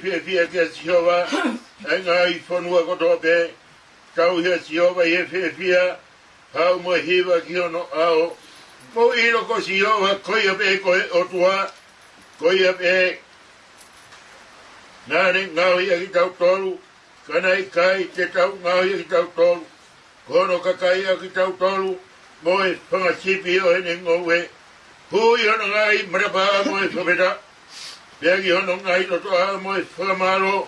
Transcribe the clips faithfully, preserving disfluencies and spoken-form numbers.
Fiefia kia Sihova, ʻa e ngaahi fonua kotoa pē. Tauhi ʻa Sihova ʻi he fiefia, haʻu mo e hiva ki hono ʻao. Mou ʻilo ko Sihova, ko ia pē ko e ʻOtua, ko ia pē naʻa ne ngaohi ʻa kitautolu, ka naʻe ʻikai te tau ngaohi ʻa kitautolu. Ko hono kakai ʻa kitautolu, mo e fanga sipi ʻo ʻene ngoue. Hū ʻi hono ngaahi matapā mo e fakafetaʻi, pea ki hono ngaahi lotoʻā mo e fakamālō.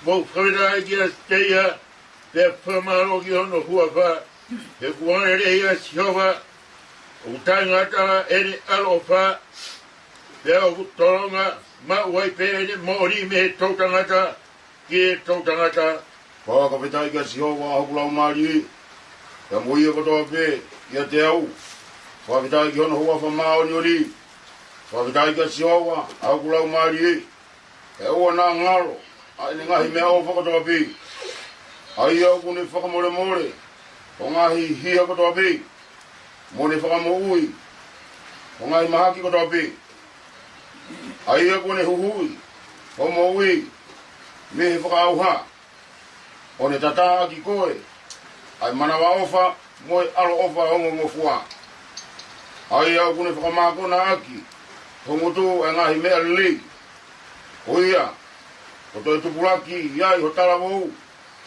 Mou fakafetaʻi kiate ia, pea fakamālō ki hono huafa. He ʻoku angalelei ʻa Sihova, ʻoku taʻengata ʻene ʻaloʻofa, pea ʻoku tolonga maʻu ai pē ʻene moʻoni mei he toʻutangata ki he toʻutangata. Fakafetaʻi kia Sihova, ʻa hoku laumālie, pea mo ia kotoa pē ʻiate au, fakafetaʻi ki hono huafa māʻoniʻoni. Fakafetaʻi kia Sihova, ʻa hoku laumālie, he ʻoua naʻa ngalo ʻa ʻene ngaahi meʻaʻofa kotoa pē. ʻA ia ʻoku ne fakamolemole ho ngaahi hia kotoa pē, mo ne fakamoʻui ho ngaahi mahaki kotoa pē. ʻA ia ʻoku ne huhuʻi ho moʻui mei he fakaʻauha, ʻo ne tatā ʻaki koe ʻa e manavaʻofa mo e ʻaloʻofa ongongofua. ʻA ia ʻoku ne fakamākona ʻaki ho ngutu ʻa e ngaahi meʻa lelei. Ko ia, ʻoku toe tupulaki ai ho talavou,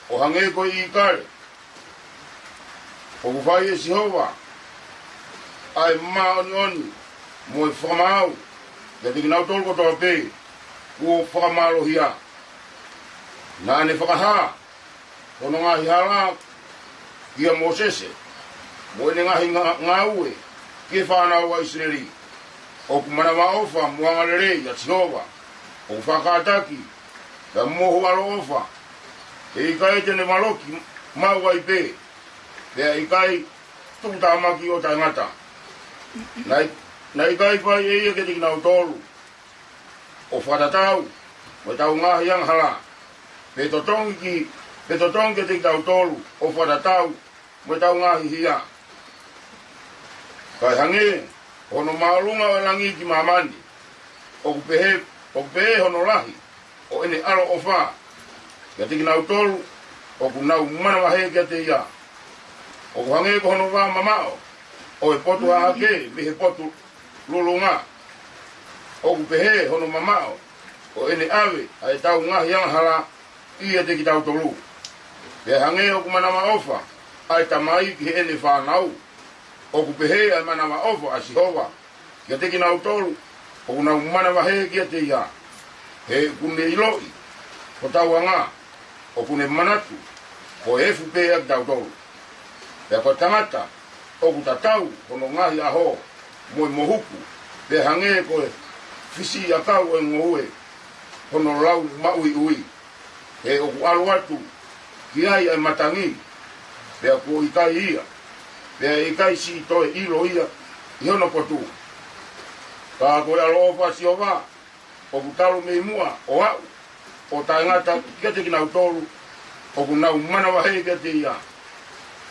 ʻo hangē ko e ʻīkale. ʻOku fai ʻe Sihova ʻa e māʻoniʻoni mo e fakamaau kiate kinautolu kotoa pē kuo fakamālohia. Naʻa ne fakahā hono ngaahi hala kia Mōsese, mo ʻene ngaahi nga-, ngāue ki he fānau ʻa ʻIsileli. ʻOku manavaʻofa mo angalelei ʻa Sihova, ʻoku fakakātaki, pea mohu ʻaloʻofa. He ʻikai te ne valoki maʻu ai pē, pea ʻikai tukutāmaki ʻo taʻengata. Naʻe, naʻe ʻikai fai ʻe ia kiate kinautolu ʻo fakatatau mo ʻetau ngaahi angahala, pe totongi ki, pe totongi kiate kitautolu ʻo fakatatau mo ʻetau ngaahi hia. Kae hangē hono māʻolunga ʻo e langi ki māmani, ʻoku pehē, ʻoku pehē hono lahi ʻo ʻene ʻaloʻofa kiate kinautolu ʻoku nau manavahē kiate ia. ʻOku hangē ko hono vā mamaʻo ʻo e potu hahake mei he potu lulunga, ʻoku pehē hono mamaʻo ʻo ʻene ʻave ʻa ʻetau ngaahi angahala ʻiate kitautolu. Pea hangē ʻoku manavaʻofa ʻa e tamai ki heʻene fānau, ʻoku pehē ʻa e manavaʻofa ʻa Sihova kiate kinautolu ʻoku nau manavahē kiate ia. He ʻoku ne ʻiloʻi hotau anga, ʻoku ne manatu ko e efu pē ʻa kitautolu. Pea ko e tangata ʻoku tatau hono ngaahi ʻaho mo e mohuku, pea hangē ko e fisiʻiʻakau ʻo e ngoue hono lau maʻuiʻui. He ʻoku ʻalu atu ki ai ʻa e matangi, pea kuo ʻikai ia, pea ʻe ʻikai siʻi toe ʻilo ia ʻi hono potu. Ka ko e ʻaloʻofa ʻa Sihova ʻoku talu mei muʻa ʻo aʻu ʻo taʻengata kiate kinautolu ʻoku nau manavahē kiate ia.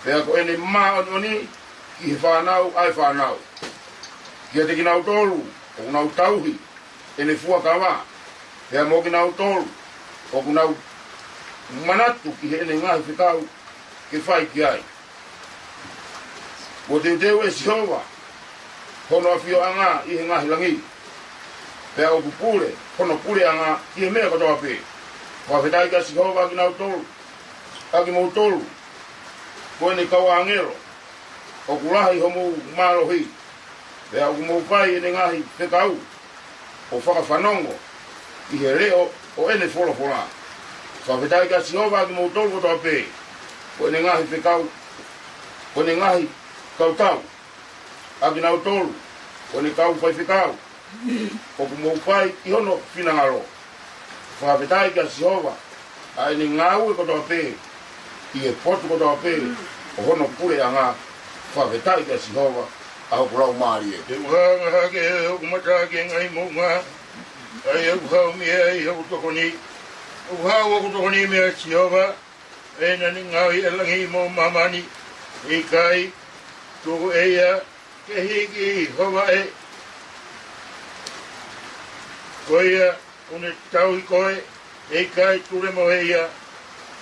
Pea ko ʻene māʻoniʻoni ki he fānau ʻa e fānau, kiate kinautolu ʻoku nau tauhi ʻene fuakava, pea mo kinautolu ʻoku nau manatu ki heʻene ngaahi fekau ke fai ki ai. Kuo teuteu ʻe Sihova hono ʻafioʻanga ʻi he ngaahi langi, pea ʻoku pule hono puleʻanga ʻi he meʻa kotoa pē. Fakafetaʻi kia Sihova, ʻa kinautolu, ʻa kimoutolu ko ʻene kau ʻāngelo, ʻoku lahi homou mālohi, pea ʻoku mou fai ʻene ngaahi fekau, ʻo fakafanongo ʻi he leʻo ʻo ʻene folofola. Fakafetaʻi kia Sihova, ʻa kimoutolu kotoa pē ko ʻene ngaahi fekau, ko ʻene ngaahi kautau, ʻa kinautolu ko ʻene kau faifekau, ʻoku mou fai ʻi hono finangalo. Fakafetaʻi kia Sihova, ʻa ʻene ngāue kotoa pē ʻi he potu kotoa pē ʻo hono puleʻanga. Fakafetaʻi kia Sihova, ʻa hoku laumālie. He ʻoku hanga hake hoku mata ki he ngaahi moʻunga, ʻa ia ʻoku haʻu mei ai hoku tokoni. ʻOku haʻu hoku tokoni meia Sihova, ʻa ia naʻa ne ngaohi ʻa e langi mo māmani. ʻIkai tuku ʻe ia ke hiki ho vaʻe. Ko ia ʻoku ne tauhi koe, ʻe ʻikai tulemohe ia.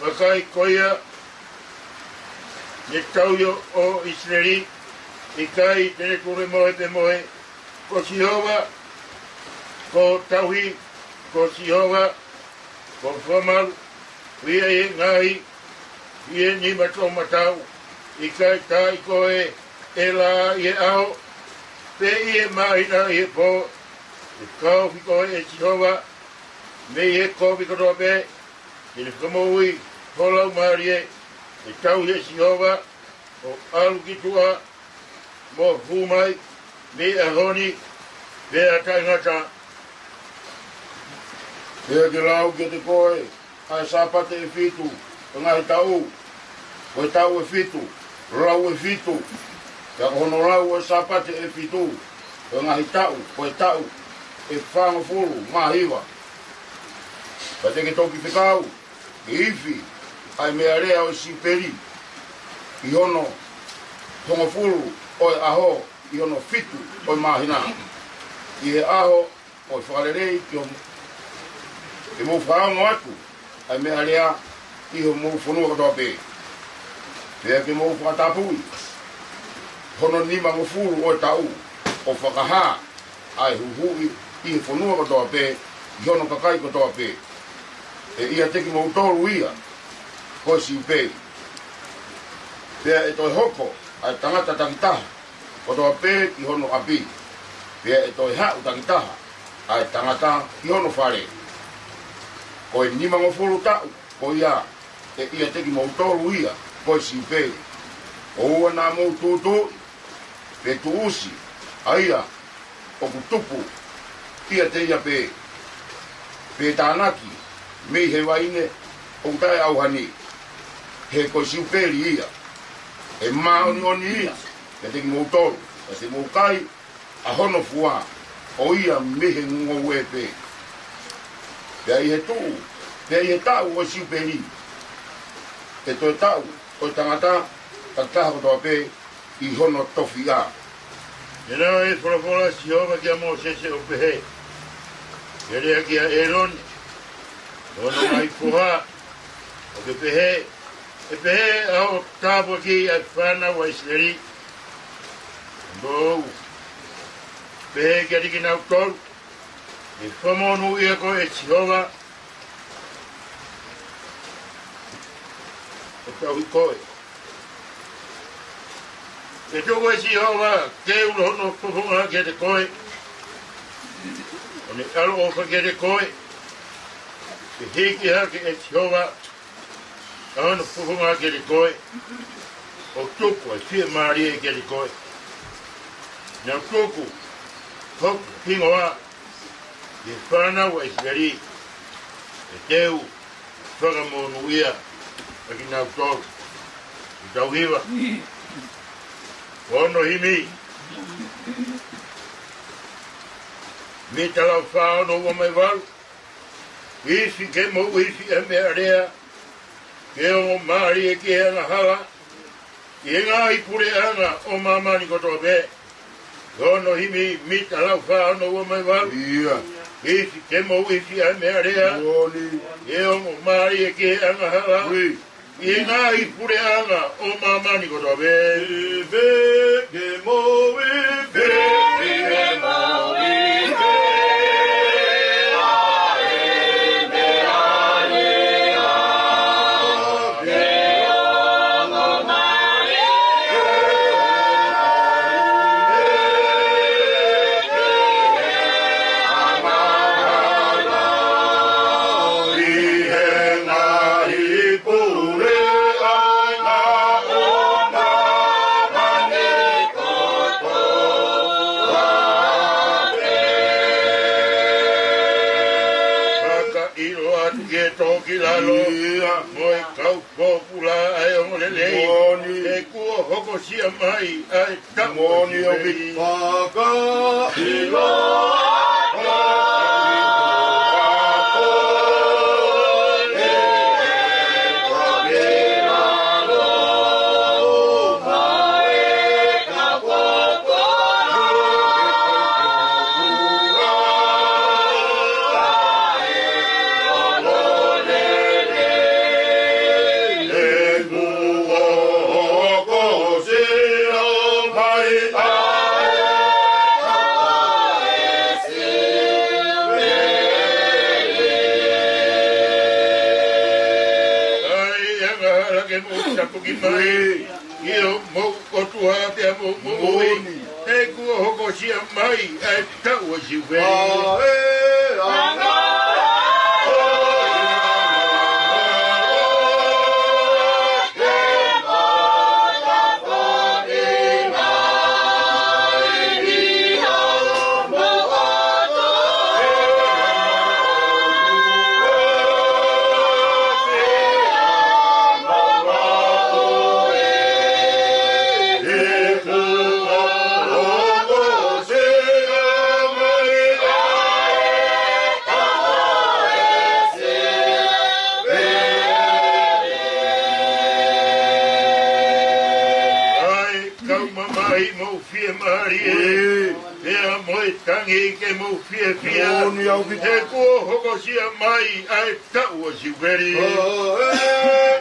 Vakai, ko ia ne tauhi ʻo ʻIsileli, ʻe ʻikai te ne tulemohe pe mohe. Ko Sihova ko e tauhi, ko Sihova ko e fakamalu. Ko ia ʻi he ngaahi, ʻi he nima toʻomataʻu, ʻe ʻikai taaʻi koe ʻe lā ʻi he ʻaho, pe ʻi he māhina ʻi he pō. ʻE kaofi koe ʻe Sihova mei he kovi kotoa pē, te ne fakamoʻui ho laumālie. ʻE tauhi ʻe Sihova hoʻo ʻalu ki tuʻa mo hū mai, mei he ʻaho ni pea taʻengata. Pea ke lau kiate koe ʻa e Sāpate ʻe fitu ʻo e ngaahi taʻu, ko e taʻu ʻe fitu, lau ʻe fitu. Pea ko hono lau ʻo e Sāpate ʻe fitu ʻo e ngaahi taʻu, ko e taʻu ʻe fāngofulu mā hiva. Pea te ke toki fekau ke ifi ʻa e meʻalea ʻo e siupeli ʻi hono hongofulu ʻo e ʻaho, ʻi hono fitu ʻo e māhina, ʻi he ʻaho ʻo e fakalelei, ki hono, ke mou fakaongo atu ʻa e meʻalea ʻi homou fonua kotoa pē. Pea ke mou fakatapui hono nimangofulu ʻo e taʻu, ʻo fakahā ʻa e huhuʻi ʻi he fonua kotoa pē, ʻi hono kakai kotoa pē. ʻE ʻiate kimoutolu ia ko e siupeli. Pea ʻe toe hoko ʻa e tangata takitaha kotoa pē ki hono ʻapi, pea ʻe toe haʻu takitaha ʻa e tangata ki hono fale. Ko e nimangofulu taʻu ko ia ʻe ʻiate kimoutolu ia ko e siupeli. ʻOua naʻa mou tūtuuʻi pe tuʻusi ʻa ia ʻoku tupu ʻiate ia pē, pe tānaki mei he vaine ʻoku taʻeʻauha ni. He ko e siupeli ia ʻe māʻoniʻoni ia kiate kimoutolu, pea te mou kai ʻa hono fua ʻo ia mei he ngoue pē. Pea ʻi he tuʻu, pea ʻi he taʻu ʻo e siupeli, ʻe toe taʻu ʻo e tangata takitaha kotoa pē ʻi hono tofiʻa. Pea naʻe folofola ʻa Sihova kia Mōsese ʻo pehē, Ke lea kia ʻĒlone mo hono ngaahi foha, ʻo ke pehē, ʻE pehē ʻa hoʻo tāpuakiʻi ʻa e fānau ʻa ʻIsileli: Mou pehē kiate kinautolu, ʻE fakamonūʻia koe ʻe Sihova, ʻo tauhi koe. ʻE tuku ʻe Sihova ke ula hono fofonga kiate koe, ʻo ne ʻaloʻofa kiate koe. ʻE hiki hake ʻe Sihova ʻa hono fofonga kiate koe, ʻo tuku ʻa e fiemālie kiate koe. Naʻa ku tuku hoku hingoa ʻi he fānau ʻa ʻIsileli, ʻe teu fakamonūʻia ʻa kinautolu. ʻI tauhiva. Ko hono himi, mita lau fā ono ua mai valu. Ifi, ke mou ifi ʻa e meʻalea, ke ongo mālie ki he angahala, ʻi he ngaahi puleʻanga ʻo māmani kotoa pē. Ko hono himi, mita lau fā ono ua mai valu. ʻIa. Ifi, ke mou ifi ʻa e meʻalea, Moʻoni. ke ongo mālie ki he angahala, Ui. ʻi he ngaahi puleʻanga ʻo māmani kotoa pē. Ifi, ke mou ifi. Ifi, ke mou ifi. Fakaʻilo atu ke tō ki lalo, ʻIa. mo e kau pōpula ʻa e ongoongolelei. Moʻoni. He kuo hokosia mai ʻa e taʻu Moʻoni ʻo e ʻoku siupeli. Fakaʻilo atu. Ki mai, ʻio, mou ʻOtua pea mou moʻui. Moʻoni. He kuo hokosia mai ʻa e taʻu ʻo Siupeli. ʻA e, ʻa ʻAi, kau mamahi, mou fiemālie. ʻIo. Pea mo e tangi ke mou fiefia. Moʻoni ʻaupito. He kuo hokosia mai ʻa e taʻu ʻo Siupeli. ʻO e,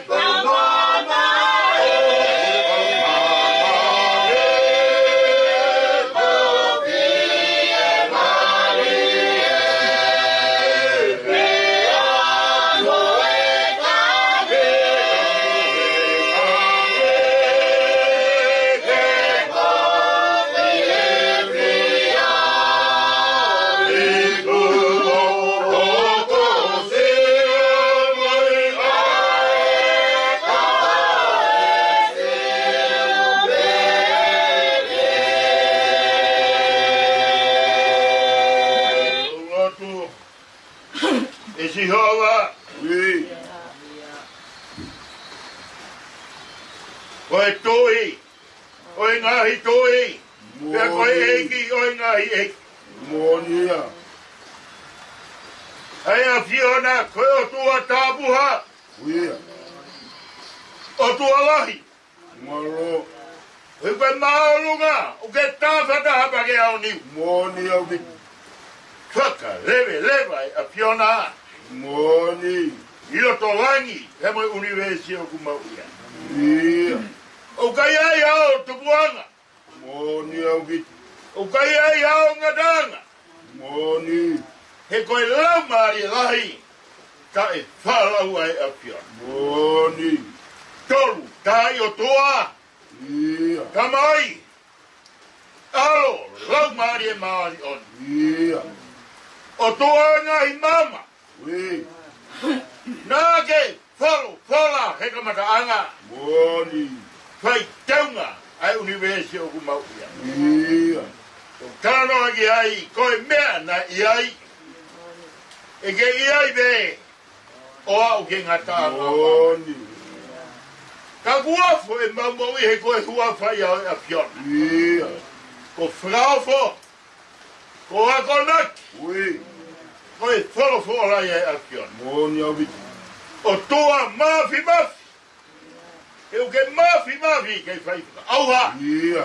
kau mamahi, mou fiemālie. ʻE Sihova. ʻIo. Ko e Tuʻi ʻo e ngaahi tuʻi. Pea ko e ʻEiki ʻo e ngaahi ʻeiki. Moʻoni ia. ʻA e ʻAfiona ko e ʻOtua tapuhā. ʻIo. ʻOtua lahi. Mālō. ʻOku ke māʻolunga, ʻoku ke tāfataha pea ke aoniu. Moʻoni ʻaupito. Fakaleveleva ʻa e ʻAfiona. Moʻoni. ʻI loto langi, he mo e ʻunivēsi ʻoku mau ʻi ai. ʻIo. ʻOku ʻikai ʻi ai hao tupuʻanga. Moʻoni ʻaupito. ʻOku ʻikai ʻi ai hao ngataʻanga. Moʻoni. He ko e Laumālie Lahi, taʻefaʻalaua ʻa e ʻAfiona. Moʻoni. Tolu, taʻe ʻOtua. ʻIo. Tamai, ʻAlo, Laumālie Māʻoniʻoni. ʻIo. ʻOtua ʻo e ngaahi maama. ʻIo. Naʻa ke folofola he kamataʻanga. Moʻoni. Fai teunga ʻa e ʻunivēsi ʻoku mau ʻi ai. ʻIo. ʻOku talanoa ki ai, ko e meʻa naʻe ʻi ai, ʻe kei ʻi ai pē, ʻo aʻu ki he ngataʻanga. Moʻoni. Ka kuo ofo ʻemau moʻui he ko e huafa ia ʻo e ʻAfiona. ʻIo. Ko e fakaofo, ko e akonaki. ʻIo. Ko e folofola ia ʻa e ʻAfiona. Moʻoni ʻaupito. ʻOtua Māfimafi. He ʻoku ke māfimafi ke fai fakaʻauha. ʻIo.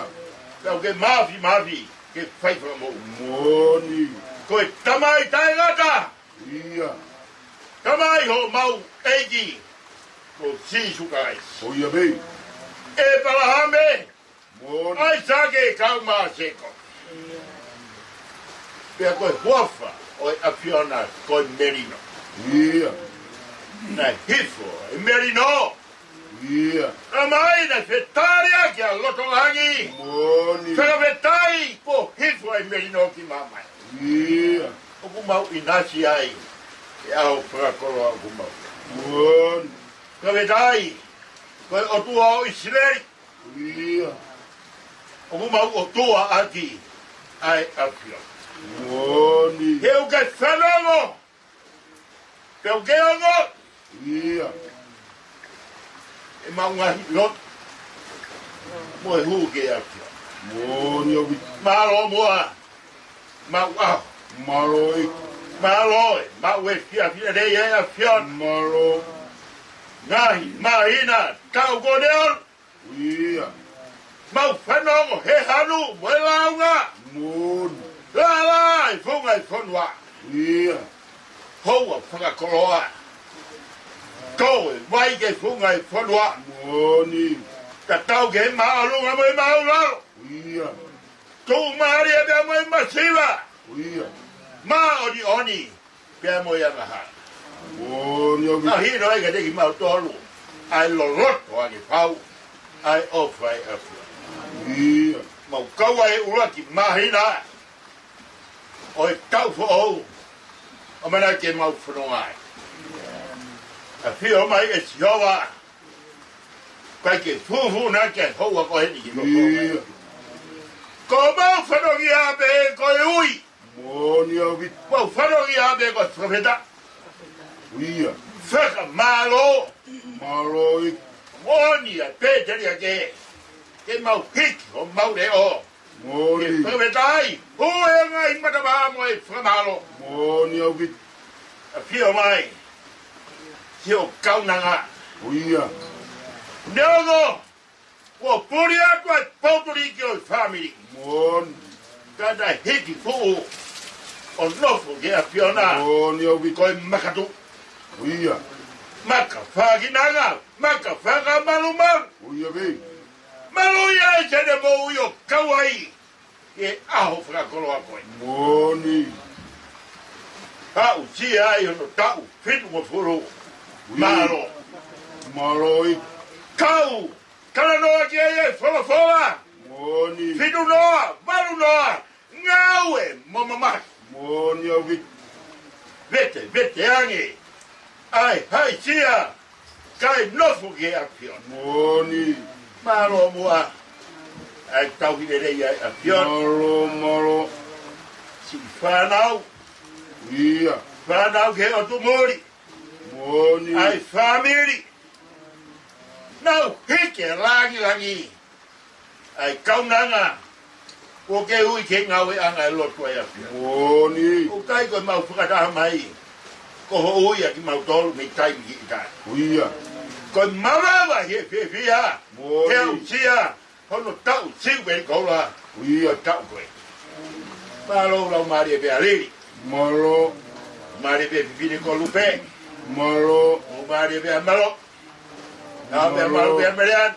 He ʻoku ke māfimafi ke fai fakamoʻui. Moʻoni. Ko e Tamai taʻengata. ʻIo. Tamai homau ʻEiki ko Sīsū Kalaisi. ʻOiauē. ʻĒpalahame. Moʻoni. ʻAisake, kau mo Sēkope. Pea ko e huafa ʻo e ʻAfiona ko e melino. ʻIo. Naʻe hifo e melino. ʻIo. Tamai, naʻe fetaliʻaki ʻa loto langi. Moʻoni. Fakafetaʻi kuo hifo e melino ki māmani. ʻIo. ʻOku mau ʻinasi ai he ʻaho fakakoloa ʻoku mau. Moʻoni. Fakafetaʻi ko e ʻOtua ʻo ʻIsileli. ʻIo. ʻOku mau ʻOtua ʻaki ʻa e ʻAfiona. Moʻoni. He ʻoku ke fanongo. Pea ʻoku ke ongoʻi. ʻIo. ʻEmau ngaahi lotu mo e hū ki he ʻAfiona. Moʻoni ʻaupito. Mālō muʻa. Mau ʻaho. Mālō ʻEiki. Mālō e mau efiafi lelei ʻa e ʻAfiona. Mālō. Ngaahi māhina, taʻu kuo ne ʻalu. ʻIo. Mau fanongo he hanu mo e lāunga. Moʻoni. Lālā e funga e fonua. ʻIo. Houa fakakoloa. Tō e vai ki he funga e fonua. Moʻoni. Tatau ki he māʻolunga mo e māʻulalo. ʻIo. Tuʻumālie pea mo e masiva. ʻIo. Māʻoniʻoni pea mo e angahala. Moʻoni ʻaupito. Mahino ai kiate kimautolu. ʻa e loloto ange fau ʻa e ʻofa ʻa e ʻAfiona. Ia. Mau kau ai ʻuluaki māhina ʻo e taʻu foʻou, ʻo mana ke mau fononga ai. ʻAfio mai ʻe Sihova, kae ke fufuuʻi ke houa ko eni ki loko. Ia. Ko mau fanongia pē ko e ui. Moʻoni ʻaupito. Mau fanongia pē ko e fakafetaʻi. Ia. Fakamālō. Mālō ʻEiki. Moʻoni ʻa e pēteliake. Ke mau hiki homau leʻo. Moʻoni. Ke fakafetaʻi. Hū e ngaahi matavā mo e fakamālō. Moʻoni ʻaupito. ʻAfio mai. Siʻo kaunanga. Ia. Neongo kuo puli atu ʻa e poupuli ki hoʻo fāmili. Moʻoni. Ka naʻe hiki fuʻu ʻo nofo ki he ʻAfiona. Moʻoni ʻaupito. Ko e makatuʻu. Ia. Maka fakinanga, maka fakamalumalu. Ia pē. Malu ia ʻi heʻene moʻui ʻo kau ai ʻi he ʻaho fakakoloa ko ē. Moʻoni. Aʻusia ai hono taʻu fitungofulu. Ia. Mālō. Mālō ʻEiki. Kau talanoa ki ai e folofola. Moʻoni. Fitunoa, valunoa, ngāue mo mamahi. Moʻoni ʻaupito. Vete, vete ange ʻa e haʻisia kae nofo ki he ʻAfiona. Moʻoni. Mālō muʻa ʻa e tauhi lelei ʻa e ʻAfiona. Mālō, mālō. Siʻi fānau. Ia. Fānau ki he ʻotu muli. Moʻoni. ʻA e fāmili. Nau hiki e langilangi ʻa e kaunanga kuo ke ui ke ngāueʻanga e lotu ʻa e ʻAfiona. Moʻoni. ʻOku ʻikai ko e mau fakataha mai ko hoʻo ui ʻa kimautolu mei taimi ki taimi. Ia. Ko e malava he fiefia. Moʻoni. He aʻusia hono taʻu Siupeli Koula. Ia. Ko e taʻu ko ē. Mālō Laumālie pē ʻa Lili. Mālō. Mālie pē fefine ko Lupe. Mālō. Mālie pē ʻa Mālō. Nau pē ʻa Mālō. Mālō pē ʻa Meleana.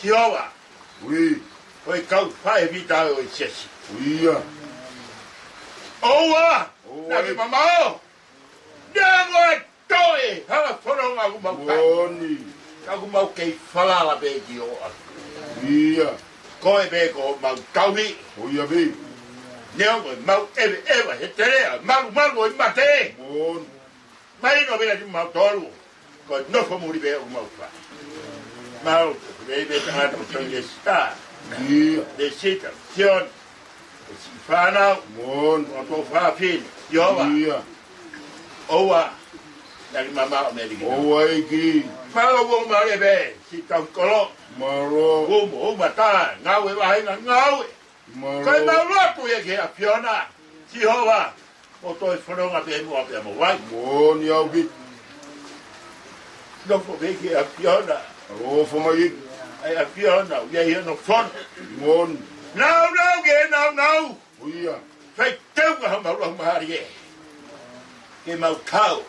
Sihova. Ui. Ko e kau faifekau ʻo e siasi. Ia. ʻOua. ʻOua. Naʻa ke mamao. Neongo e toe hala fononga ʻoku mau fai. Moʻoni. Ka ʻoku mau kei falala pē ki hoʻo ʻAfio. Ia. Ko e pē ko homau tauhi. ʻOia pē. Neongo ʻemau ʻeveʻeva he teleʻa malumalu ʻo e mate. Moʻoni. Mahino pē kiate kimautolu ko e nofo muli pē ʻoku mau fai. Mau lei pē tangata ko Tony Star. Ia. Lesita, Sione. Siʻi fānau. Moʻoni. Ko e fāfine. Sihova. Ia. ʻOua naʻa ke mamao mei he liki. ʻOua ʻEiki. Mālō ʻoku mālie pē siʻi tauhi kolo. Mālō. Umo, umo tā, ngāue vahenga ngāue. Mālō. Ko e mau lotu ia ki he ʻAfiona. Sihova, mo toe fononga pē muʻa pea mo vai. Moʻoni ʻaupito. Nofo pē ki he ʻAfiona. ʻOfa mai ʻEiki. ʻA e ʻAfiona, ʻoku ʻi ai hono fono. Moʻoni. Nāunau ke nāunau. ʻOia. Fai teunga homau laumālie ke mau kau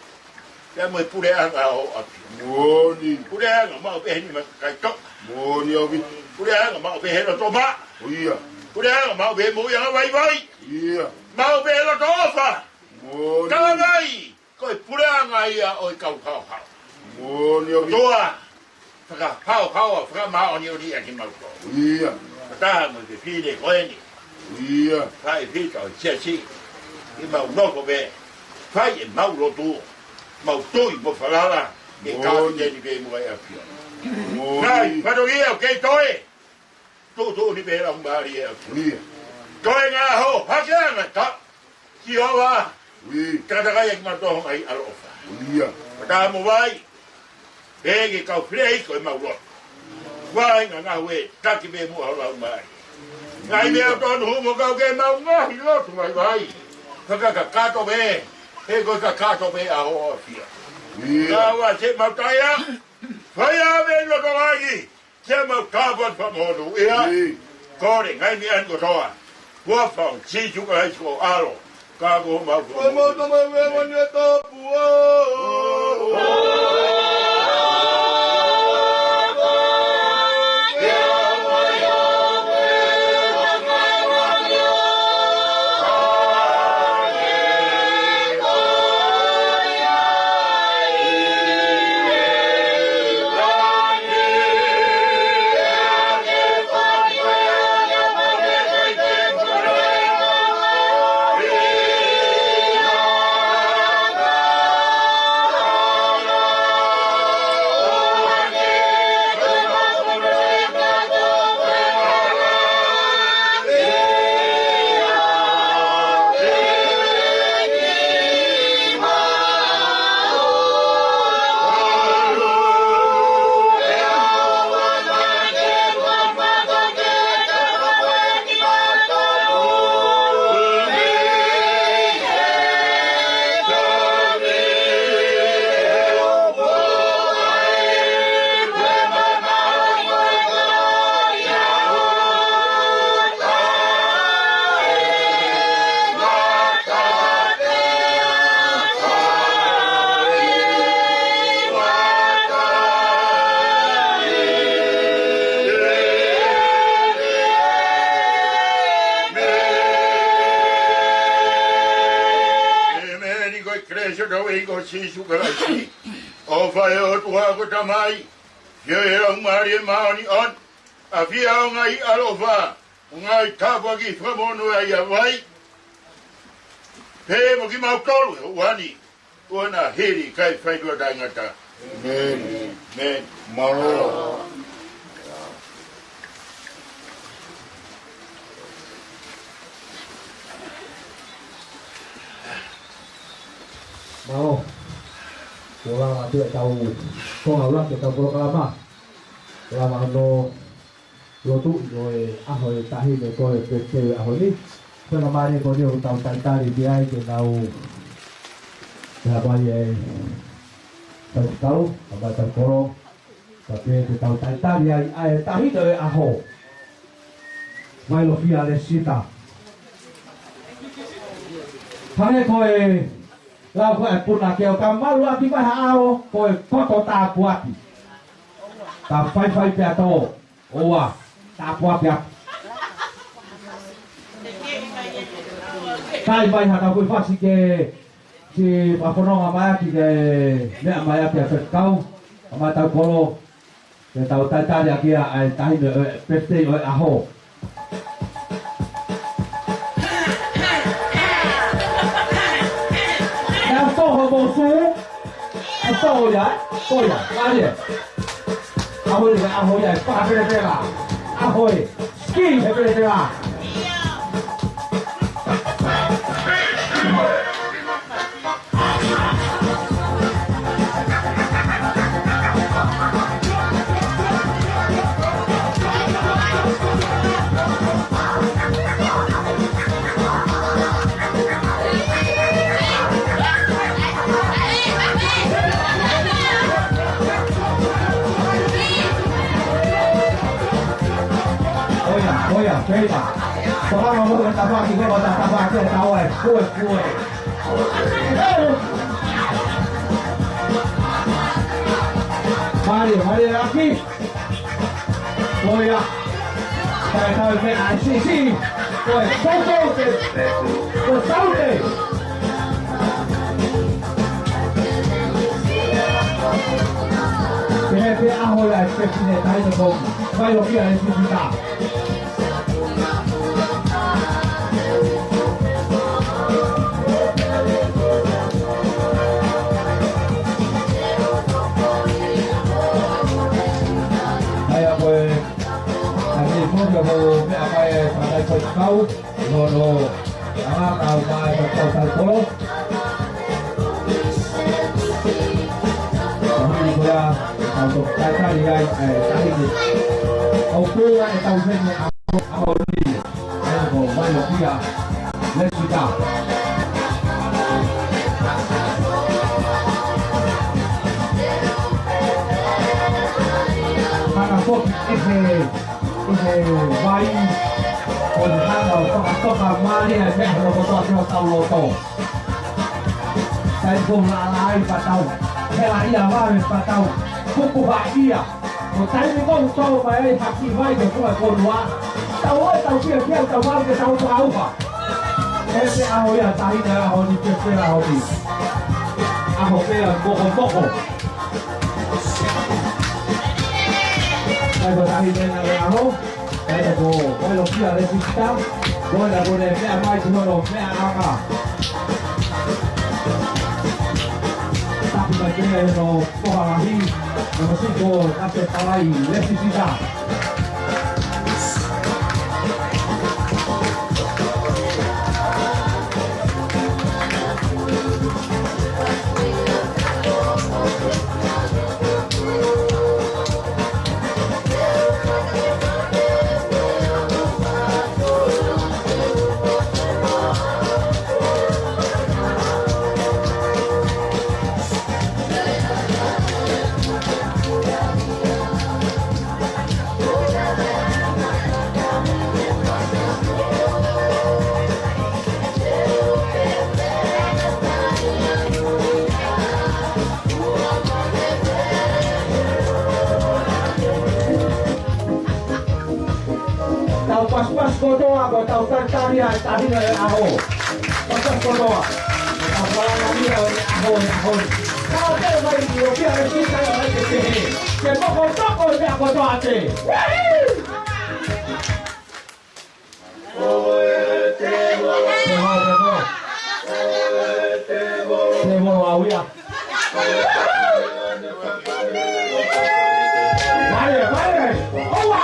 pea mo e puleʻanga ʻo e ʻAfio. Moʻoni. Puleʻanga maʻu pē he nima kakai toʻa. Moʻoni ʻaupito. Puleʻanga maʻu pē he loto maʻa. ʻOia. Puleʻanga maʻu pē he moʻui anga vaivai. ʻIa. Maʻu pē he loto ʻofa. Moʻoni. Talamai ko e puleʻanga ia ʻo e kau haohaoa. Moʻoni ʻaupito. ʻOtua, fakahaohaoa, fakamāʻoniʻoni ʻa kimautolu. ʻIa. Fakataha mo e fefine ko eni. ʻIa. Faifekau ʻo e siasi. Ke mau nofo pē, fai ʻemau lotu, mau tui mo falala ke kau eni pē muʻa ʻa e ʻAfio. Moʻoni. Ngaahi fatongia ʻoku kei toe. Tuʻutuʻuni pē laumālie ʻa e ʻAfio. ʻIa. Toe ngaahi ʻaho, hake ʻa e ngaahi taʻu. Sihova, ʻIa. Takatakai ʻa kimautolu ʻi he ʻaloʻofa. ʻIa. Fakataha mo vai, pea ke kau fili ʻi heʻemau lotu. Vai ngaahi ngāue, taki pē muʻa ho laumālie. Ngaahi meʻa ʻoku tonu hū mo kau ki heʻemau ngaahi lotu vaivai. Fakakakato pē, he ko e kakato pē ʻa hoʻo ʻAfio. ʻIa. Ka ua se mau taia, fai ʻa e meʻa ʻi loto langi. Ke mau kāpui atu pea mo hono ʻEiki. ʻIa. Kole ngaahi meʻa ni kotoa. Huafa ʻo Sīsū Kalaisi ko ho ʻAlo. Ka ko homau Fakamoʻui. Ko homau Tamai ʻoku ʻi he langi ʻoku tapu ʻa Siʻotau ʻEiki ko Sīsū Kalaisi, ʻofa ʻa e ʻOtua ko e Tamai, feohi ʻa e Laumālie Māʻoniʻoni, ʻafio ʻa e ngaahi ʻaloʻofa, ʻo ngaahi tāpuaki fakamonū ʻa ia ʻa e vai, pea mo kimautolu he ʻaho ni, ʻo na hili kae fai tuʻa taʻengata. ʻĒmeni. ʻĒmeni. Mālō. Mālō. Kuo lava atu ʻetau konga ʻuluaki ʻetau polokalama. Lava hono lotu ʻi he ʻaho ʻo e taʻahine ko e pētēi ʻo e ʻaho ni. Ko e faingamālie ko eni ʻoku tau talitali ki ai ke nau, ke hapai e faifekau, hapai tau kolo, ka pē ke tau talitali ai ʻa e taʻahine ʻo e ʻaho, Vailofia Lesita. Hangē ko e lau ko ē ʻa e punake, ʻo ka malu ʻaki mai ha ʻao, ko e koto tāpuaki. Ka faifai pea tō, ʻoua, tāpuaki atu. Kai mai ha kau kui fasi ke siʻi fakafononga mai ʻaki ke meʻa mai ʻaki ʻa e faifekau, ʻa e maʻu tau kolo, ke tau talitali ʻaki ʻa e taʻahine ʻo e pētēi ʻo e ʻaho. Naʻa tō hoʻomou sū, naʻa tō ia, tō ia, ʻalu ia. ʻAho ni, ʻaho ia ʻe pā pelepela. ʻAho ʻe ski he pelepela. ʻOia, ʻoia, feita. Tokanga mo e tafaʻaki, ko e tafaʻaki ʻe tau ai, kue, kue. Mālie, mālie ʻaki. ʻOia. Tae tae me a si si. Ko e saute. Ko e saute. Pehē pē ʻaho ia ʻa e pētēi ʻa e taʻahine ko Vailofia Lesita. ʻA ia ko e, ʻa e foki ʻo meʻa mai e fakatai faifekau, no, no, ʻa e ngaahi tau mai e tau tau kolo. Ko e hili ko ia, ʻetau toki talitali ai, ʻa e taʻahine. ʻOku ʻi ai ʻetau heni ʻa, ʻa ʻOlivia. ʻA ia ko Vailofia Lesita. Hanga foki ʻe he, ʻe he vai, ʻo ne hanga ʻo fakatoka mālie e meʻa hono kotoa ki hotau loto. Taimi ko ē ʻoku laʻalaʻā ai pea tau helaʻia vave pea tau kukuhaʻia. Ko e taimi ko ē ʻoku tō mai ai ha kiʻi vai ki he funga ʻo e fonua, tau ō ʻo tau fiefia, tau malu ke tau fakaʻauha. ʻE te ʻaho ia taʻahine ʻaho ni, pētēi ʻaho ni. ʻAho pē ia mokomoko. Kai ko e taʻahine ʻo e ʻaho. Kae ko Vailofia Lesita, ko ena ko ʻene meʻa mai ki hono meʻaʻanga. Tapu mai pē hono foha lahi, naʻe ko Siko Nase Palai Lesita. Tau pasipasi kotoa, ko ʻetau talitali ʻa e taʻahine ʻo e ʻaho. Pasipasi kotoa. Ka wala na mira o ne aho, ne aho. Ka o te mai ni o kia e sita e mai te te he. Ke moko toko e mea kotoa te. Wahee! Te mo, te mo. Te mo au ia. Vale, vale. Oa!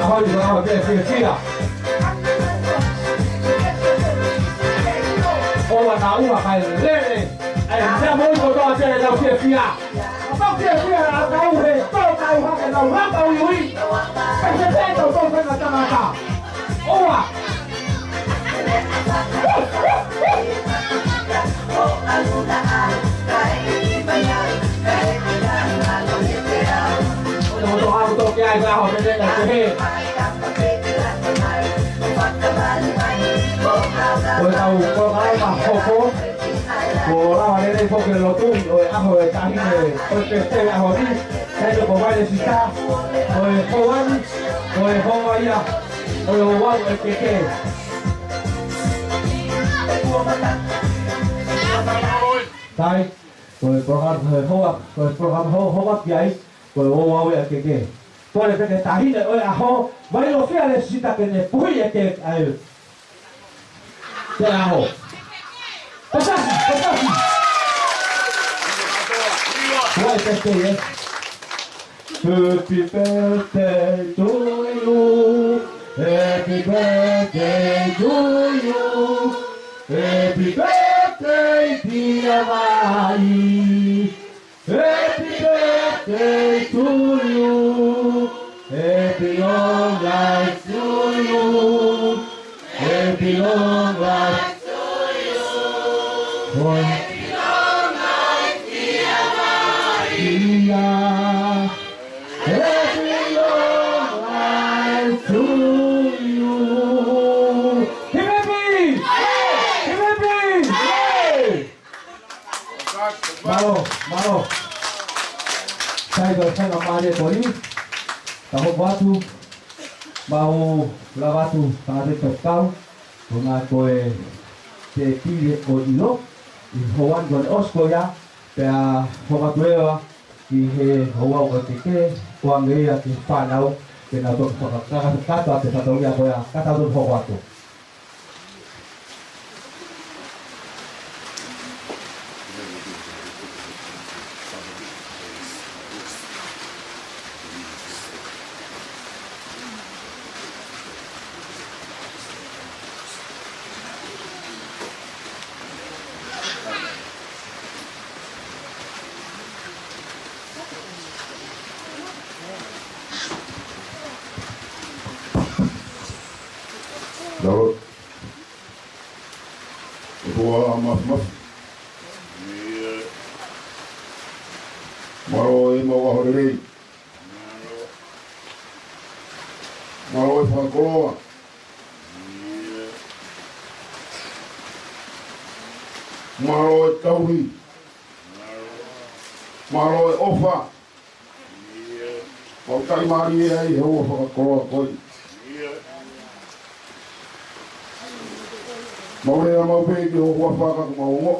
ʻAho ni, ʻaho ni, fiefia. ʻOua naʻa ʻuha kae lele. ʻAi, meʻa moʻui kotoa pē ʻetau fiefia. Tau fiefia, ʻa tau he, tau tau hake, tau haka uiui. Pese pē tau tau fenga tangata. ʻOua. Ko ʻetau polokalama hoko, ko e lava lelei foki e lotu ʻo e ʻaho e taʻahine, ko e pētē ʻaho ni, he ko Vailesita, ko e hoa ni, ko e hoa ia, ko e hoa e keke. Tai, ko e polokalama he hoa, ko e polokalama ho-, hoa ki ai, ko e hoa e keke. Ko e peke taʻahine ʻo e ʻaho, Vailesita ke ne puhi e keke ai. Te amo. Pasasi, pasasi. Happy birthday, eh? Happy birthday to you. Happy birthday to you. Happy birthday, dear Vai. Happy birthday to you. Happy long life to you. Happy long life to you. Happy long life, dear Maria. Happy long life to you. Happy birthday! Happy birthday! Mālō, mālō. Sai ko e faingamālie ko eni. Ka hoko atu, mau lava atu tangata tau kau, ko ngā ko e te pile ʻo ʻilo, ʻi hoan ko e ʻosi ko ia, pea hoko atu ʻe au ki he hoa ʻo te ke, ko ange ia ki he fānau, ke nau toki fakakakato atu e fatongia ko ia, ka tau toki hoko atu. Lord. ʻOtua Māfimafi. Mālō e mau ʻaho lelei. Mālō e fakakoloa. Mālō e tauhi. Mālō e ʻofa. Mau taʻimālie ai he houa fakakoloa ko eni. Mau lea mau pē ki he houa faka ko mau ongo.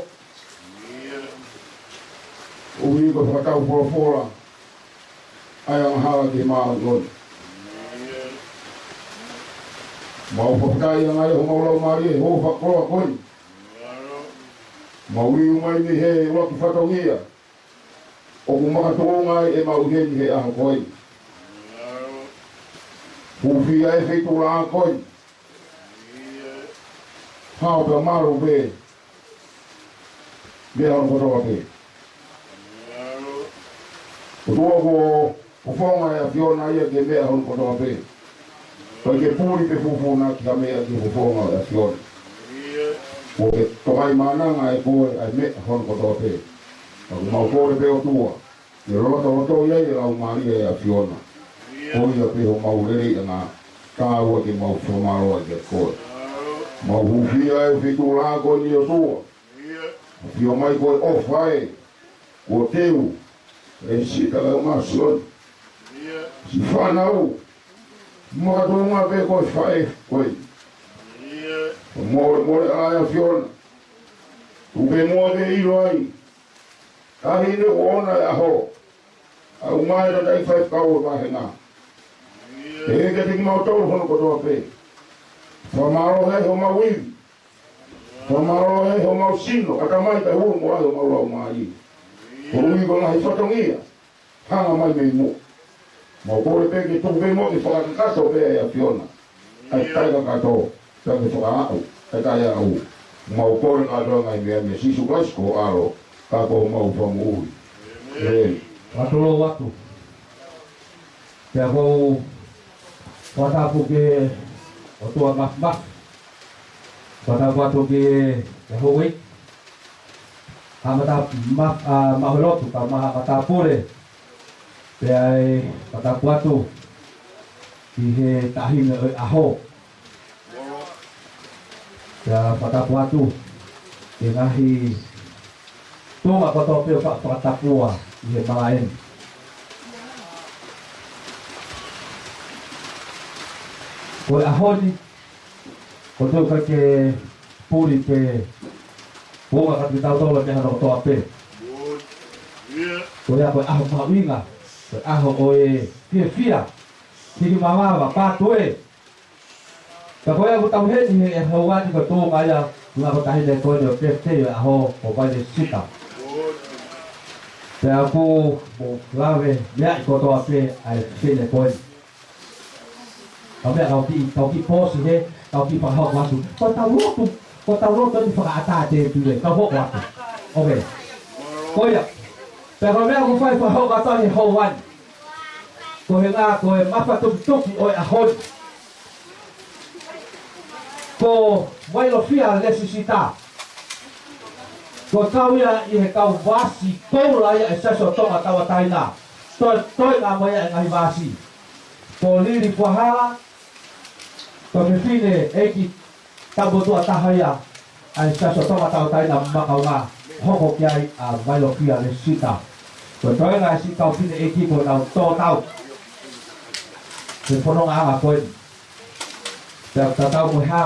ʻUhi ko e fakatau folofola ʻa e angahala ki he māʻoniʻoni. Mau fakafetaʻi ange ai homau laumālie he houa fakakoloa ko eni. Mau liu mai mei he ʻuluaki fatongia ʻoku makatuʻunga ai ʻemau ʻi heni he ʻaho ko eni. Hūfia e feituʻulaʻanga ko eni. Hao pea mālō pē. meʻa hono kotoa pē. ʻOtua, kuo fofonga ʻa e ʻAfiona ia ki he meʻa hono kotoa pē. ʻOku ʻikai ke puli pe fufuuʻaki ha meʻa ki he fofonga ʻo e ʻAfiona. Kuo ke tokaʻi maʻananga ʻe koe ʻa e meʻa hono kotoa pē. Ka ʻoku mau kole pē, ʻOtua, ke lotolotoʻi ai e Laumālie ʻo e ʻAfiona. Ko ia pē homau leleiʻanga, kae ʻoua ke mau fakamālō ai kiate koe. Mau hūfia ʻa e feituʻu lahi ko eni, ʻOtua. ʻAfio mai ko e ʻofa ē, kuo teu ʻe Sita kae ʻumaʻā Sione, siʻi fānau, makatuʻunga pē ko e faʻē ko ē. Molemole ʻa e ʻAfiona. Tuku pē muʻa ke ʻilo ai, taʻahine kuo ʻosi ʻi he ʻaho, ʻa e ʻū meʻa naʻe fai ʻe he kau ʻo e vāhenga. Pehē kiate kimautolu hono kotoa pē. Fakamālō ʻi homau ivi. Fakamālō ʻi homau sino, ʻatamai kae hū mo ai homau laumālie. Koeʻuhi ko e ngaahi fatongia hanga mai mei muʻa. Mau kole pē ke tuku pē muʻa ke fakakakato pē ʻe he ʻAfiona ʻa e taʻe kakato, pea ke fakaaʻu ʻa e taʻeaʻu. Mau kole kātoa e ngaahi meʻa ni ʻia Sīsū Kalaisi ko ho ʻAlo, ka ko homau Fakamoʻui. ʻĒmeni. Mālō atu. Pea ʻoku ou fakatapu ki he ʻOtua Māfimafi. Fakatapu atu ki he houʻeiki, haʻa matāpule, ʻa, maʻu he lotu, kae ʻumaʻā haʻa matāpule. Pea ʻe fakatapu atu ki he taʻahine ʻo e ʻaho. Pea fakatapu atu ki he ngaahi tuʻunga kotoa pē ʻoku fa-, fakatapua ʻi he malaʻe ni. Ko e ʻaho ni, ʻoku ʻikai ke puli pe fuʻu maʻu kiate kitautolu pē hono kotoa pē. Ko ia ko e ʻaho mahuʻinga, ko e ʻaho ʻo e fiefia, hiki mavava, pātue. Ka ko ia ʻoku tau ʻi heni he ʻaho ni ko e tuʻunga ia, tuʻunga ko e taʻahine ko eni ʻo e pēpē ʻo e ʻaho ʻo Vailesita. Pea ʻoku mou lave meʻa kotoa pē ʻa e fefine ko eni. Ka meʻa kau kiʻi, kau kiʻi pōsi he, kau kiʻi fakahoko atu. Ko ʻetau lotu, ko ʻetau lotu ni fakaʻatā te pule, kau hoko atu. ʻOkei. Ko ia. Pea ko e meʻa ʻoku fai fakahoko atu ʻi he houa ni. Ko e ngaahi, ko e mafatukituki ʻo e ʻaho ni. Ko Vailofia Lesisita. Ko e kau ia ʻi he kau vasi koula ia ʻa e Siasi ʻo Tonga Tauʻatāina. Toe, toe ngā mai ia e ngaahi vasi. Ko Lili Puahala, ko e fefine ʻeiki taʻu motuʻa taha ia ʻa e Siasi ʻo Tonga Tauʻatāina Makaunga, hoko ki ai ʻa Vailofia Lesisita. Ko e toenga e siʻi kau fefine ʻeiki kuo nau tō tau he fonongaʻanga ko eni. Pea tatau mo e hā,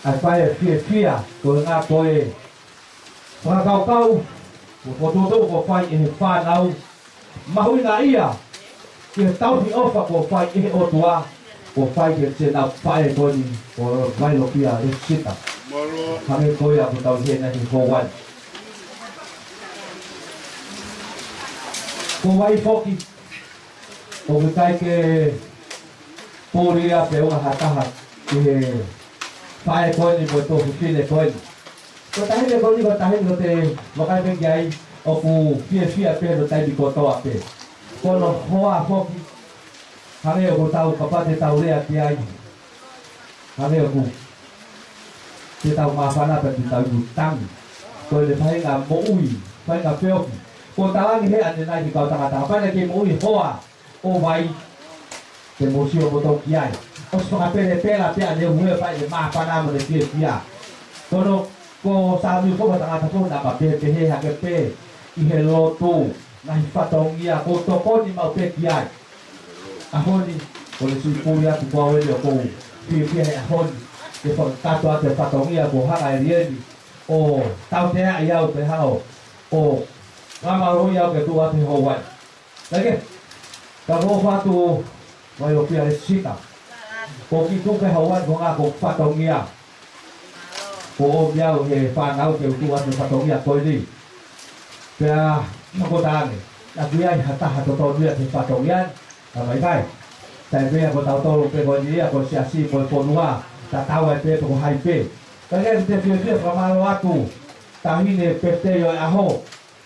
ʻa e fai e fiefia, ko e ngaahi ko e fakakaukau, ko e fokotuʻutuʻu kuo fai ʻe he fānau, mahuʻinga ia, ki he tauhi ʻofa kuo fai ʻe he ʻOtua, kuo fai ki he siʻenau faʻē ko eni, ko Vailofia Lesisita. Hangē ko ia ʻoku tau ʻi heni he houa ni. Ko e ʻai foki, ʻoku ʻikai ke puli ia pe ʻuhinga ha taha ki he faʻē ko eni mo e tuofefine ko eni. Ko e taʻahine ko eni, ko e taʻahine ʻoku te vakai pē ki ai, ʻoku fiefia pē ʻi he taimi kotoa pē. Ko hono hoa foki, hangē ʻoku tau kapau te tau lea ki ai. Hangē ʻoku te tau māfana pē te tau ʻi tangi. Ko e faʻahinga moʻui, faʻahinga feohi. Ko e talange he ʻanenai ki he kau tangata, kapau naʻe kei moʻui hoa ʻo vai, te mou sio moutolu ki ai. ʻOsi fakapelepela pē ʻaneuhu he faʻahinga māfana mo e fiefia. Ko hono, ko Sāmiu foki, tangata foki naʻa ma pehē hake pē ʻi he lotu, ngaahi fatongia, ko e tokoni maʻu pē ki ai. ʻAho ni, ko e siʻi puli atu ko au eni ʻoku ou fiefia he ʻaho ni, ke fakakakato atu e fatongia kuo hanga ʻe Lieni ʻo tauteaʻi au ke hanga ʻo, ʻo ngamalo ia ke tuʻu atu he houa ni. Kae kehe, ka ko e fatu Vailofia Lesisita. Ko e kiʻi tuʻu he houa ni ko e ngaahi ko e fatongia. Kuo ʻomi au he fānau ke u tuʻu atu he fatongia ko eni. Pea, ʻoku ou talaange, ʻoku ʻi ai ha taha totonu ia ki he fatongia ni, ka ʻoku ʻikai. Taimi pē ia ko tautolu pē ko eni ia, ko e siasi mo e fonua, tatau ai pē pe ko hai pē. Kae kehe, te u fiefia fakamālō atu taʻahine pepitei ʻo e ʻaho.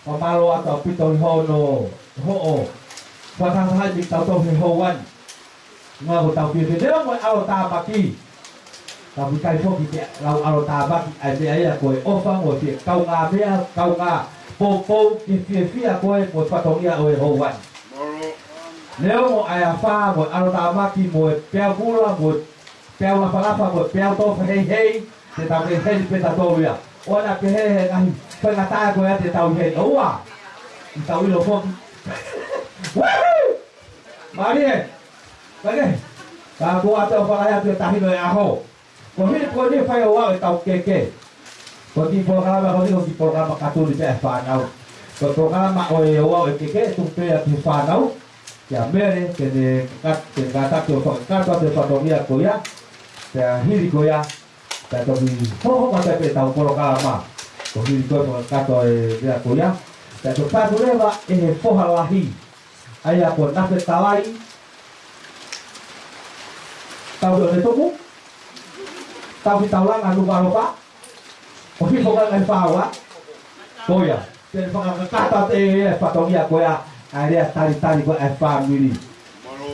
Fakamālō atu ʻaupito ʻi hono hoʻo fakahā mai kiate kitautolu he houa ni. Ngā ko tau pia te neo mo e ʻAlo Tāmaki. Tau ki kai foki te lau ʻAlo Tāmaki ai meʻa ia ko e ʻofa mo e fie kaungā meʻa, kaungā poupou ke fiefia ko e mo e fatongia ʻo e houa ni. Neo mo e afā mo e ʻAlo Tāmaki mo e peau kula mo e peau lafalafa mo e peau tō feheihei, te tau ke heni pē tautolu ia. ʻOua naʻa pehē he ngaahi faingataʻa ko ia te tau heni. ʻOua. ʻI tau ʻilo foki. Woohoo! Mālie. Pake. Ka ko ʻata o fakaʻahi atu e taʻahine ʻo e ʻaho. Ko hili ko eni fai ʻo aʻu e tau keke. Ko e kiʻi polokalama ko eni ko e kiʻi polokalama katuni pē ʻa e fānau. Ko e polokalama ʻo e ʻo aʻu e keke, tuku pē ʻa e fānau. Kia Mele, ke ne kat-, ke kātaki ʻo fakakakato atu e fatongia ko ia. Pea hili ko ia, pea toki hohonga pē pē tau polokalama. Ko hili ko e fakakakato e meʻa ko ia. Pea toki fai atu leva ʻe he foha lahi. ʻA ia ko Nafe Talai. Tau ʻo ne tuku. Tau ki Taulanga Nukuʻalofa. ʻO hifo ka ngai fāua. Ko ia. Te ne fakakakato atu ʻe ia e fatongia ko ia ʻa e lea talitali ko ia ʻa e fāmili.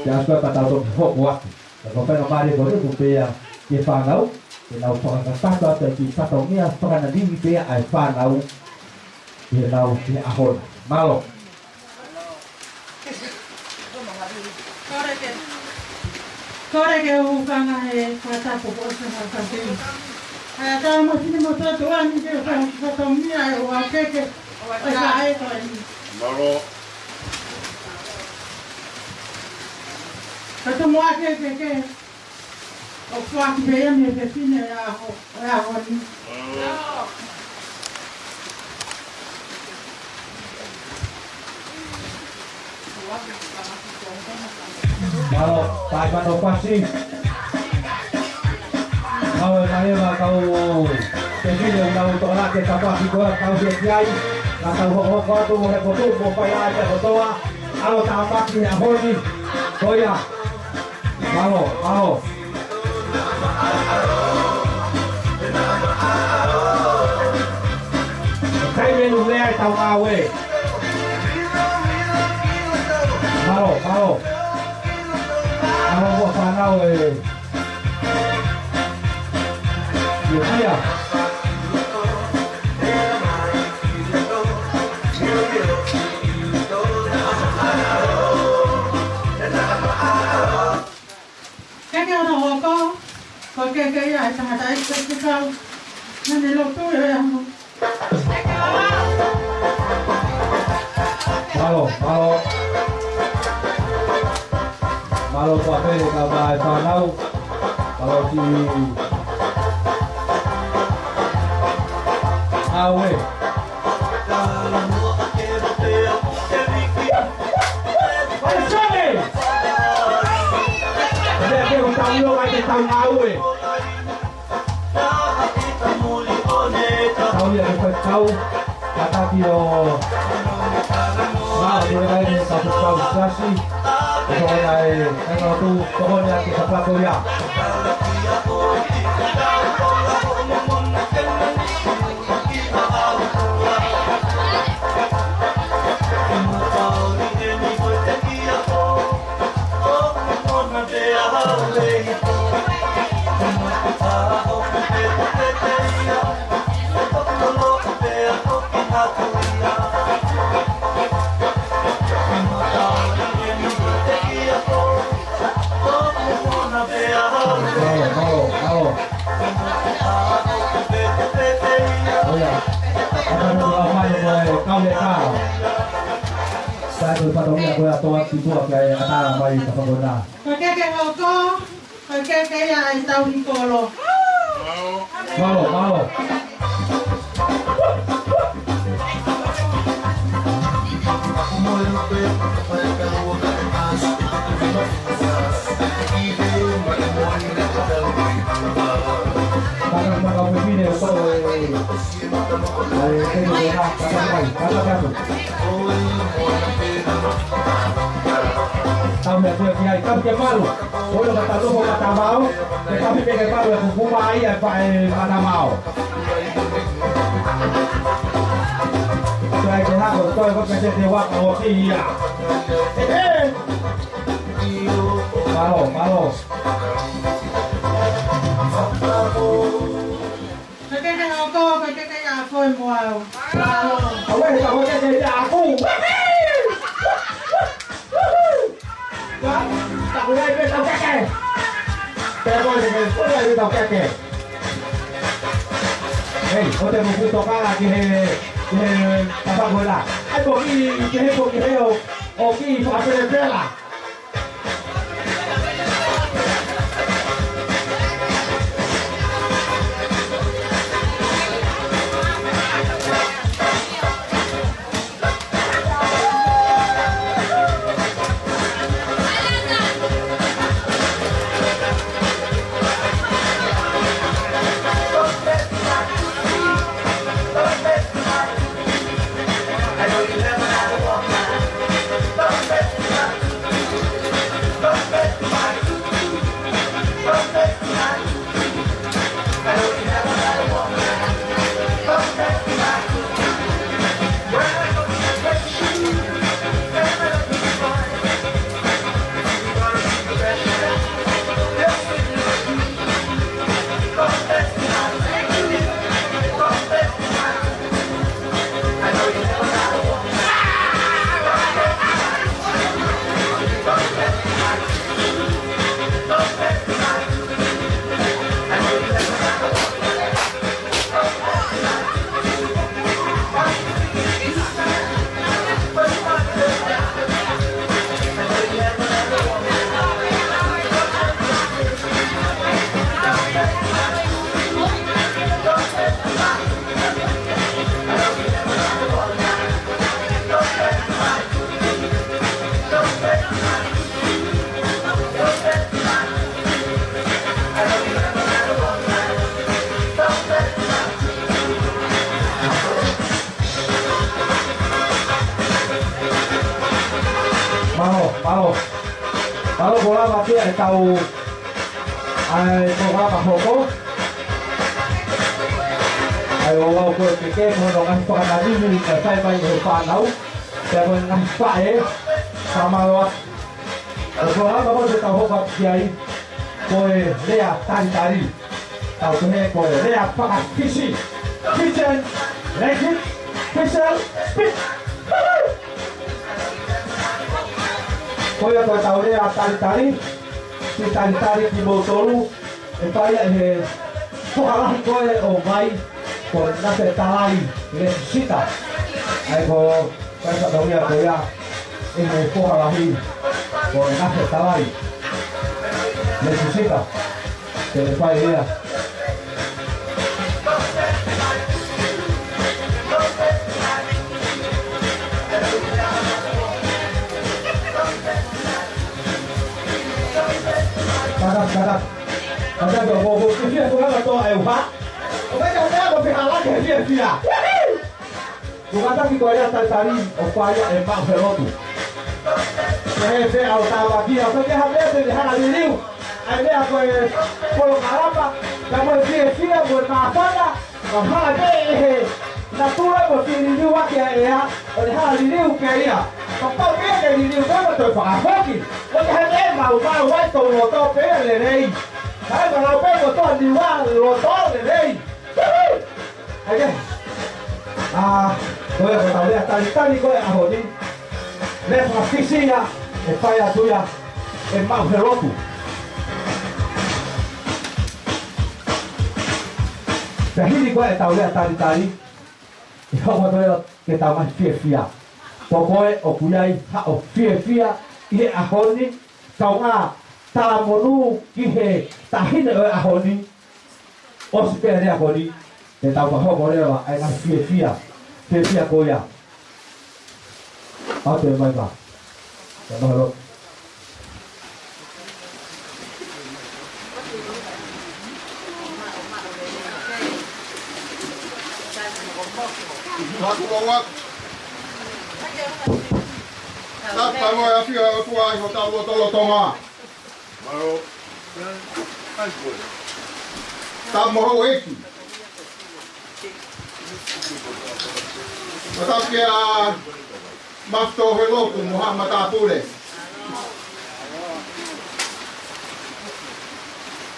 Te asu ka tau toki hoko atu. Ka ko e faingamālie ko eni ko pea ki he fānau. Te nau fakakakato atu e kiʻi fatongia fakananimi pea ʻa e fānau. Ki he lau ki he ʻaho ni. Mālō. Kole ke, kole ke u hūfanga he fakatapu kuo ʻosi fakatapu. ʻA ia tau mo sini mo tō tuani ke u fai fatongia e ua keke. ʻO e ka e ko eni. Mālō. Ka tomo ake keke. ʻO foaki pē ia mei he fefine ʻo e ʻaho, ʻo e ʻaho ni. Mālō, Taimano Pasi. Mālō, e mālō, kau fefine, ʻoku nau toʻo ʻa e tafaʻaki ko ē, kau fie ki ai. Naʻa tau hokohoko atu mo he potu, mo fai ʻa e kotoa. ʻAlo Tāmaki he ʻaho ni. Ko ia. Mālō, mālō. Kai menu lea e tau ngāue. Mālō, mālō. Mālō, ua fānau e. Ia, ia. Keke ʻo e hoko, ko e keke ia ʻa e tangataʻeiki ko e kau. Naʻa ne lotu ʻi he ʻaho. Mālō, mālō. Mālō, kuo pehē ka mai fānau. Mālō ki ʻAue. Oi, Sone! Pea ke u tau io ai ke tau ʻAue. Tau ia ke fai tau. Kātaki ʻo. Mālō, tuʻu ai ke tau fai tau siasi. Ko e tokoni ai, e tau tu, tokoni ai ke tau fai ia. Mālō, mālō, mālō. ʻOia. ʻAtā mo e lau mai mo e kau e kā. Sai ko e fatongia ko e ʻato atu ki tua ki ai ʻatā mai ka fakona. Ko e keke hoko, ko e keke ia ʻa e tauhi kolo. Mālō, mālō. Tau mea kue ki ai, tau ke malu. Olo ka tau loko ka tau mao, ke tau mea ke malu e kukuma ai e pa e mana mao. Kai ke hako, ko e ko pese te waka o ki ia. ʻE! Mālō, mālō. Ko e keke hoko, ko e keke ia ko e moau. Mālō. Awe, ka ko e keke ia ko. Ka, ka ko e keke ia ko. Pea ko e keke, ko e keke ia ko. Hei, ʻoua te mou fuʻu tokanga ki he, ki he tapa ko ē la. ʻAi ko ki, ki he ko ki he ʻo, ʻo ki fakapelepela. Mālō, mālō. Mālō ko lava pē ʻetau ʻai ko lava hoko. ʻAi ʻo lau ko e keke, mo hono ngaahi fakananimi, kae fai mai ʻe he fānau. Pea mo e ngaahi faʻē, fakamālō atu. ʻO ko lava ko ʻetau hoko atu ki ai, ko e lea talitali. Tau pehē ko e lea faka-Fisi. Fijian language, Fijian speech. Ko ia ko ʻetau lea talitali, siʻi talitali kimoutolu, ʻe fai ia ʻe he foha lahi ko ē ʻo Vai, ko Nafe Talai Lesusita. ʻAi ko Kai sa tau ia ko ia, ʻe he foha lahi, ko Nafe Talai Lesusita. Te ne fai ia. Kada, kada. Kada, ko, ko, ko, fiefia ko lava toa e uha. ʻO mai ka mea ko fiha lake he fiefia. Ko e kātaki ko ia talitali ʻoku fai ia ʻe maʻu he lotu. Ko e hā e meʻa ʻoku tāpuakiʻi, ʻoku ʻikai ha meʻa te ne hanga liliu ʻa e meʻa ko e polokalama, ka mo e fiefia, mo e māfana, ka hanga pē ʻe he natula mo e liliu ʻaki ʻa e ʻea, ʻo ne hanga liliu pē ia. Kapau pē ke liliu pē mo toe fakafoki, ʻoku ʻikai ha meʻa ʻe maumau ai ʻetau loto pē lelei. Kae maumau pē mo ʻetau niua loto lelei. ʻAi ke. ʻA, ko ia ko ʻetau lea talitali ko ē ʻaho ni. Lea faka-Fisi ia, ʻe fai atu ia ʻe maʻu he lotu. Pea hili ko ē ʻetau lea talitali, ʻe hoko atu ia ke tau mai fiefia. Ko koe ʻoku ʻi ai haʻo fiefia ʻi he ʻaho ni, kaungā talamonū ki he taʻahine ʻo e ʻaho ni, ʻosi pē ʻa e lea ko eni, te tau fakahoko leva ʻa e ngaahi fiefia, fiefia ko ia. ʻAu te mai ka. Te mahalo. Mālō. Tapa mo e ʻafio ʻa e ʻOtua ʻi hotau lotolotonga. Mālō. Tapa mo houʻeiki. Tapu kia Mafito he lotu mo haʻa matāpule.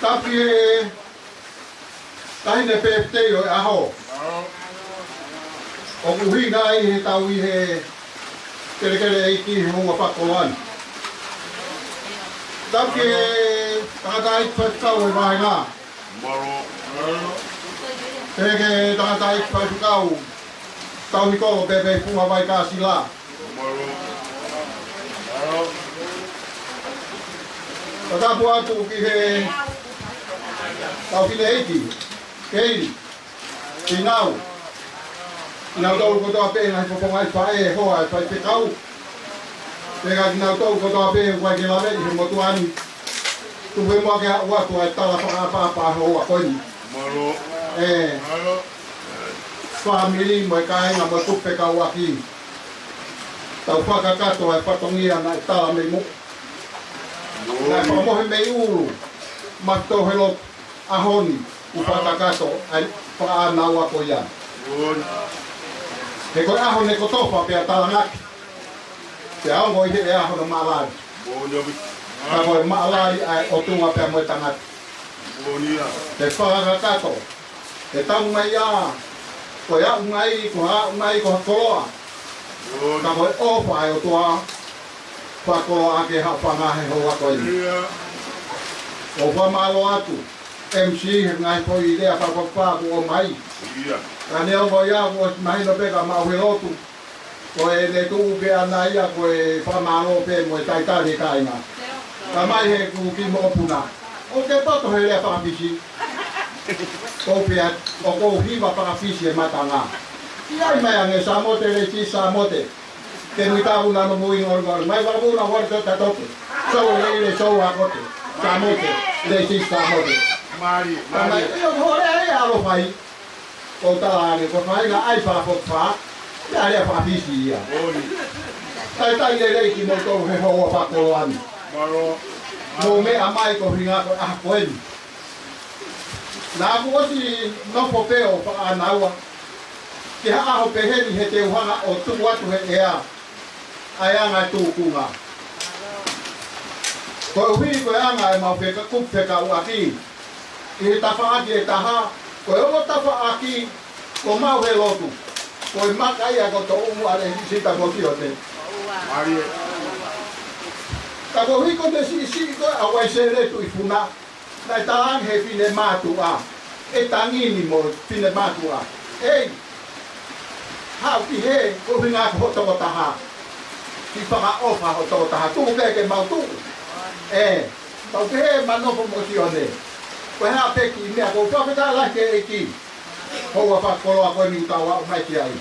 Tapu ki he taʻahine pēpitei ʻo e ʻaho. ʻOku ʻuhinga ai he tau ʻi he kelekele ʻeiki he houa fakakoloa ni. Tapu ki he tangataʻeiki faifekau ʻo e vāhenga. Mālō. Pehē ki he tangataʻeiki faifekau Taunikolo Pepe Fuha Vaikasila. Mālō. Mālō. Fakatapu atu ki he tau fineʻeiki, Keili, Pinau. Kinautolu kotoa pē ngaahi fofonga ʻi faʻē hoa ʻi faifekau. Pehē kia kinautolu kotoa pē ʻoku ʻikai ke laveʻi he motuʻa ni. Tuku muʻa ke u ʻoatu ʻa e tala fakaʻapaʻapa houa ko eni. Mālō. ʻE. Mālō. Fāmili mo e kāinga mo e kupu fekauʻaki. Tau fakakakato ʻa e fatongia naʻe tala mei muʻa. Mālō. Naʻe fakamohe mei ʻulu, Mafito he lotu, ʻaho ni, ʻoku fakakakato ʻa e fakaʻānaua ko ia. Mālō. He ko e ʻaho ne kotofa pea talangaki. Pea ongo ʻi he ʻea hono maʻalali. Mālō. Ka ko e maʻalali ʻa e ʻOtua pea mo e tangata. Mālō. He fakakakato, he taumaiā, ko e aʻu mai, ko ha aʻu mai, ko ha koloa. Mālō. Ka ko e ʻofa ʻa e ʻOtua, fakakoloa ʻaki ha fanga he houa ko eni. Mālō. ʻOku fakamālō atu, M C he ngaahi foʻi lea fakafokifā kuo ʻomai. Mālō. Ka neongo ia kuo ʻosi mahino pē ka maʻu he lotu. Ko e ne tuʻu pē ʻana ia ko e fakamālō pē mo e talitali kāinga. Ka mai he kuki mokopuna. ʻOku ke poto he lea fakafisi. Ko pea, ʻoku ou hiva fakafisi e matanga. ʻI ai mai ange Samote, Lesi Samote. Ke mui taku nano mui ngol ngol. Mai wala muna wala te tatoke. Sau lei le sau akote. Samote, Lesi Samote. Mālie, mālie. Ka mai, ʻio, ko e lea ia ʻalofa ai. Ko tala ange, ko e faʻahinga ʻai fakafokifā, ʻa e lea fakafisi ia. Talitali lelei kimoutolu he houa fakakoloa ni. Mālō. Mou meʻa mai ko e ʻuhinga ko e ʻaho ko eni. Naʻa ku ʻosi nofo pē ʻo fakaʻānaua. Ki ha ʻaho pehē ni he te u hanga ʻo tuku atu he ʻea ʻa e anga e tūkunga. Koeʻuhi ko e anga ʻemau feka-, kupu fekauʻaki ʻi he tafaʻaki ʻe taha, ko e ongo tafaʻaki ko maʻu he lotu. Ko e maka ia ko e toʻu ʻa e Lēsisita Mosione. Mālie. Ka koeʻuhi ko e siʻisiʻi ko ē ʻa Uaisele Tuʻifuna. Naʻe tala ange he finemātuʻa, ʻe tangi ni mo finemātuʻa. ʻEi, haʻu ki hē, ko e ʻuhinga ko hoʻo tokotaha. Ke fakaʻofa hoʻo tokotaha, tuku ke, ke mau tuʻu. ʻE, tau pehē ma nofo mo Sione. Ko e hā pē kiʻi meʻa ko e fakafetaʻi lahi ki he ʻEiki. Houa fakakoloa ko eni ʻoku tau aʻu mai ki ai.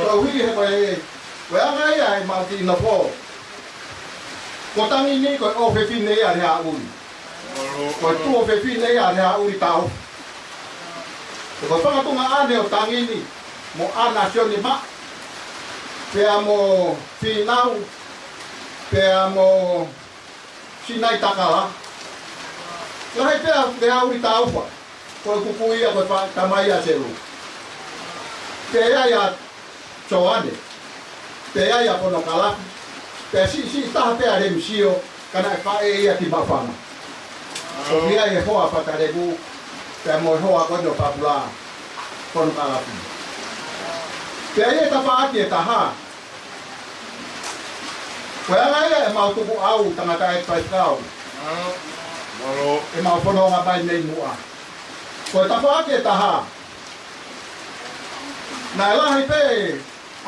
Koeʻuhi he ko e, ko e anga ia ʻemau kiʻi nofo. Ko Tangi ni ko e ʻofefine ia ʻa Leaʻuli. Ko e tuofefine ia ʻa Leaʻuli Taufa. Ko e fakatunga ʻane ʻo Tangi ni, mo ʻAna Sione Maʻa, pea mo Fīnau, pea mo Sinai Takala. Lahi pē ʻa Leaʻuli Taufa, ko e kuku ia ko e fa-, tamai ʻa Selu. Pea ʻi ai ʻa Soane, pea ʻi ai ʻa Ponokalafi, pea siʻisiʻi taha pē ʻa Lemisio, ka naʻe faʻē ia ki Mafana. ʻOku ʻi ai e hoa Fatalevu, pea mo e hoa ko eni ʻo Papula, Ponokalafi. Pea ʻi ai e tafaʻaki ʻe taha, ko e anga ia ʻemau tukuʻau tangataʻeiki faifekau. ʻEmau fononga mai mei muʻa. Ko e tafaʻaki ʻe taha, naʻe lahi pē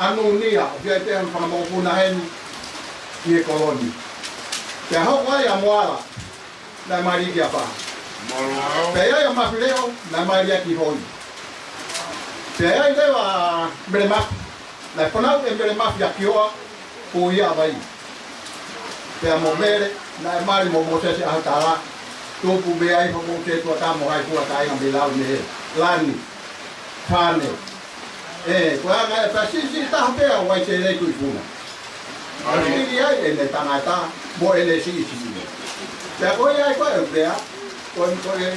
ʻa Nunia, ʻoku ʻi ai pē ʻa e fanga mokopuna heni ʻi he kolo ni. Pea hoko ai ʻa Moala, naʻe mali ki Apaha. Pea ʻi ai ʻa Mafileʻo, naʻe mali ki Hoi. Pea ʻi ai leva ʻa Melemafi, naʻe fanauʻi ʻe Melemafi ʻa Kioa, ko ia ʻa Vai. Pea mo Mele, naʻe mali mo Mōsese ʻAhutala, tupu mei ai hoʻo mou te tua tā mo hai kua kāinga mei lau mei he Lani, Fane. ʻE, ko e anga e pea siʻisiʻi taha pē ʻa Uaisele Tuʻifuna. ʻA e hili ai ʻene tangata, mo ʻene siʻisiʻi. Pea ko ia ai ko e pea, ko e, ko e,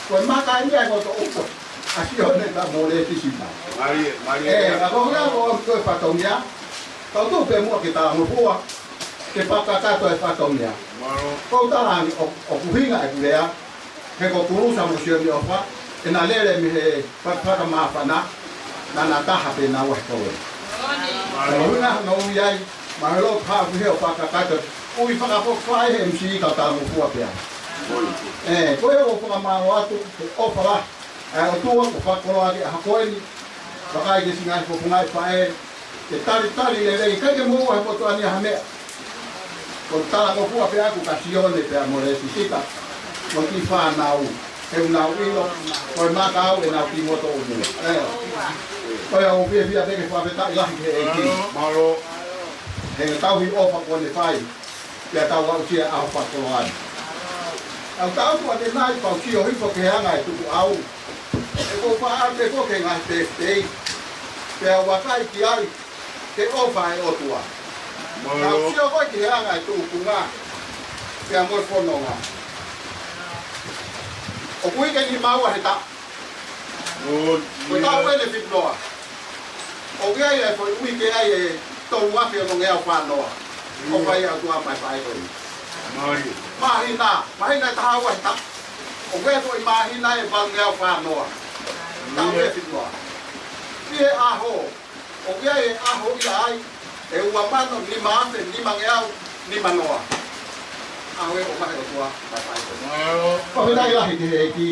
ko e maka ia ko e toʻu ko. ʻa Sione pea mo Lēsisita. Mālie, mālie. ʻE, ka ko e ʻuhinga ko e fatongia, kau tuʻu pē muʻa ke talangofua, ke fakakakato e fatongia. Mālō. Ko u talaange ʻo, ʻoku ʻuhinga ʻeku lea, he ko Kulusa mo Sione ʻOfa, ʻena lele mei he fa-, fakamāfana, naʻa na taha pē naua he kolo. Mālō. Ko e ʻuhinga hono ui ai, mahalo ko e hā ʻoku ʻi hē ʻo fakakakato, ui fakafoki fai he M C ka talangofua pē. ʻE, ko ia ʻoku ou fakamālō atu, he ʻofa lahi ʻa e ʻOtua kuo fakakoloa ʻaki ʻa e ʻaho ko eni, vakai ki he siʻi ngaahi fofonga ʻi faʻē, ke talitali lelei, ʻikai ke moʻua he motuʻa ni ha meʻa. Ko e talangofua pē ʻaku kia Sione pea mo Lēsisita, mo e kiʻi fānau, he ʻoku nau ʻilo, ko e maka au ʻenau kiʻi moto ʻo mua. ʻE. Ko ia ʻoku ou fiefia pē ke fakafetaʻi lahi ki he ʻEiki. Mālō. He tauhi ʻofa kuo ne fai, pea tau aʻusia ʻa e fakakoloa ni. ʻOku ou tau atu ʻanenai pea u sio hifo ki he anga e tukuʻau. ʻOku ou faʻa ʻalu pē ko ē ki he ngaahi pēpē. Pea u vakai ki ai, ke ʻofa e ʻOtua. Mālō. Pea u sio ko ē ki he anga e tuʻunga. Pea mo e fononga. ʻOku ʻikai ke ni maua he taʻu. Ko e taʻu eni ʻe fitu noa. ʻOku ʻi ai e foʻi uike ai ʻe tolu afe onongeau fā noa. ʻOfa ia ʻa e ʻOtua maʻa e faʻē ko eni. Mālie. Māhina, māhina ʻe taha ua he taʻu. ʻOku ʻi ai e foʻi māhina ʻe valungeau fā noa. Taʻu ʻe fitu noa. ʻI he ʻaho, ʻoku ʻi ai e ʻaho ia ai, ʻe ua mano nima afe nimangeau nima noa. ʻAho ʻe ʻofa he ʻOtua maʻa e faʻē ko eni. Mālō. Fakafetaʻi lahi ki he ʻEiki.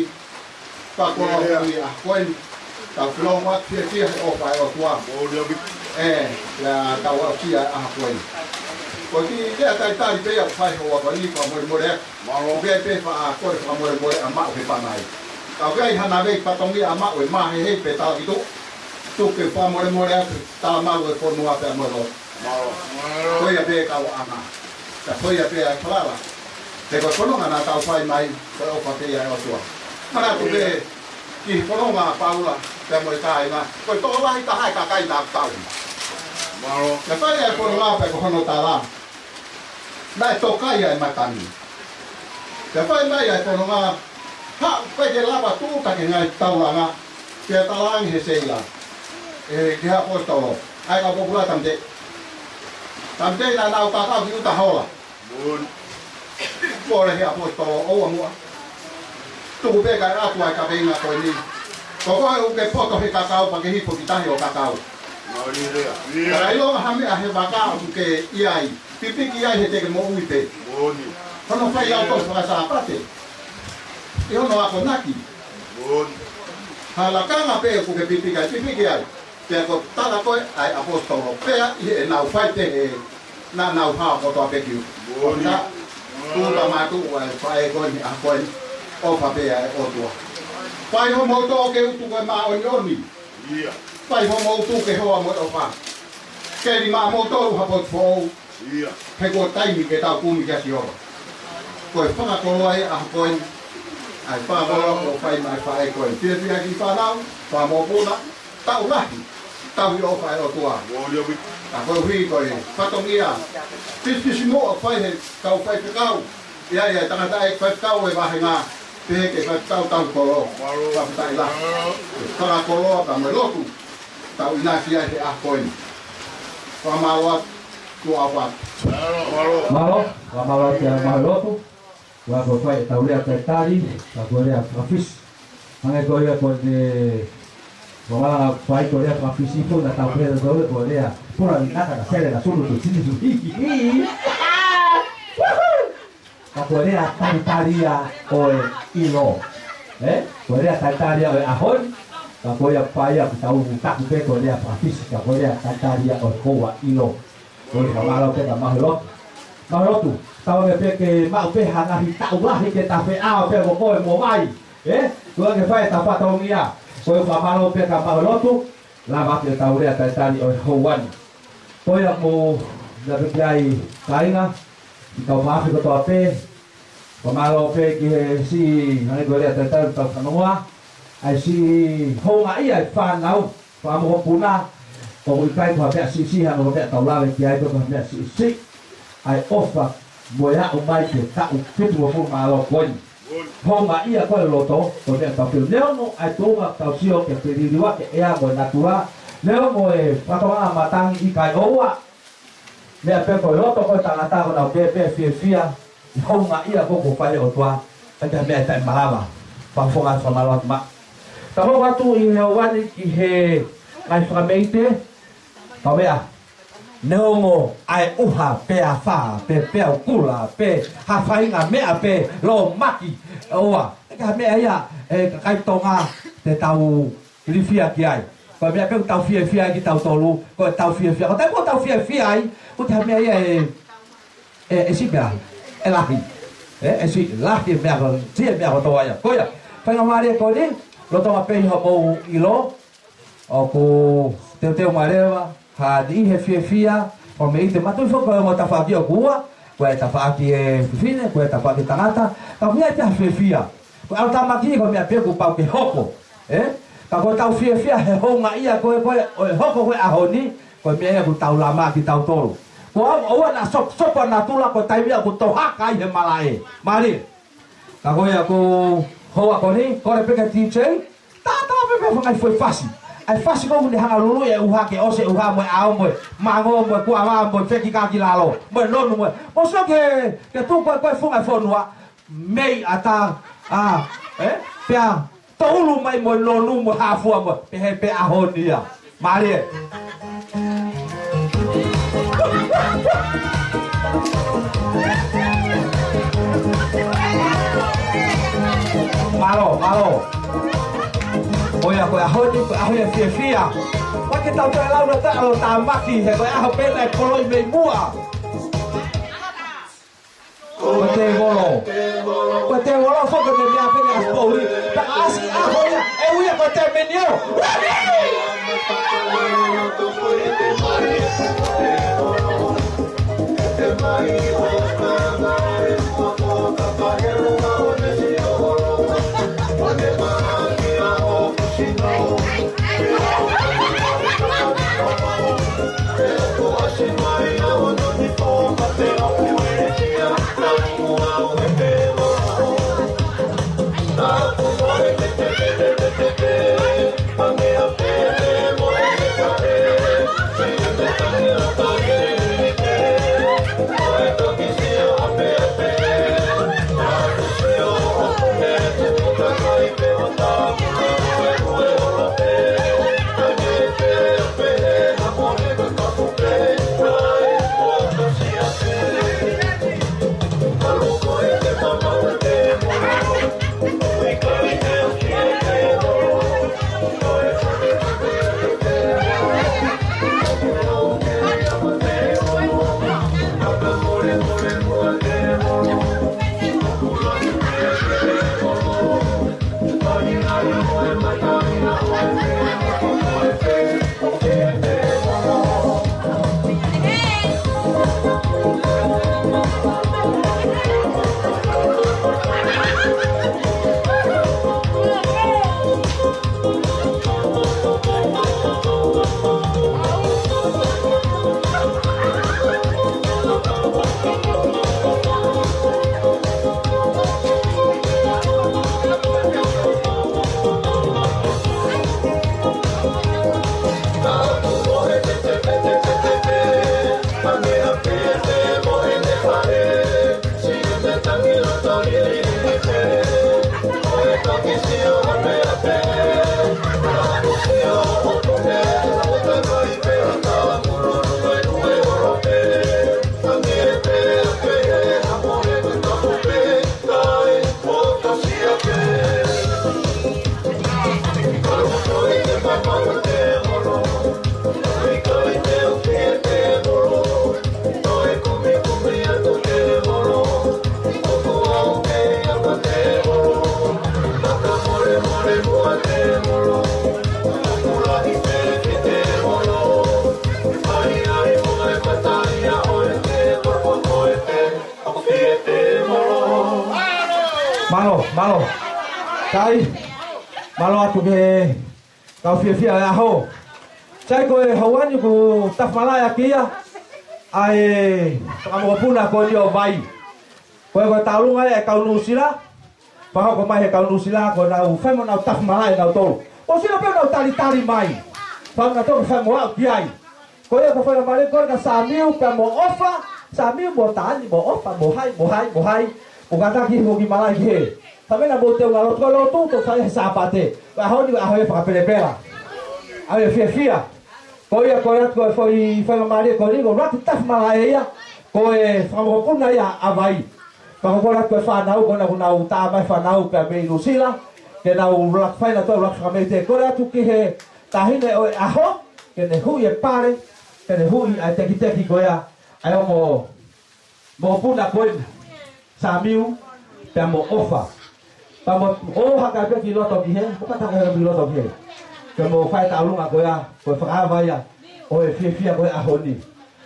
Fakakoloa ʻa e ʻaho ko eni. Tau fanongo atu fiefia he ʻofa ʻa e ʻOtua. ʻE, ia tau aʻusia ʻa e ʻaho ko eni. Ko e kiʻi lea talitali pē ia ʻoku fai he houa ko eni, fakamolemole atu. Mālō. Pea pē fakakole fakamolemole ʻa maʻu he pangai. Ka ʻoku ʻi ai hano vei fatongia ʻa maʻu ʻe mahehei pē talakituʻa. Tuku ke fakamolemole atu, tala malu e fonua pea mo e lotu. Mālō. Ko ia pē kau anga. Ka ko ia pē ʻa e falala. He ko e fononga naʻa tau fai mai, ko e ʻofa pē ia ʻa e ʻOtua. Manatu pē ki he fononga ʻa Paula, pea mo e kāinga. Ko e tokolahi taha e kakai naʻa tau. Mālō. Naʻe fai e fononga pea ko hono tala. Naʻe toka ia e matangi. Pea fai mai ʻa e fononga, haʻu pē ke lava tūʻuta ki he ngaahi taulanga, pea talaange he seila, ʻe, ki he ʻaposetolo, ʻai ka popula tamte. Tamte naʻa nau kakau ki ʻuta hola. Moʻoni. Kole he ʻaposetolo ʻoua muʻa. Tuku pē kae ʻatu ʻa e kaveinga ko eni. Ko koe ʻoku ke poto he kakau pea ke hifo ki tahi ʻo kakau. Mālie lea. Ka ʻilonga ha meʻa he vaka ʻoku ke ʻi ai. Pipiki ai he te ke moʻui pē. Moʻoni. Hono fai ʻa e tō fakasāpate. ʻI hono akonaki. Moʻoni. Ha lakanga pē ʻoku ke pipiki ai, pipiki ai. Pea ko e tala ko ē ʻa e ʻaposetolo pea ʻi heʻenau fai pehē naʻa nau hao kotoa pē ki ʻuta. Moʻoni. Tūʻuta mātuʻu ʻa e faʻē ko eni ʻaho ko eni. ʻOfa pē ʻa e ʻOtua. Fai hoʻomou tō ke utu ko e māʻoniʻoni. ʻIa. Fai hoʻomou tū ke hoa mo e ʻofa. Keli maʻamoutolu ha potu foʻou. ʻIa. He ko e taimi ke tau kumi kia Sihova. Ko e fakakoloa ia ʻaho ko eni. ʻA e fakakoloa kuo fai maʻa e faʻē ko eni. Fiefia ki he fānau, fanga mokopuna, taʻu lahi, tauhi ʻofa e ʻOtua. Moʻoni ʻaupito. Ka koeʻuhi ko e fatongia. Pisipisimuʻa fai he kau faifekau. ʻI ai e tangataʻeiki faifekau e vāhenga, pehē ki he faifekau tauhi kolo. Mālō. Fakafetaʻi lahi. Mālō. Fakakoloa pea mo e lotu. Tau ʻinasi ai he ʻaho ko eni. Fakamālō atu, tuʻa ʻofa atu. Mālō. Mālō, fakamālō atu ʻa e mahi lotu. Kuo fai ʻetau lea talitali, ka ko e lea fakafisi. Hangē ko ia ko e, ko e malanga fai ko e lea fakafisi pē naʻa tau pehē ko e lea, ko e lea, pula ni naka na sele na sulu tu sini tu. Ka ko e lea talitali ia ʻo e ʻilo. ʻE? Ko e lea talitali ia ʻo e ʻaho ni. Ka ko ia pē ia ʻoku tau taku pē ko e lea fakafisi, ka ko e lea talitali ia ʻo e houa ʻilo. Ko e fakamālō pē ka mahi lotu. Mahi lotu, tau ange pē ke maʻu pē ha ngaahi taʻu lahi ke ta feʻao pē mo koe mo vai. ʻE? Ko e ke fai ta fatongia. Ko e fakamālō pē ka mahi lotu, lava ke tau lea talitali ʻo e houa ni. Ko ia mo na pē ki ai kāinga, ʻi kau mafi kotoa pē, fakamālō pē ki he siʻi, hangē ko e lea talitali tau fanongoa, ʻa e siʻi houngaʻia e fānau, fanga mokopuna, ʻoku ʻikai ko ha meʻa siʻisiʻi hangē ko e meʻa tau lave ki ai ko ha meʻa siʻisiʻi, ʻa e ʻofa mo e aʻu mai ki he taʻu fitungofulu mā ua ko eni. houngaʻia ko ē loto, ko e meʻa tau pehē. Neongo ʻa e tuʻunga tau sio ki he liliu ʻa e ʻea mo e natula, neongo e fakatokanga matangi ʻikai ʻoua, meʻa pē ko e loto ko ē tangata ko ʻenau pēpē fiefia, ʻi he houngaʻia ko ē kuo fai ʻe he ʻOtua, ʻikai ha meʻa ʻe taʻemalava, fakafofonga fakamālō atu maʻa. Tau hoko atu ʻi he ʻaho ni ki he ngaahi fakameʻite, tau meʻa. Neongo ʻa e ʻuha, pe afā, pe peau kula, pe ha faʻahinga meʻa, pe lōmaki, ʻoua. ʻIkai ha meʻa ia, ʻe kakai Tonga, te tau ilifia ki ai. Ko e meʻa pē ʻoku tau fiefia ai kitautolu, ko ʻetau fiefia. Ko e taimi ʻoku tau fiefia ai, ʻoku ʻikai ha meʻa ia ʻe, ʻe, ʻe siʻi pē lahi. ʻE lahi. ʻE, ʻe siʻi lahi e meʻa ko, siʻi e meʻa kotoa ia. Ko ia, faingamālie ko eni, lolotonga pē ʻi hoʻomou ʻilo, ʻoku teuteu mai leva ha niʻihi he fiefia, ʻo meʻa ʻi he mātuʻa foki ko e ongo tafaʻaki ʻoku ua, ko e tafaʻaki e fefine, ko e tafaʻaki tangata, ka ʻoku ʻi ai pē ha fiefia. Ko e ʻalu tāmaki ko e meʻa pē kuo pau ke hoko, ē? Ka ko ʻetau fiefia he houngaʻia ko ē, ko ē, ʻo e hoko ko ē ʻaho ni, ko e meʻa ia ʻoku tau lama kitautolu. Ko au, ʻoua naʻa sop-, sopa natula ko e taimi ia ʻoku tohaka ai he malaʻe. Mālie. Ka ko ia ko e houa ko eni, kole pē ki he D J, tā, tā pē pē fanga foʻi fasi. ʻA e fasi ko ē ʻoku ne hanga lului e ʻuha ke ʻosi e ʻuha mo e ʻao mo e mango mo e kuava mo e fekika ki lalo. Mo e nonu mo e. Mo sio ki he, ki he tuku ko ē ko ē funga e fonua. Mei ʻatā, ā, ē? Pea tōʻulu mai mo e nonu mo e hāfua mo e. Pehē pē ʻaho ni ia. Mālie. Mālō, mālō. Ko ia ko e ʻaho ni, ko e ʻaho ia fiefia. ʻOua ke tau toe lau na ta alo tāmaki, he ko e ʻaho pē naʻe koloi mei muʻa. Ko e tēvolo. Ko e tēvolo foki ko e meʻa pē naʻe ʻasi poʻuli. Pea ʻasi ʻaho ia, ʻe ui ia ko e tēmenio. Mālō, mālō. Kai, mālō atu ke kau fiefia e ʻaho. Sai ko e houa ni ʻoku tafa malaʻia ki ai ʻa e fakamokopuna ko eni ʻo Vai. Ko e ko e tālunga e kau Nuʻusila. Fakahoko mai he kau Nuʻusila, ko ʻenau fai mo ʻenau tafi malaʻe ʻanautolu. Ko sila pē ʻenau talitali mai. Fai mo ʻenau toki fai mo aʻu ki ai. Ko ia ko e faingamālie ko ē kia Samiu pea mo ʻOfa, Samiu mo Tani mo ʻOfa, mo hai, mo hai, mo hai. Mo kātaki mo ki malaʻe ki he. Ka mena mo te unga lotu, ko e lotu, to fai he Sāpate. Ko e ʻaho ni, ko e ʻaho ia fakapelepela. ʻAho ia fiefia. Ko ia, ko ia, ko e foʻi faingamālie ko eni, ko e ʻuluaki tafi malaʻe ia, ko e fakamokopuna ia ʻa Vai. Pea ko e kole atu e fānau, ko ena kuo nau tā mai fānau pea mei Nuʻusila, ke nau ʻuluaki fai ʻenautolu ʻuluaki fakameʻite. Kole atu ki he taʻahine ʻo e ʻaho, ke ne huʻi e pale, ke ne huʻi ʻa e tekiteki ko ia, ʻa e ongo mokopuna ko ena, Samiu, pea mo ʻOfa. Pea mo ō hake pē ki loto ki hē, ō hake pē ki loto ki hē. Ke mo fai e taʻolunga ko ia, ko e fakaava ia ʻo e fiefia ko ē ʻaho ni.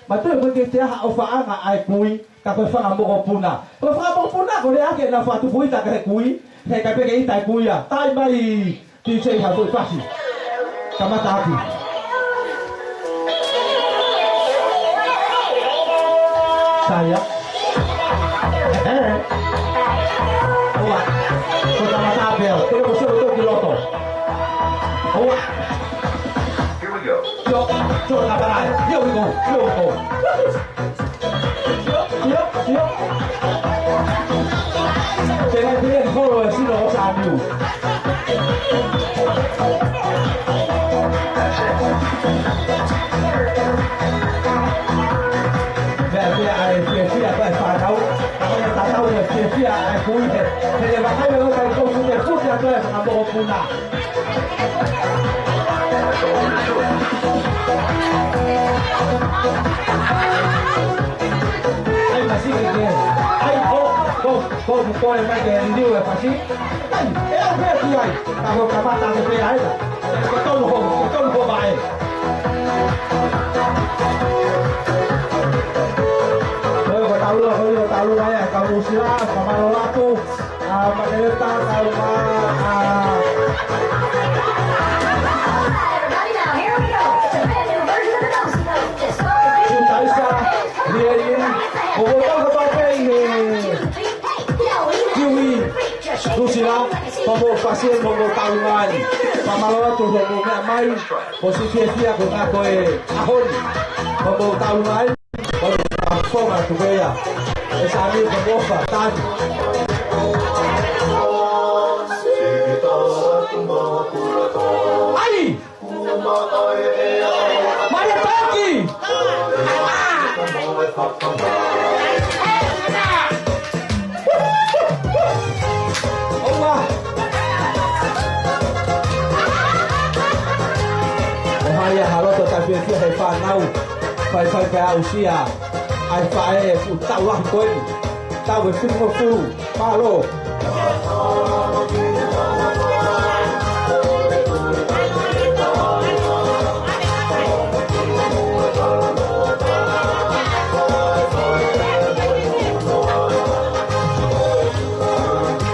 Mātuʻa, ʻoku ʻikai ke toe ʻi ai ha ʻofaʻanga ʻa e kui, ka ko e fanga mokopuna. Ko e fanga mokopuna, ko e lea ʻa e kau fakatupu ʻita ki he kui, he ʻikai pē ke ʻita e kui ia. Tali mai, DJ, ha foʻi fasi. Kamata atu. Sai ia. ʻE, ʻe. ʻOua. Ko e kamata pē ia. Ko e ko sio ki loto. ʻOua. Here we go. Sio, sio, na parai. Here we go. Here we go. Sio, sio, sio. Te ngai pē holo e sino ʻo Samiu. Pea, pea ʻa e fiefia ko ē fānau. Ka ko e tatau e fiefia ʻa e kui he. He te vakai ʻo kai ko fute fute atu e fanga mokopuna. ʻAi, masiki ke. ʻAi, ʻo, ko, ko, ko, ko, e mai ke liliu e fasi. ʻAi, ʻe au pē ki ai. Ka ko kamata ke pē ai. Ke tonu ho, ke tonu ho vaʻe. Ko e ko taulua, ko e ko taulua ia, kau Nuʻusila, fakamālō atu. ʻA, Makeleta, kau ma, ʻa. Everybody now, here we go. It's a brand new version of the Bouncy Boat. Just so you Taisa, Lieli, ko ko tau ka pāpei he. Kiwi, Nuʻusila, pea mo fasi mo mo taulua ai. Fakamālō atu he mo meʻa mai, ko si fiefia ko ena ko e ʻaho ni. Pea mo taulua ai. ʻO ka fonga atu pē ia. ʻE Sami ka mofa, Tani. ʻAi! Maria Taki! ʻOua! ʻO hai ʻa e loto taʻefiefia he fānau. Faifai pē aʻusia ʻa e faʻē ʻoku tau lahi ko eni. Tau ʻe fitungofulu. Mālō.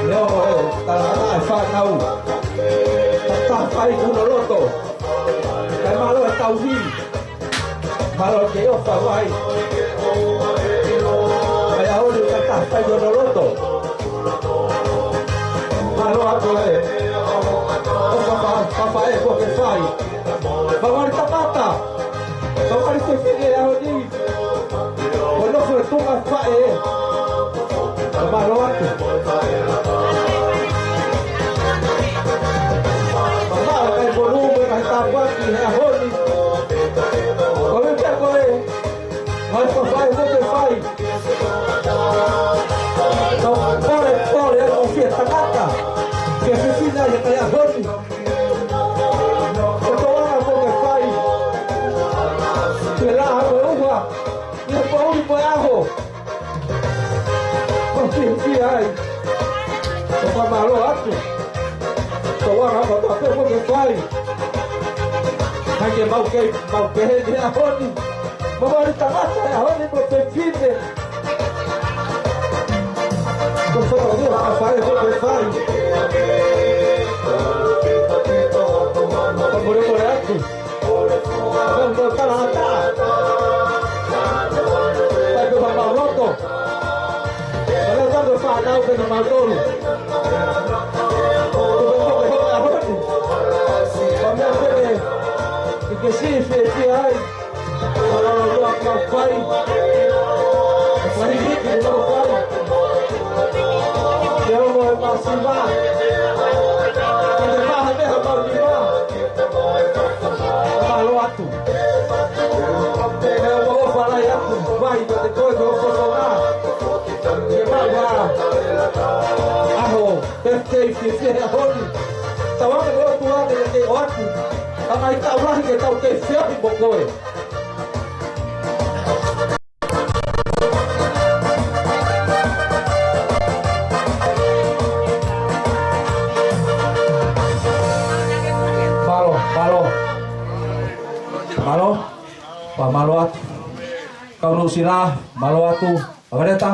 Leo, leo, tala ʻa e fānau. Tau fai hono loto. Kae mālō e tauhi. Mālō ke ʻofa mai. Kae ʻaho ni ka ta fai hono loto. Mālō atu e. ʻOfa fa, fa, fa e ko ke fai. Mavali tangata. Mavali fefine ʻaho ni. Ko nofo e tunga faʻē. Ka mālō atu. Mālō kai monu mo kai tāpuaki he ʻaho ni. Ko e pea ko e. Mai fafai mo ke fai. Tau pole pole ʻa e ʻofia tangata. Ke fefine ʻi he kai ʻaho ni. Ko toanga mo ke fai. Ke laha mo uha. ʻI he poʻuli mo e ʻaho. Ko fiefia ai. Ko fakamālō atu. Ko anga ko ta pe mo ke fai. Hai ke mau ke, mau ke he ni ʻaho ni. Mavali tangata ʻaho ni mo fefine. Ko fakaʻuha ka fai mo ke fai. Ko mole mole atu. Ko tala ata. Pai ko ka mau loto. Ka leo tango fānau pē na mautolu. Ke siʻi fiefia ai. Mālō, mālō, mālō, mālō. Mālō, mālō, mālō. Ke ongo e māsima. Ke te maha te ha mau ni mā. Mālō atu. Ke ongo falai atu. Vai, ke te koe, ke ongo fosonga. Ke maha. ʻAho. Pefitei fiefia he ʻaho ni. Tau ake mo atu ake ke ʻoatu. Ka mai tau lahi ke tau kei feohi mo koe. Mālō, mālō. Mālō. Pea mālō atu. Kau Nuʻusila, mālō atu. Avaleta.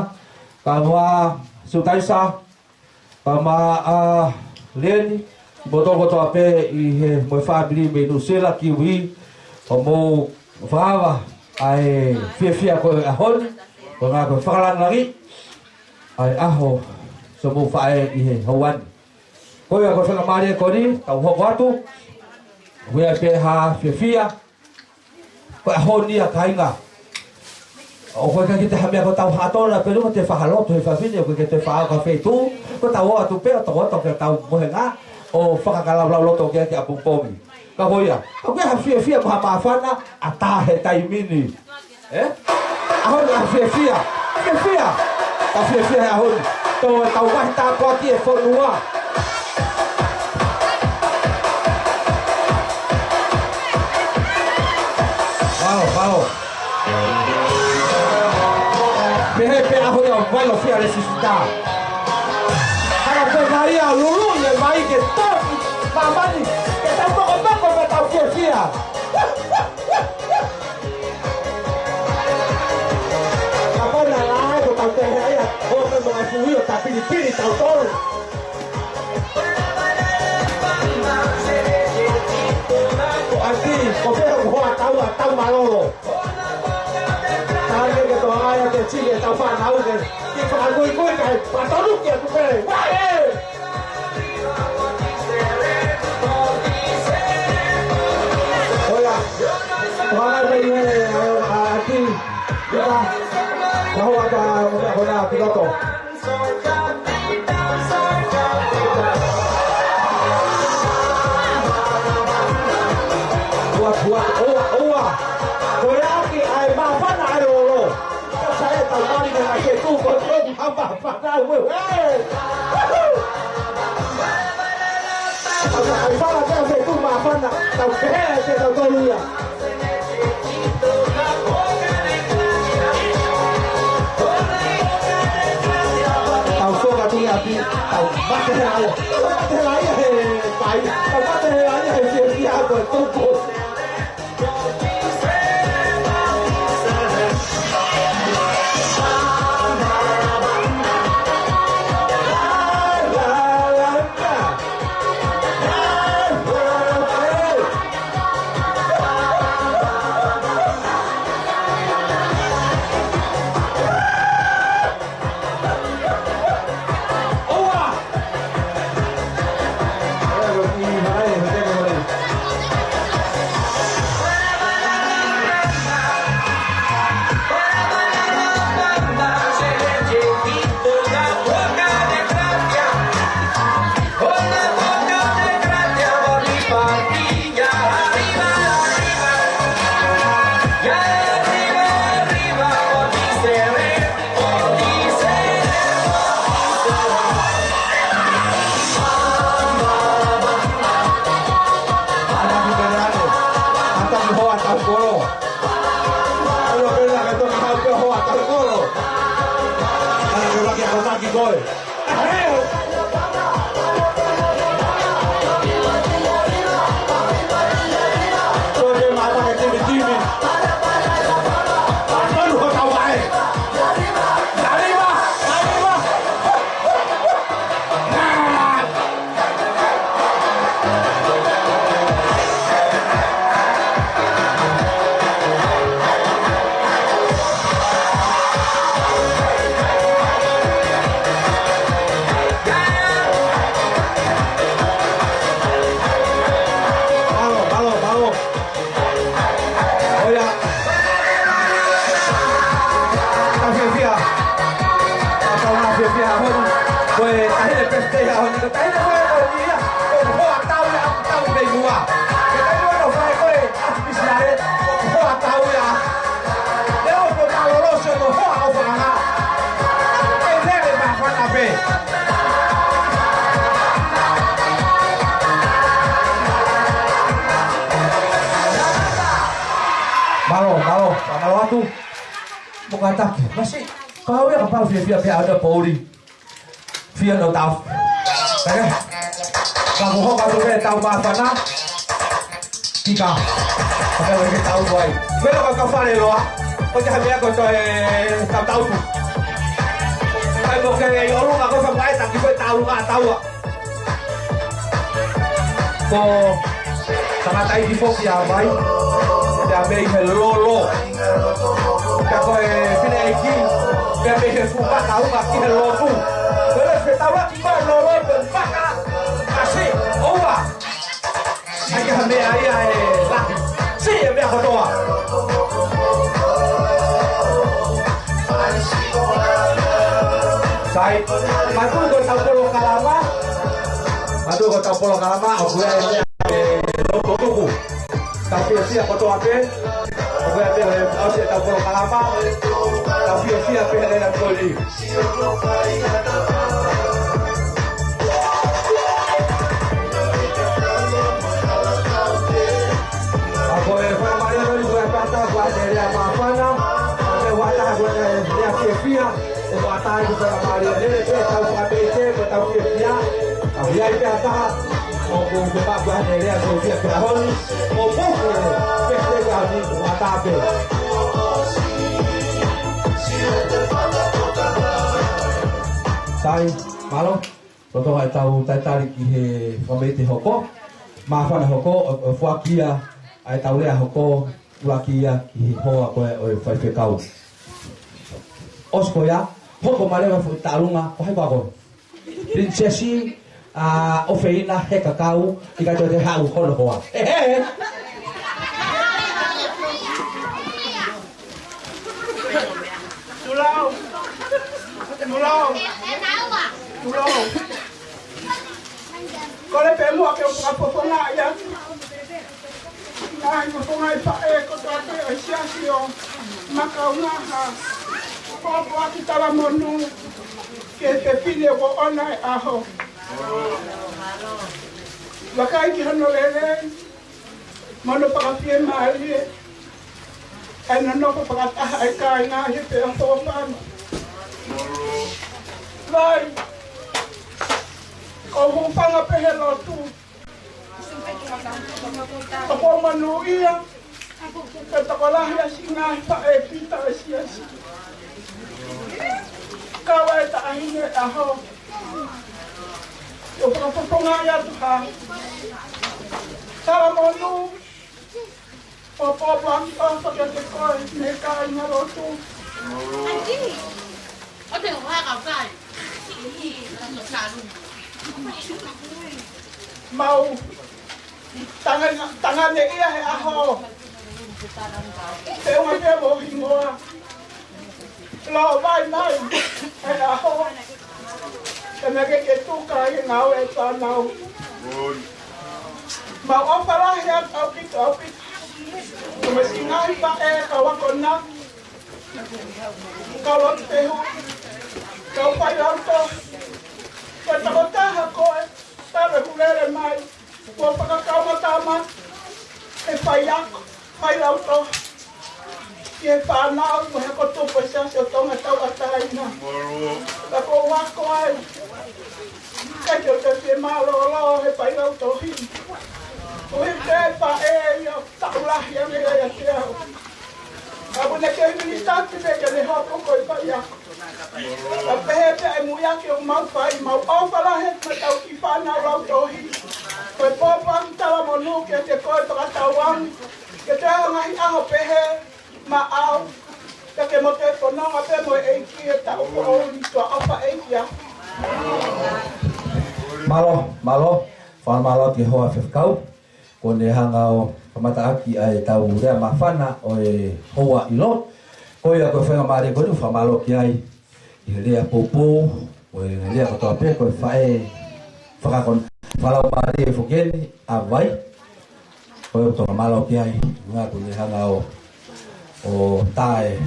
Kae ʻumaʻā Sutaisa. Pea mo, ʻa, Leni, mo e tokotaha pē ʻi he, mo e fāmili mei Nuʻusila, Kiwi, ʻo mou fakaava ʻa e fiefia ko e ʻaho ni, ko e ngaahi ko e fakalāngilangi ʻa e ʻaho, so mou faʻē ʻi he houa ni. Ko ia ko e faingamālie ko eni, tau hoko atu, ʻoku ʻi ai pē ha fiefia, ko e ʻaho ni ʻa kāinga. ʻOku ʻikai ke te hamea ko tau hatona pelu ko te fakalotu he fafine, ʻoku ʻikai ke te fakaʻau ka feituʻu, ko tau ō atu pē ʻo tokoto ke tau mohenga, ʻo fakakalaulauloto ke ke ʻapongipongi. Ka ko ia, ʻoku ʻi ai ha fiefia mo ha māfana, ʻatā he taimi ni. Ē? ʻAho ni ʻa fiefia, fiefia, ka fiefia he ʻaho ni. Tō tau vahe tāpuaki e fonua. Mālō, mālō. Pehē pē ʻaho ia ʻo Vailofia Lesisita. Hanga pē mai ia ʻo lulu ia mai ke toki māmani, ke tau tokotoko pē tau fiefia. Kapau naʻe ʻai ko tau tehe ai, ʻo me mo e fuhi ʻo tapilipili tau tolu. Ko ati, ko fē hoʻo hoa tau ʻa tau mālōlō. Tane ke tō ai a te tike tau fānau ke. Ki fakakuikui kai, patonu ki a tu pele. Wae! Oia. Oana mai he, a, a, ati. Ia. Kau ata, una kona, piloto. Ua, ua, ua, ua. Ko e ʻaki ʻa e māfana ʻa e lolo. Ka sai e tau mali na ke tu ko tu ha māfana ue ue. Ka ai fala te a fetu māfana. Tau kehe te tau tolu ia. Tau soka tu ia pi, tau mate he ʻaia. Tau mate he ʻaia he pai. Tau mate he ʻaia he fiefia ko e tupu. Mālō, mālō, mālō atu. Mo kātaki. Masiʻi, ka ʻoku ʻi ai ha kapau fiefia pē ʻa e pouli. Fia no tau. Eh? Ka ko hoka tu pē tau māfana. Kika. Ka ke tau tuai. Melo ka ka fale loa. Ko te ha meʻa ko toe tau tau tu. Kai mo ke ʻi ʻolunga ko e fakaʻeta ki ko e tau ngā taua. Ko tangataʻeiki foki ʻa Vai, pea mei he lolo. Pea ko e fineʻeiki, pea mei he fuʻu maka uma ki he lotu. Ko e fetaulaki ko e lolo, pea maka, kasi, ʻoua. ʻAi ke ha meʻa ia ʻe lahi. Siʻi e meʻa kotoa. Sai, mātuʻa ko e tau polokalama. Mātuʻa ko e tau polokalama, ʻoku ʻi ai e meʻa ʻe loto tuku. Tau fiefia kotoa pē. ʻOku ʻi ai e meʻa ʻe ʻosi e tau polokalama. Tau fiefia pē he lea ko eni. Ka ko e fakamālō atu ko e pata ko e lea māfana, ko e wata ko e lea fiefia, ʻe wata ai ko e fakamālō lele pē tau fakapeite, ko tau fiefia, ka ʻi ai pē ha taha, ʻoku ke pā ko e lea ko e fiefia pē ʻaho ni, ʻo puke, pē pē ka ni ko wata pē. Sai, mālō. Lolotonga ʻetau talitali ki he fakameʻite hoko, māfana hoko, ʻo, ʻo foaki ia ʻa ʻetau lea hoko, ʻuluaki ia ki he hoa ko ē ʻo e faifekau. ʻOsi ko ia, hoko mai leva e foʻi taʻalunga, ko hai koā koe? Pilinisesi, ʻa, ʻofeina, he kakau, ʻikai toe te haʻu hono hoa. He, he, he. Tulau. Tulau. Tulau. Kole pē muʻa ke u fakafofongaʻi atu. Ngaahi fofongaʻi faʻē kotoa pē ʻo e siasi ʻo Makaungaha. Pōpoaki talamonū ki he fefine ʻoku ʻoʻona e ʻaho. Vakai ki hono lelei, mo hono fakafiemālie, ʻa e nonofo fakataha ʻa e kāinga he pea fōfanga. Vai, ʻoku ou hūfanga pē he lotu. ʻOku ou monūʻia, ko e tokolahi ʻa siʻi ngaahi faʻē pita ʻa e siasi. Kau ai e taʻahine ʻaho. ʻOku ou fakafofongaʻi atu ha talamonū, ʻo pōpoaki ʻofa kiate koe, mei he kāinga lotu. ʻO te uhaka kai. Mau tangane, tangane ia he ʻaho. Te unga te mo hingoa. Lao mai mai he ʻaho. Te meke ke tuka i ngāue e fānau. Mau ʻofa lahi atu ʻaupito, ʻaupito. Ko e siʻi ngaahi faʻē kau akonaki, kau lotu pehu, kau failautohi. Ko e tokotaha koe, tau e hulele mai. Kuo fakakaungātama he faiako, failautohi, ki he fānau, mo e hako tupu ʻo e Siasi ʻo Tonga Tauʻatāina. Ka ko u ako ai, ʻikai ke u toe fiemālōlō he failautohi. Ko e faʻē ia ʻoku taʻu lahi ange ia ʻiate au. Ka ʻoku ne kei minisitā pē ke ne hoko ko e faiako. Ka pehē pē ʻa e muiaki ʻoku mau fai, mau ʻofa lahi atu mo e tau kiʻi fānau lautohi. Ko e pōpoaki talamonū kiate koe Tokatauangi, ke toe ʻi ai ha ngaahi ʻaho pehē maʻau, pea ke mo toe fononga pē mo e ʻEiki he taʻu foʻou ni. Tuʻa ʻofa ʻEiki ā. Mālō, mālō, fakamālō ki he hoa faifekau. Kuo ne hanga ʻo kamataʻaki ʻa e tau lea māfana ʻo e houa ʻi loto. Ko ia ko e faingamālie ko eni ʻoku fakamālō ki ai ʻi he lea poupou, ʻo e lea kotoa pē, ko e faʻē fakakon-, fakalaumālie foki eni ʻa Vai. Ko ia ʻoku tau fakamālō ki ai, ngā kuo ne hanga ʻo ʻo tae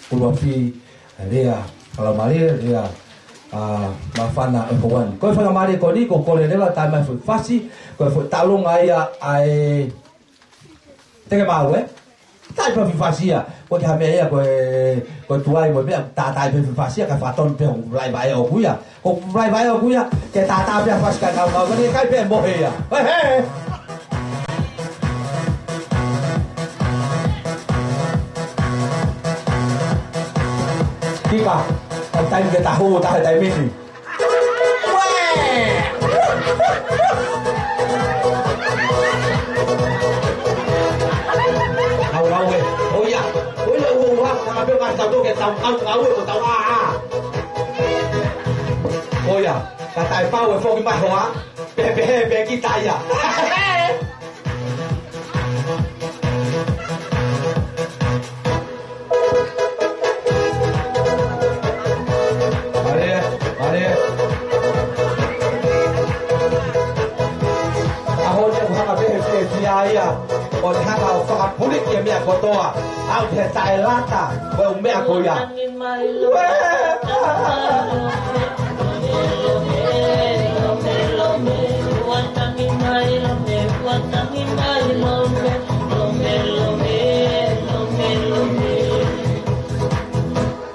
ʻuluaki ʻa e lea fakalaumālie, lea, ʻa, māfana ʻo e houa ni. Ko e faingamālie ko eni, ʻoku ou kole leva, tae mai e foʻi fasi, ko e foʻi taʻalunga ia ʻa e teke mau, ē? Tātai pē fifasia. Ko e hā e meʻa ia ko e, ko e tuai mo e meʻa, tātai pē fifasia, kae fakatonu pē hoku fly vaʻe ʻoʻoku ia. Ko hoku fly vaʻe ʻoʻoku ia, ke tātā pē ʻa e fasi kae ngaungaue, ko e kai pē mohe ia. Hē, hē. Kipa, ʻoku taimi ke ta hū, taha taimi ni. Au, au, ē. ʻOiā. ʻOiā, ʻoua, ʻoua. Ka pē ka tau toke tau, tau, tau, ē, ko tau, ā, ā. ʻOiā. Ka taʻepau ʻe foki mai hoa. Pehē, pehē, pehē kita ia. Mālie, mālie. ʻAho ni ʻoku hanga pē he fiefia ia. ʻO ne hanga ʻo fakapuliki e meʻa kotoa. Aʻu ki he taʻelata, ko e ʻū meʻa ko ia.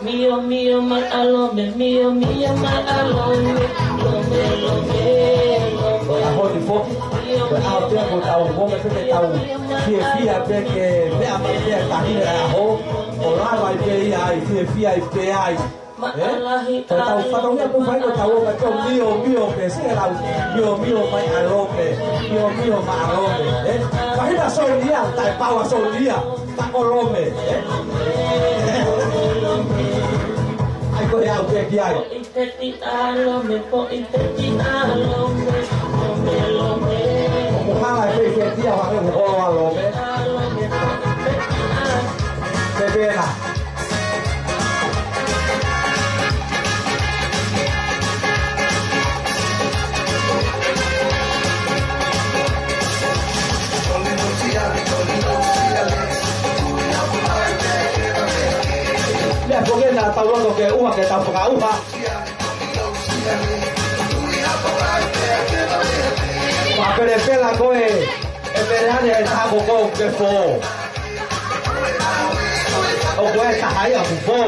Mio, mio, mai ʻa Lome, mio, mio, mai ʻa Lome, Lome, Lome, Lome. Ko e ʻaho ni foki, ko e ʻaho pē ko ʻetau ongo pē ke tau fiefia pē ke meʻa mai pē tahi e ʻaho, ʻo lava ai pē ia ai, fiefia ai pē ai. Ē? Ko ʻetau fatongia ʻoku fai ko ʻetau ongo pē mio, mio pē, se lau, mio, mio, mai ʻa Lome, mio, mio, mai ʻa Lome, ē? Faʻahinga Sonia, taʻepau ʻa Sonia. Takolome, ē? ʻAi ko e au ke ki ai. Poʻi peti ʻa Lome, poʻi peti ʻa Lome, Lome, Lome. ʻOku hanga e pei ke tia hake mo ʻolo ʻa Lome. Pepena. Meʻa ko ē naʻa tau loto ke ʻuha ke tau fakaʻuha. Pea pele pela ko ē, ʻe pele ane e taha ko ko ke fō. ʻO ko e taha ia ku fō.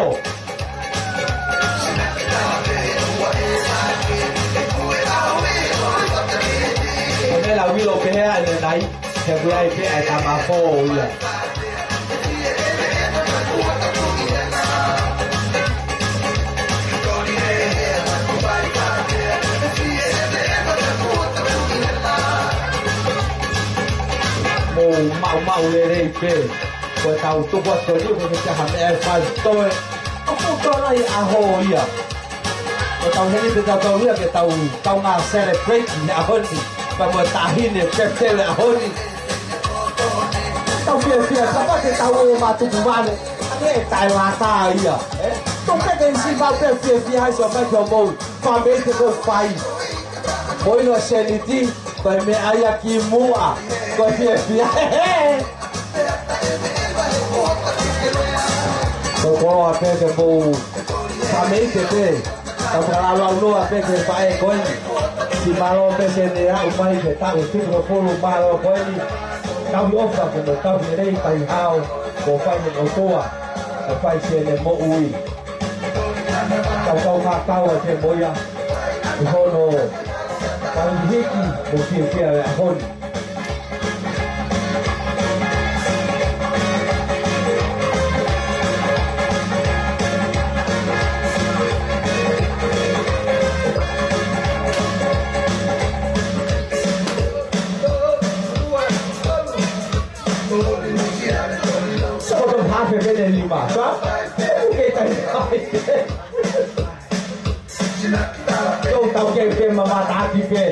Ko e meʻa lau ilo pehē ʻanenai, he ʻoku ʻi ai pē ʻa e tama fō ia. Mou maʻumaʻu lelei pē. Ko ʻetau tuku atu ko eni, ko e meʻa ha meʻa ʻe fai toe. ʻOku tō ai ʻaho ia. Ko ʻetau heni pē ʻetau tau ia ke tau, tau ngā celebrate he ʻaho ni. Pea mo e taʻahine pepele ʻaho ni. Tau fiefia, kapau te tau ō matuku vale. ʻA ke taʻelata ia, ē? Tau peke isi mau pē fiefia ai so mai ki homou. Fāmili te kou fai. Ko ʻino seniti, ko e meʻa ia ki muʻa. Ko e fiefia. Ko e koloa pē ke mou. Fāmili te pē. Tau fakalaulau noa pē ke faʻē ko eni. Siʻi mālō pē Sene aʻu mai ke taʻu fitungofulu mālō ko eni. Tauhi ʻofa ke mo tauhi lelei kai hao. Ko fai mo ʻOtua. Ko fai Sene moʻui. Tau tau ngā tau a te moia. ʻI hono tau hiki mo fiefia e ʻaho ni. Soko tau hafe pene lima, sa? Uke tai tai. Tau tau ke pē mamata aki pē.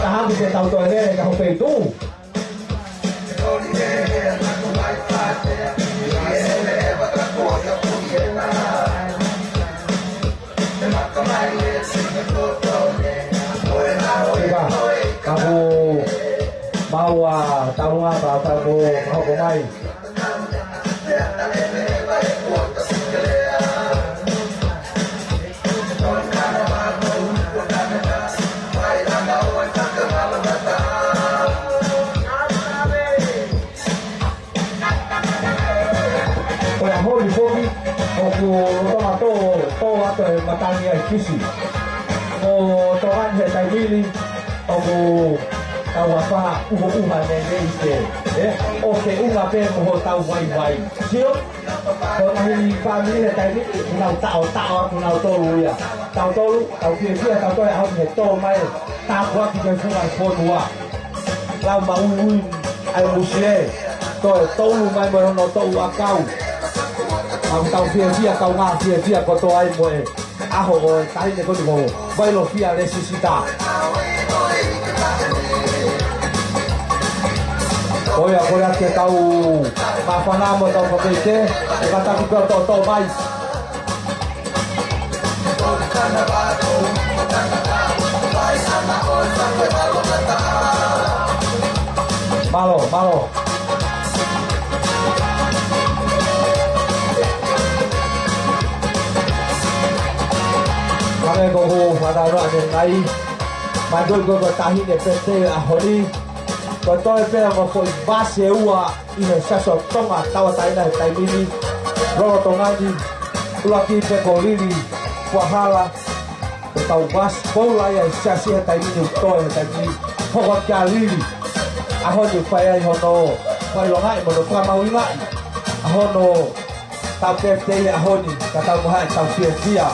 Taha ke tau toe lele ka hope tu. Ika, kapu maua taunga ka tapu hoko mai. ʻOku lolotonga tō, tō atu e matangi ʻa e Fisi. Ko Tonga ni he taimi ni, ʻoku tau afā ʻuhoʻuha lelei pē. ʻE, ʻo feʻunga pē mo hotau vaivai. Sio, ko e ngaahi fāmili he taimi ni, ʻoku nau taʻotaʻo atu nautolu ia. Tautolu, tau fiefia, tau toe ʻaho ni he tō mai, tāpuaki ki he funga fonua. Lau maʻuiʻui ʻa e musie, toe tolu mai mo hono toʻu ʻakau. Mau tau fiefia, kaungā fiefia kotoa ai mo e ʻaho ʻo e taʻahine ko eni ko Vailofia Lesisita. Ko ia, ko ia ke kau māfana mo kau kapeite, ʻe kātaki pē ʻo toʻotoʻo mai. Mālō, mālō. Hangē ko ʻeku fakalea ʻanenai, mai ko e, ko e taʻahine pē te ʻaho ni. Ko e toe pē ʻa e foʻi vasi ʻe ua ʻi he Siasi ʻo Tonga Tauʻatāina he taimi ni, lolotonga ni, ʻuluaki pē ko Lili Fuahala, ko e kau vasi koula ia ʻa e Siasi he taimi ni, ʻoku toe he taimi ni, hoko atu kia Lili. ʻAho ni ʻoku fai ai hono fakaʻilongaʻi mo hono fakamahuʻingaʻi ʻa hono taʻu pētēi ʻaho ni, ka tau mo haʻe tau fiefia.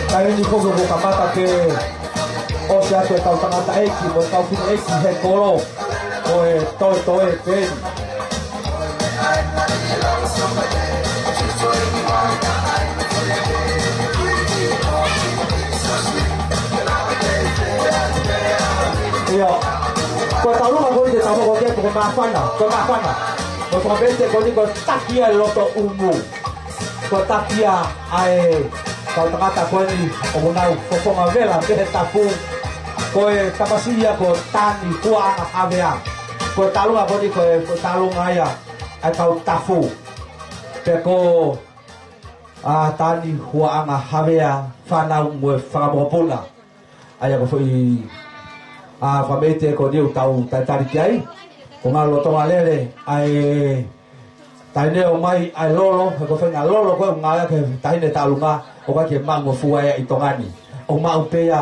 Ka eni ko ʻeku kamata ke ʻosi atu e kau tangataʻeiki mo e kau fineʻeiki he kolo, ko e toetoe pē eni. ʻIo. Ko e taulunga ko eni te tau hoko ki ai, ko e māfana, ko e māfana. Ko e fakapeite ko eni ko e taki ʻa e loto ʻumu. Ko e taki ʻa e kau tangata ko eni ʻoku nau fofonga vela mei he tafu. Ko e tamasiʻi ia ko Tani Huaʻanga Havea. Ko e taulunga ko eni ko e, ko e taulunga ia ʻa e kau tafu. Pea ko ʻa Tani Huaʻanga Havea, fānau mo e fanga mokopuna. ʻA ia ko e foʻi, ʻa, fakapeite ko eni ʻoku tau talitali ki ai. Ko e ngaahi lolotonga lele ʻa e taʻahine ʻomai ʻa e lolo, he ko e faʻahinga lolo ko ē ʻoku ngāueʻaki he taʻahine taulunga, ʻoku ʻikai ke maʻu ngofua ia ʻi Tonga ni. ʻOku maʻu pē ia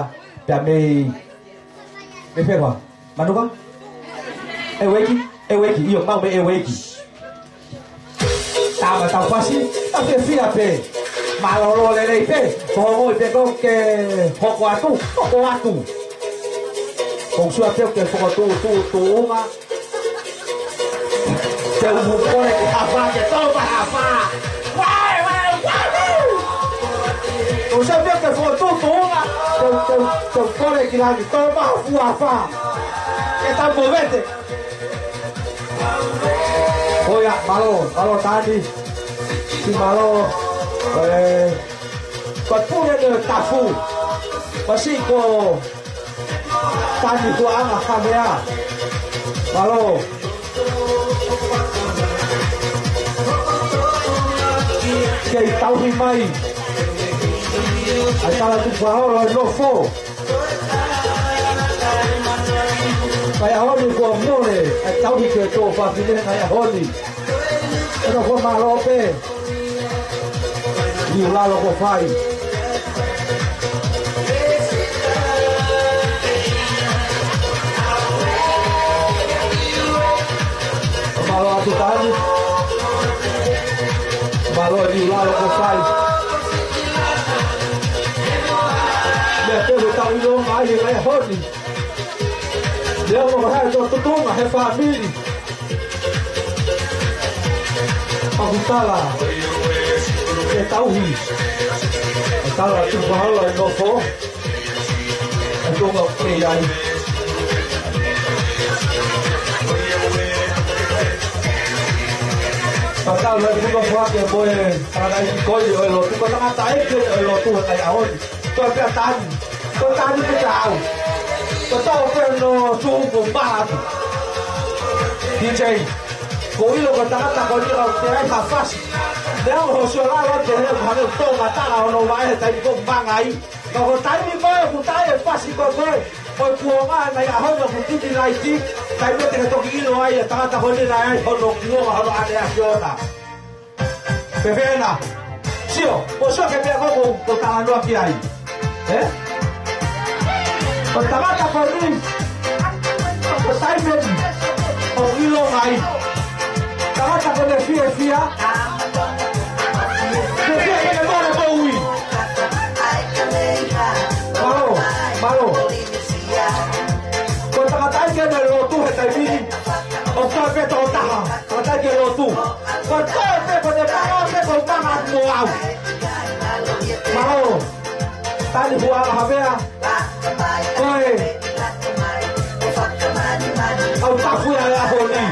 pea mei, mei fē koā? Manuka? ʻEueiki? ʻEueiki, ʻio, maʻu mei ʻEueiki. Tama tau fasi, tau fiefia pē. Mālōlō lelei pē, ko hoʻo moʻui pē ko ē ke hoko atu, hoko atu. ʻOku sio pē ke fokotuʻutuʻu tuʻunga. Te u kole ki he afā, ke tō mai e afā. Wai, wai, wai, wai. ʻOku sio pē ke fokotuʻutuʻunga. Te u, te u, te u kole ki langi, tō mai e fuʻu afā. Ke tau movete. Ko ia, mālō, mālō Tani. Siʻi mālō, ē, ko e pule ʻo e tafu. Ko siʻi ko Tani Huaʻanga Havea. Mālō. Kei tauhi mai ʻa e tala tupu ʻa e holo ʻo e nofo. Ka ʻi he ʻaho ni kuo mole ʻa e tauhi ki he tuofāfine, ka ʻi he ʻaho ni ʻe nofo mālō pē. Liu lalo kuo fai. Mālō atu Tani. Mālō e liu lalo kuo fai. Meʻa pē ʻoku tau ʻilo mai he ʻaho ni. Leo mo ha to tutunga he fāmili. ʻOku tala ke tauhi. ʻE tala tupu ʻa e holo ʻo e nofo. ʻE tuʻunga ʻoku kei ai. Ka tau loi puno fuake mo e tangataʻeiki ko eni ʻo e lotu, ko e tangataʻeiki ʻo e lotu he ngaahi ʻaho ni. Ko e pea Tani. Ko e Tani pē taau. Ko e tau pē no tuʻu ko mala atu. DJ, ko e ʻilo ko e tangata ko eni ʻoku teʻeki ai ha fasi. Leo ho sio lalo te he hane tō mataʻa ʻo no vae he taimi ko e manga ai. Ka ko e taimi ko ē ʻoku teʻeki ai e fasi ko ē. Ko e kuonga naʻe ʻi ai hono kutiti laiti, taimi te ke toki ʻilo ai ʻa e tangata ko eni naʻe ʻi ai hono kuonga, hono ʻaneafi ʻona. Pehē ena. Sio, ko sio ki he meʻa ko ē ʻoku ou talanoa ki ai. Ē? Ko e tangata ko eni, ko e taimi eni ʻoku ʻilonga ai. Tangata ko eni fiefia. Fiefia ke ne mole moʻui. Mālō, mālō. Ko e tangata ia ke ne lotu he taimi ni. ʻOku ʻikai pē toko taha, tangata ia ke lotu. Ko e toe pē ko ʻene manga pē ko e manga atu mo au. Mālō. Tani hua la havea. Ko e. Au tafu ia la honi.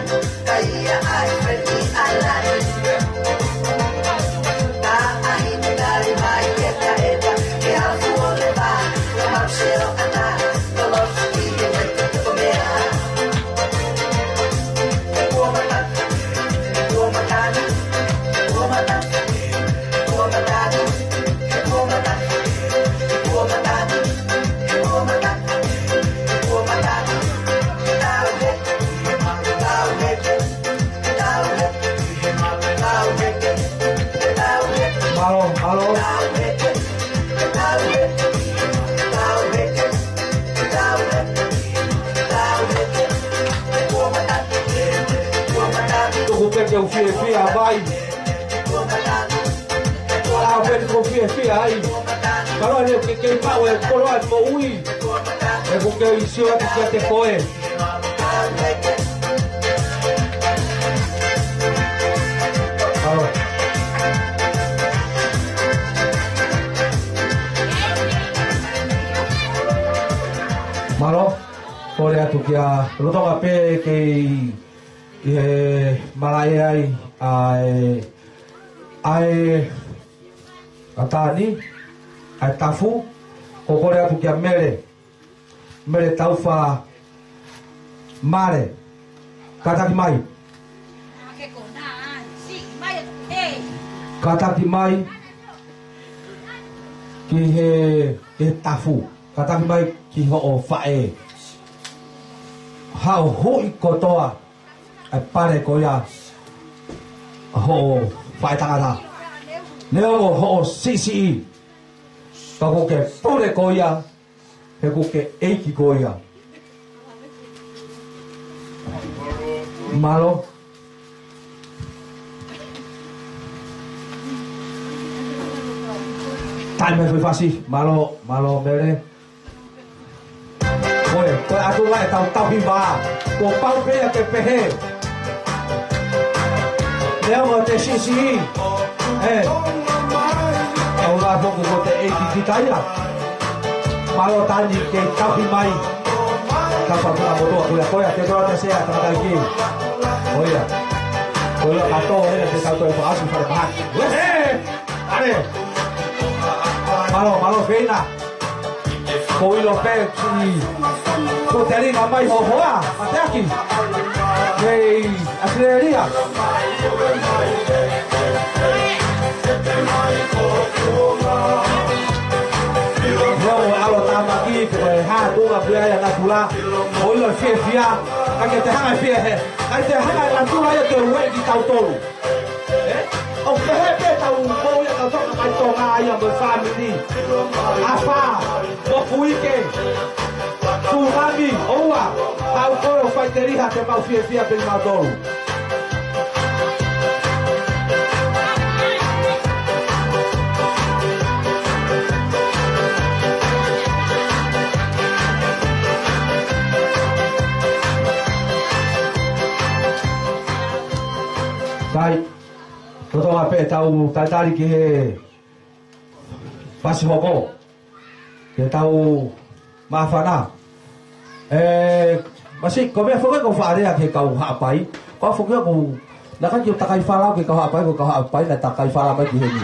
Mālō, mālō. Tuku pē ke u fiefia mai. ʻA pē te u fiefia ai. Mālō ʻene ke, ke maʻu e koloa moʻui. ʻOku ou kei sio atu kiate koe. Mālō. Mālō. Kole atu kia lolotonga pē kei ʻi he malaʻe ai ʻa e, ʻa e, ʻa Tani, ʻa e tafu, ʻoku kole atu kia Mele, Mele Taufa Male, kātaki mai. Kātaki mai ki he, ki he tafu, kātaki mai ki hoʻo faʻē. Haʻu hui kotoa ʻa e pale ko ia hoʻo faʻētangata. Neongo hoʻo siʻisiʻi, ka ʻoku ke pule ko ia, he ʻoku ke ʻeiki ko ia. Mālō. Taimi fai fasi, mālō, mālō Mele. Ko e, ko e ʻatulā ʻetau tauhi vā. Kuo pau pē ia ke pehē. Neongo ʻete siʻisiʻi. Ē. Tau la foku ko ʻete ʻeiki kita ia. Mālō Tani ke tauhi mai. Tau pau pē ʻa motoa ko ia, ko ia, ke toa te sea, tangataʻeiki. Ko ia. Ko ia, ka tō, ē, te tau toe paasi fale mahaki. Ē! ʻAle. Mālō, mālō, Feina. Ko ilo pē ki ko telinga mai ho hoa, mateaki. Kei Australia. Leo alo tamaki, ko e hā tunga pia ia natula. Ko ilo fiefia, ka ke te hanga fie he. Ka te hanga natula ia te ue ki tautolu. Ē? ʻOku pehē pē tau moʻui ʻa e kau toka mai Tonga ia mo e fāmili. Afā, mofuike, tsunami, ʻoua, tau kolo faiteliha te mau fiefia pē mautolu. Sai. Lolotonga pē ʻetau talitali ki he fasi hoko, ke tau māfana. Ē, masi, ko e meʻa foki ko e faʻa lea ki he kau Haʻapai. Ko e foki ko e, naʻe ʻikai ke u takai fala ki he kau Haʻapai, ko e kau Haʻapai naʻe takai fala mai ki heni.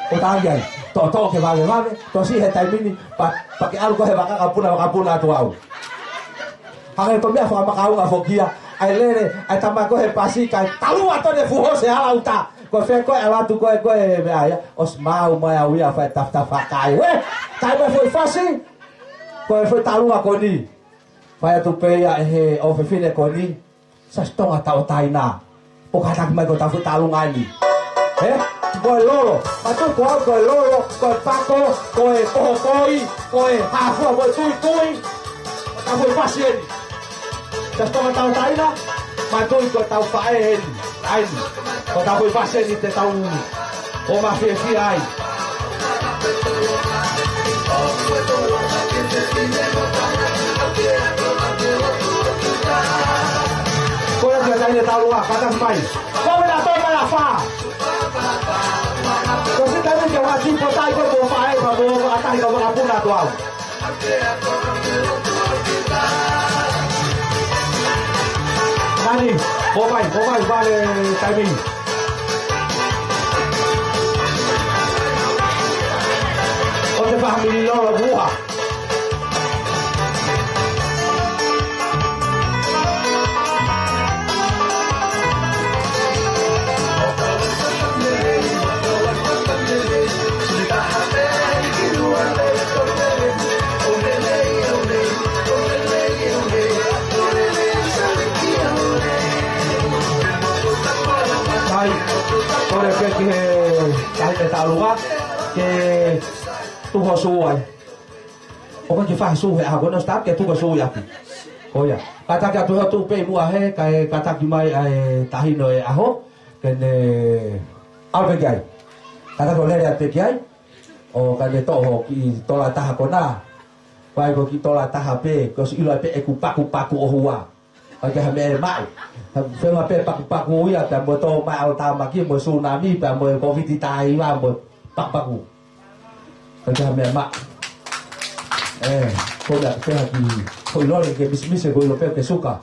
ʻO tangi ai, toʻotoʻo ke vavevave, tosi he taimi ni, pea, pea ke ʻalu ko ē he vaka ka puna, ka puna atu au. Hangē ko e meʻa fakamakaunga foki ia, ʻa e lele, ʻa e tama ko ē he pasi, kae talu atu ʻene fuhu ʻo se ala uta. Ko e fē ko ē ʻalu atu ko ē, ko e meʻa ia, ʻosi maʻu mai au ia, fai tafatafa kai. Ue, taimi foʻi fasi. Ko e foʻi taʻalunga ko eni, fai atu pē ia ʻe he ʻofefine ko eni, Siasi Tonga Tauʻatāina. ʻOku kātaki mai ko e tau foʻi taʻalunga eni. Ē? Ko e lolo, mātuʻa, ko au ko e lolo, ko e pako, ko e kohokoi, ko e hāfua, ko e tuitui. Ko e tau foʻi fasi eni. Siasi Tonga Tauʻatāina, mātuʻa, ko e tau faʻē eni. ʻAi, ko e tau foʻi fasi eni te tau ō mai fiefia ai. Ko e kia taine taulua, kātaki mai. Ko e na tō mai a fā. Ko si taime ke wati ko tai ko ko faʻē pa mo a tai ka waka puna to au. Nani, ʻomai, ʻomai, vale taimi. ʻO te fāmili lolo mua. Sai, kole pē ki he taʻahine taʻalunga, ke tuku hoʻo sū ai. ʻO ko e kiʻi fā sū he ʻaho ko ena start ke tuku sū ʻaki. Ko ia. Kātaki atu he tuʻu pē ʻi muʻa he, kae kātaki mai ʻa e taʻahine ʻo e ʻaho, ke ne ʻalu pē ki ai. Kātaki ʻo lele atu pē ki ai. ʻO ka ne toʻo hoʻo kiʻi tola ʻe taha ko ena. Vai ko e kiʻi tola ʻe taha pē, ko e ʻosi ʻilo ai pē ʻeku pakupaku ʻohua. ʻOku ʻikai ha meʻa ʻe maʻu. Fēnga pē pakupaku ia, pea mo e tō mai ʻo e tāmaki, mo e sunami, pea mo e Covid taha hiva, mo e pakupaku. ʻOku ʻikai ha meʻa ʻe maʻu. Ē, ko e meʻa pē ha kiʻi, ko e ʻilo ke misimisi, ko e ʻilo pē ke suka.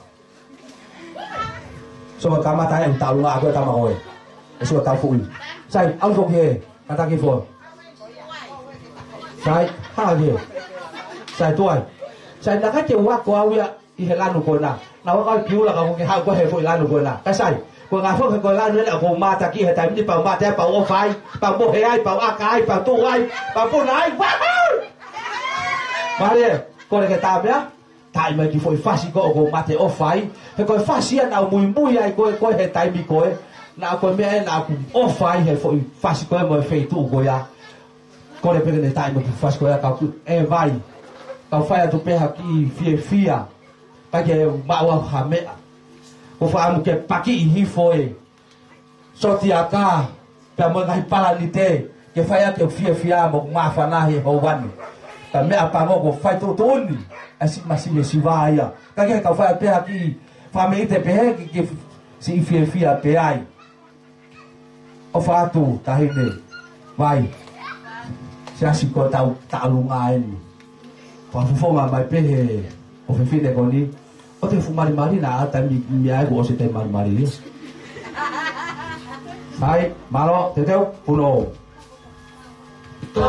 So, ka kamata ai, taʻalunga ʻaku e tama ko ē. ʻE sua tau fuʻi. Sai, ʻalu foki he, kātaki fo. Sai, hā ke. Sai, tuai. Sai, naʻa ke ua ko au ia, ʻi he lanu ko ena. Naʻa ʻoku ʻikai ke ula ka ʻoku ke haʻu ko he foʻi lanu ko ena. Ka sai, ko e ngaahi foʻi ko e lanu ena, ʻoku ou mātaki he taimi ni pau mate ai, pau ʻofa ai, pau mohe ai, pau ʻaka ai, pau tuʻu ai, pau puna ai. Wahau! Mālie, kole ke tā meʻa, tā mai kiʻi foʻi fasi ko ē ʻoku ou mate ʻofa ai. He ko e fasi ia naʻa ku muimui ai ko ē, ko ē he taimi ko ē. Naʻa ko e meʻa ē naʻa ku ʻofa ai he foʻi fasi ko ē mo e feituʻu ko ia. Kole pē ke ne tā mai kiʻi fasi ko ia kau ku, ʻe Vai. Kau fai atu pē ha kiʻi fiefia. Kae ke maʻu ha meʻa. Ko e fakaʻamu ke pakiʻi hifo e sotiaka, pea mo e ngaahi palanite, ke fai ake fiefia mo māfana he houa ni. Ka meʻa pango ko e fai tuʻutuʻuni, ʻa e siʻi masiva ia. Kae ke kau fai pē ha kiʻi fāmili te pehē ke, ke siʻi fiefia pē ai. ʻOfa atu, taʻahine, Vai. Siasi ko e tau taʻalunga eni. Fakafofonga mai pē he ʻofefine ko eni. ʻO te fuʻu malimali naʻa ʻata mi, mi ai ko ʻosi te malimali ia. Sai, mālō, teuteu, punou. Ko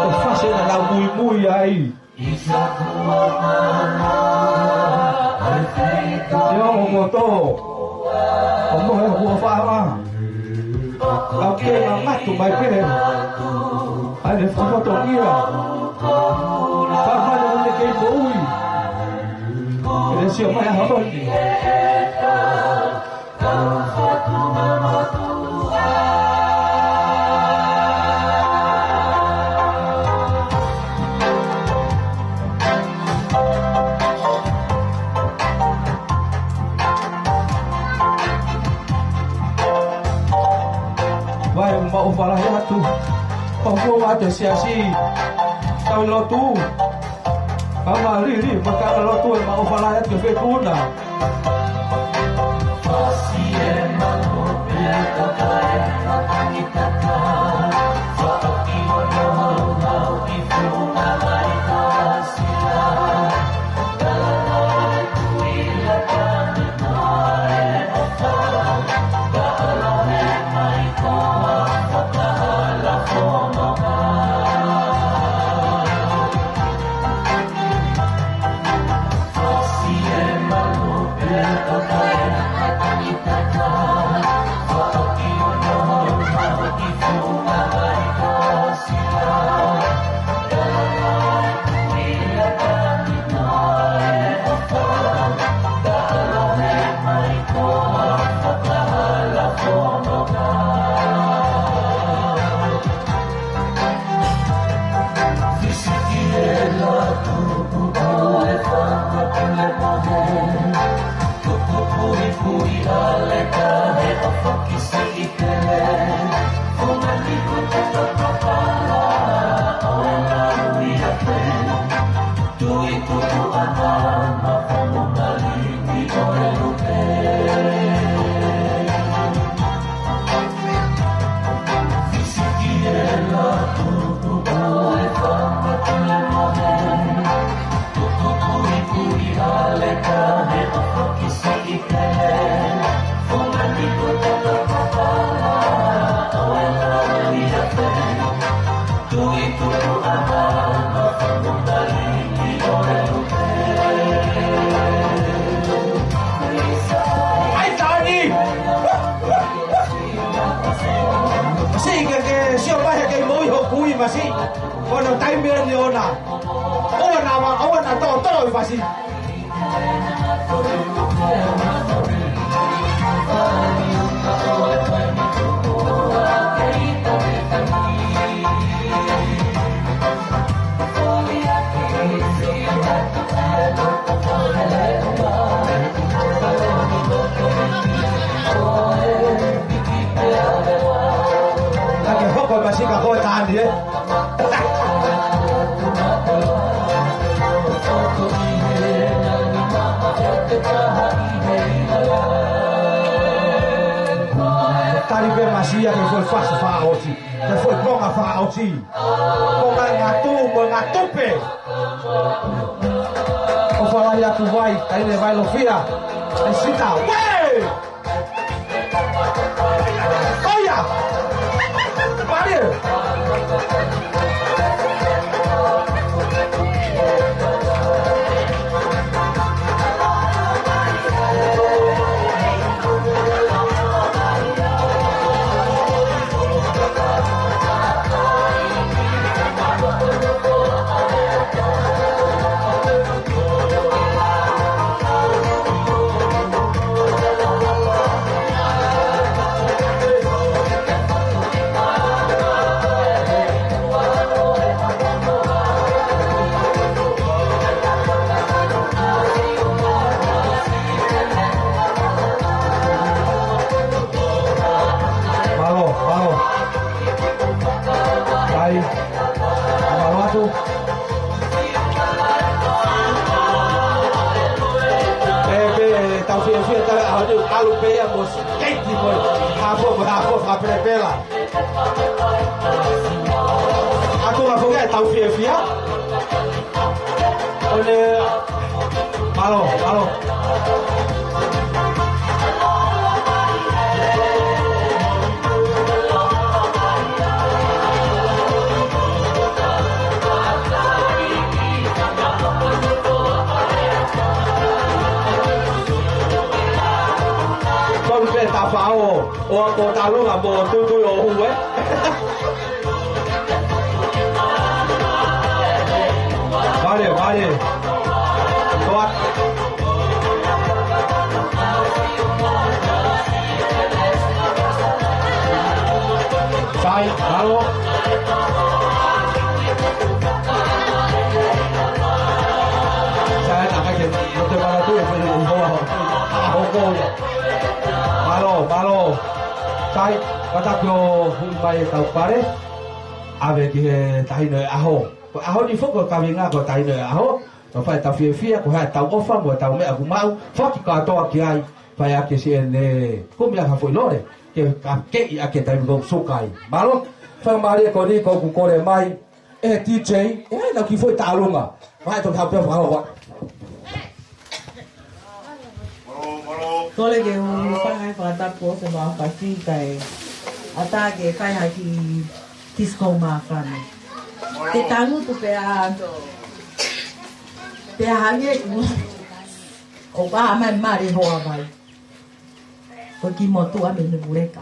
e fasi ena naʻa ku muimui ai. Te ongo moto. ʻO mohe ʻo huafa. Kau ke ngangatu mai pē. ʻAi ne fakatongia. Ka mane ne kei moʻui. ʻE sio mai ha honi. Vai, ʻoku mau ʻofa lahi atu. Pau ko atu siasi. Tau lotu. Kau malili, makala lotu ʻe mau ʻofa lahi atu ke fekuna. ʻAi, Tani! Masiʻi ke ke sio mai he kei moʻui hoku kui masiʻi. Ko hono taimi eni ʻoʻona. ʻOua naʻa, ʻoua naʻa toʻotoʻo ʻi fasi. Ka ke hoko masiʻi ka ko e Tani, ē? Tali pē masiʻi ia ke foʻi fasi fakaʻosi. Ke foʻi konga fakaʻosi. Konga ngatu mo ngatu pē. ʻOfa lahi atu vai, kae ʻai e vai lofia. ʻE sita, wē! ʻOia! Mario! Mālō, mālō. ʻAi. Mālō atu. Pē, pē, tau fiefia tala ʻaho ni, ʻalu pē ia mo e keiki mo e hafo, mo e hafo fakapelepela. Ako nga foke tau fiefia. ʻOne, mālō, mālō. Tolu pē tafaʻaki ʻo ako talunga mo tutu ʻo hue. Vale, vale. Toa. Sai, mālō. Sai, takai ke, no te mara tu, e fai un hoa. A hoko ia. Mālō, mālō. Sai, kātaki ʻo hui mai e kau pale. ʻAve ki he taʻahine ʻaho. Ko e ʻaho ni foki ko e kaveinga ko e taʻahine ʻaho. Ka fai tau fiefia, ko e hā ʻetau ʻofa mo ʻetau meʻa kuo maʻu, foki kātoa ki ai, fai ake siʻene kumi ʻaki ha foʻi lole, ke ka keʻi ʻaki e taimi ko ē ʻoku suka ai. Mālō, fai mālie ko eni ko ʻeku kole mai, ʻe D J, ʻe ʻai ʻenau kiʻi foʻi talunga. Mai tau tau pea fakahoa. Kole ke u fai ha fakatapu ʻo se mau fasi kae ʻatā ke fai ha kiʻi kisi kou māfana. Te tangutu pea, pea hangē kuo ʻoku ʻā mai mare hoa vai. Ko e kiʻi motuʻa mei Nukuleka.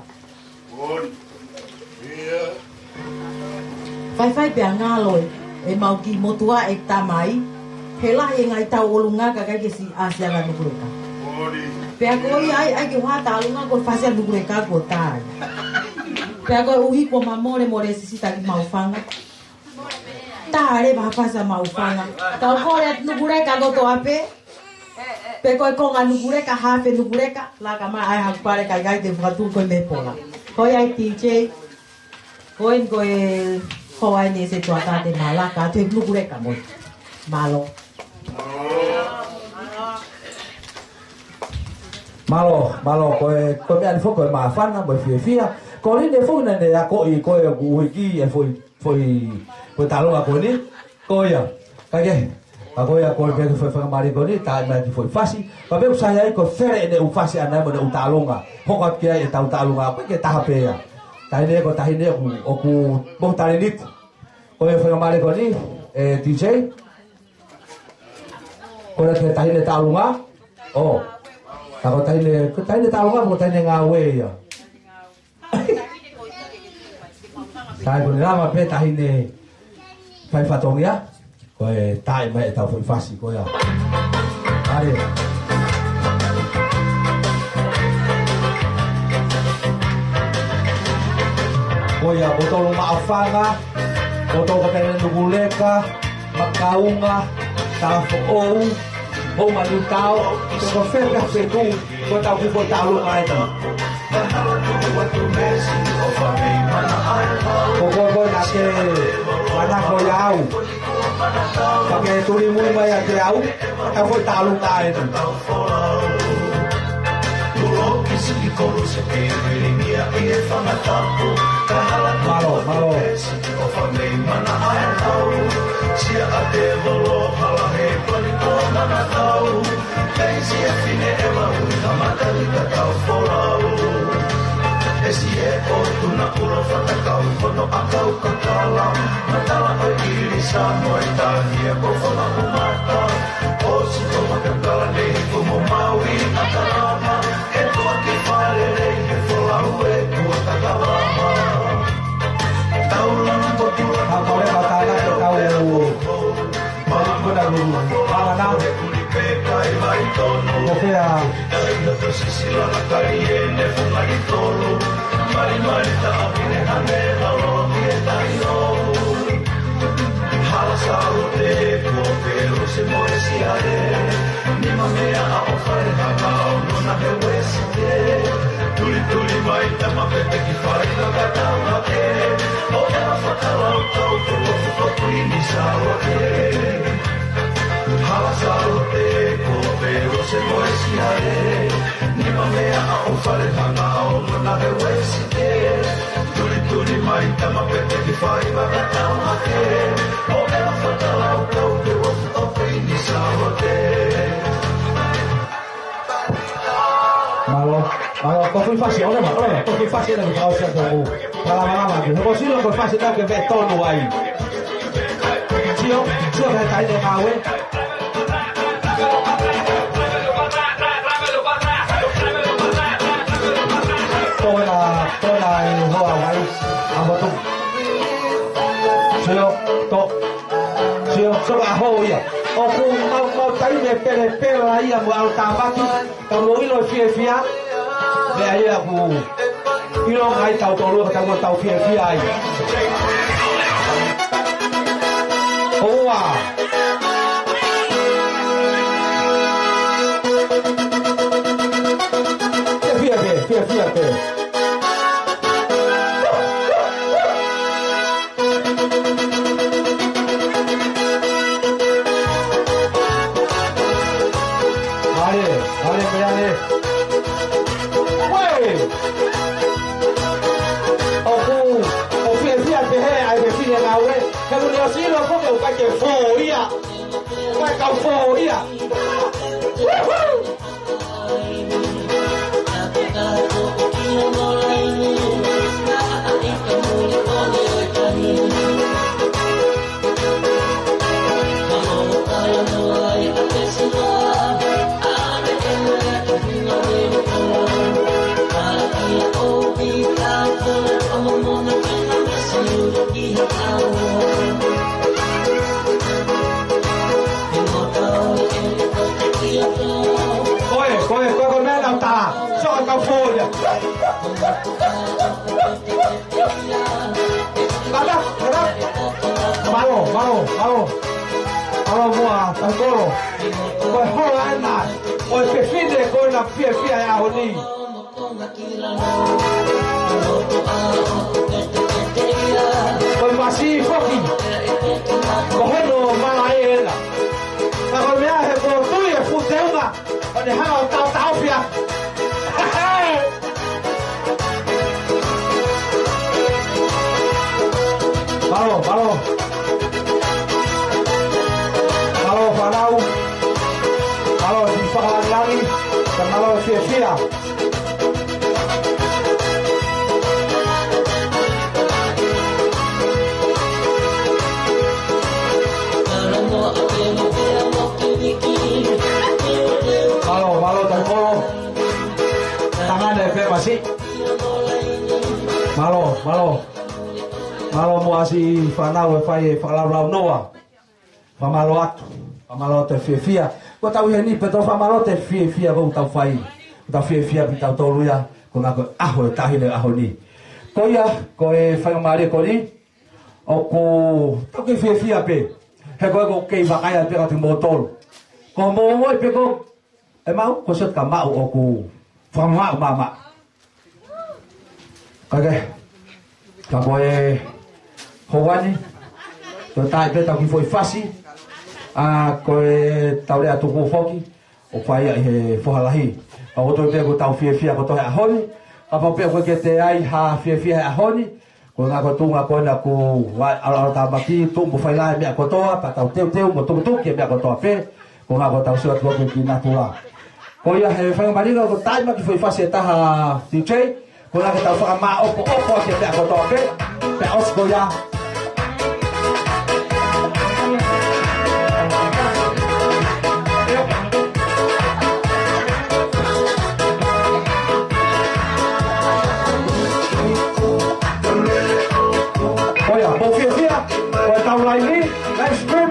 Faifai pea ngalo e, ʻemau kiʻi motuʻa ʻeku tamai, he lahi e ngaahi tau ʻolunga ka ʻikai ke siʻi ʻasi ʻa Nukuleka. Pea ko ia ai, ʻai ke u hata ʻolunga ko e fasi ʻa Nukuleka kuo tā. Pea koeʻuhi kuo ma mole mole sisita ki Maʻufanga. Tā leva ha fasi ʻa Maʻufanga. Kau kole atu Nukuleka kotoa pē. Pe ko e konga Nukuleka, hafe Nukuleka, laka mai ʻai haku pale kae ʻikai te u fakatū ko e meʻa pola. Ko ia e D J. Ko eni ko e hoa eni ʻe Setuata te Malaka, te Nukuleka mo. Mālō. Mālō, mālō, ko e, ko e meʻa ni foki ko e māfana, mo e fiefia. Ko eni foki naʻe akoʻi ko e kuuhiki e foʻi, foʻi, foʻi taʻalonga ko eni. Ko ia, ka ke, ka ko ia ko e pē ke fai faingamālie ko eni, tā mai ki foʻi fasi. Ka pē ʻoku sai ai ko e fele ʻene ʻū fasi ʻana mo ʻene ʻū taʻalonga. Hoko atu ki ai ʻetau taʻalonga, ko e ke taha pē ia. Taʻahine ko e taʻahine ʻoku, ʻoku mo talēniti. Ko e faingamālie ko eni, ē, D J. Ko e taʻahine taʻalonga. ʻO. Ka ko e taʻahine, ko e taʻahine taʻalonga, ko e taʻahine ngāue ia. Sai ko e lava pē taʻahine fai fatongia. Ko e tā mai ʻetau foʻi fasi, ko ia. ʻAle. Ko ia, Potolu Maʻufanga, Potolu Kapene Nukuleka, Makaunga, Talafoʻou, Hoʻo Manutao, ko fē pē fetu, ko tau ki ko talu mai ta. Ko ko ko na ke manako ia au. Ka ke tuli mui mai ʻa ke au, ka ko talu mai ta. Mālō, mālō. ʻOfa mei mana ʻa e tau, sia a te volo hala he pali ko mana tau. Kei sia fine e maui ha mata ni ka tau folau. E si e o tuna ula fatakau kono a kau kakala. Matala ʻo e ʻilisa mo e tahi a ko fana umata. ʻOsi ko makakala nei ko mo maui a kalama. He tuaki fale nei he folau e kua kakala. Tau lana ko tua. Ka ko e matala ke tau. Mālō, ko na lulu. Mālō na. Ko fea. Tuli tuli mai tama pete ki fai kakatau hake. O ʻena fakalau tau te kofu kofu ini sa wake. Hala sa lote ko pe o se mo e si are. Ni ma mea a o fale hanga o mana he wesi te. Tuli tuli mai tama pete ki fai kakatau hake. O ʻena fakalau tau te kofu kofu ini sa wake. Mālō, mālō, ko e foʻi fasi, ʻoleva, ʻoleva, ko e foʻi fasi ena ke tau sia tau. Mālō, mālō, mālō. He ko sino ko e fasi tau ke vē tonu ai. Sio, sio he taʻahine ngāue. Tō ena, tō ena e hoa mai, a hotu. Sio, tō. Sio, sio, a ho ia. ʻOku mau, mau taimi e pele, pele ia mo au tāmaki. Tau ʻilo e fiefia. Meʻa ia ʻoku ʻilo ai tautolu ka tau tau fiefia ai. ʻOua. Fiefia pē, fiefia pē. ʻAle, ʻale, meʻa ʻale. Uē! ʻOku, ʻoku fiefia pē he ʻai pē fine ngāue. He ʻoku ne ʻosi ʻilo ko ke ʻukai ke fō ia. ʻUkai kau fō ia. Woohoo! Ko e, ko e, ko e, ko e meʻa nau tā. Sio ka fō ia. Kata, kata. Mālō, mālō, mālō. Mālō muʻa, tautolu. Ko e hola ena. Ko e fefine, ko ena fiefia e ʻaho ni. Mālō, mālō. Mālō fānau. Mālō siʻi fakalangilangi. Pea mālō fiefia. Mālō, mālō taukolo. Tangata ē pē masi. Mālō, mālō. Mālō muʻa siʻi fānau ʻe fai e fakalaulaunoa. Fakamālō atu. Fakamālō atu e fiefia. Ko tau heni pē tau fakamālō atu e fiefia ko tau fai. Ko tau fiefia pē tautolu ia. Ko e ngaahi ʻaho ʻe taha ʻi he ʻaho ni. Ko ia, ko e faingamālie ko eni. ʻOku tau kei fiefia pē. He ko e ko kei vakai atu pē ka te mōtolu. Ko mō oi pē ko ʻe maʻu, ko sot ka maʻu ʻoku fakamamaʻo. Ka ke, ka ko e houa ni, ko e taʻe pē tau kiʻi foʻi fasi, ʻa ko e tau lea tuku foki, ʻo fai ia ʻi he foha lahi. Ka ko tau pē ko tau fiefia ko tau he ʻaho ni, kapau pē ko e ke te ai ha fiefia he ʻaho ni, ko e ngaahi ko e tuʻunga ko ena ʻoku ʻalu ʻalu tāmaki, tuʻu mo fai lahi e meʻa kotoa, pea tau teuteu mo tukutuku e meʻa kotoa pē, ko e ngaahi ko tau sio atu ko e kiʻi natula. Ko ia he faingamālie ko e taimi ke fai fasi ʻe taha D J, ko e ngaahi ke tau fakamāʻopoʻopo ʻaki e meʻa kotoa pē, pea ʻosi ko ia. Ko ia, mou fiefia, ko e tau laini, live stream,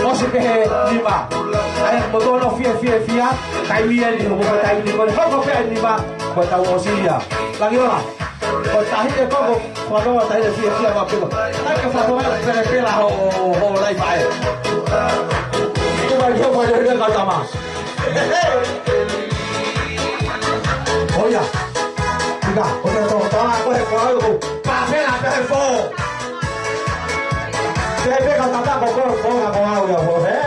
ʻosi pē he nima. ʻA ia, mou tō ʻo fiefia, fiefia, taimi eni, mou ko taimi eni, ko e hoko pē ʻa e nima, ko e tau ʻosi ia. Langi ora. Ko e taʻahine ko ē, ko e fānau taʻahine fiefia maʻu pē ko. Taʻe ke fānau mai, pele pela ho, ho, ho lai pae. Ko mai, ko mai, ko mai, ko mai, ko mai. ʻOia. Ika, ʻo te tō, tō, ko e, ko e, ko e, pā pē la, pē fō. Pē pē ka tata ko ko, ko nga ko au ia, ko, he.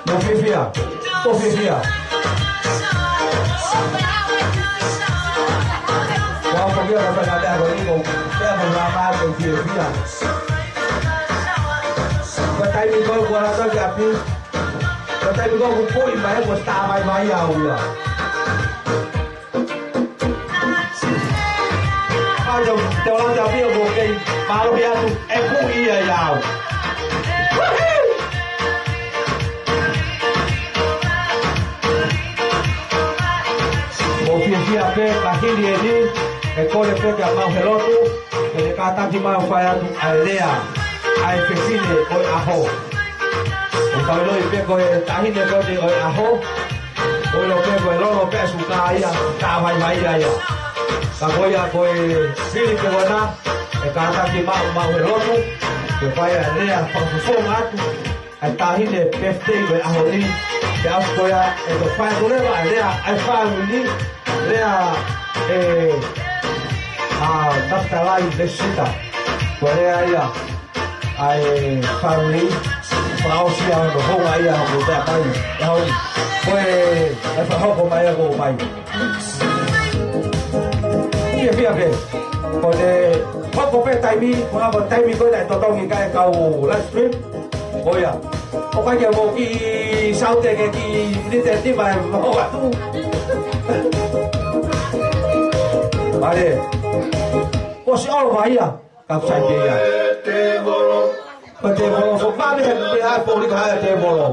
Mou fiefia. Mou fiefia. Ua, ko kia ka fai ngā meʻa ko eni ko, pea mo ngā mā ko fiefia. Ko e taimi ko ē kuo lata ki ʻapi. Ko e taimi ko ē kuo pui mai, kuo tā mai mai au ia. Ando, te ola te apio ko kei, mālō ia tu, e pui ia ia au. Mou fiefia pē, ka hili eni, ʻe kole pē ke mau he lotu, ʻe kātaki mau fai atu ʻa e lea, ʻa e fefine ʻo e ʻaho. ʻOku tau ʻiloʻi pē ko e taʻahine ko eni ʻo e ʻaho, ʻo ʻilo pē ko e lolo pē suka ia, tā mai mai ia ia. Ka ko ia ko e fili ke wana, ʻe kātaki mau, mau he lotu, ke fai ʻa e lea fakafofonga atu, ʻa e taʻahine birthday ko e ʻaho ni, ke ʻasu ko ia, ʻe ko fai ko leva, ʻa e lea, ʻa e fāmili, lea, ʻe, ʻa, Nafitalai Lesita, ko e lea ia, ʻa e fāmili, Fakaʻosi ʻa hono houngaʻia ʻoku pea mai. ʻE hau. Ko e, ʻe fakahoko mai ʻa ko mai. Fiefia pē. Ko e hoko pē taimi, ko e hoko taimi ko ē naʻe totongi kae kau live stream. ʻOiauē. ʻOku ʻikai ke mou kiʻi saute ke kiʻi miniti ʻe nima ʻe hoko atu. Mālie. Ko si ʻolo mai ia. Ka sai pē ia. Ko e tēvolo, so mane he pē ai pōlika hai tēvolo.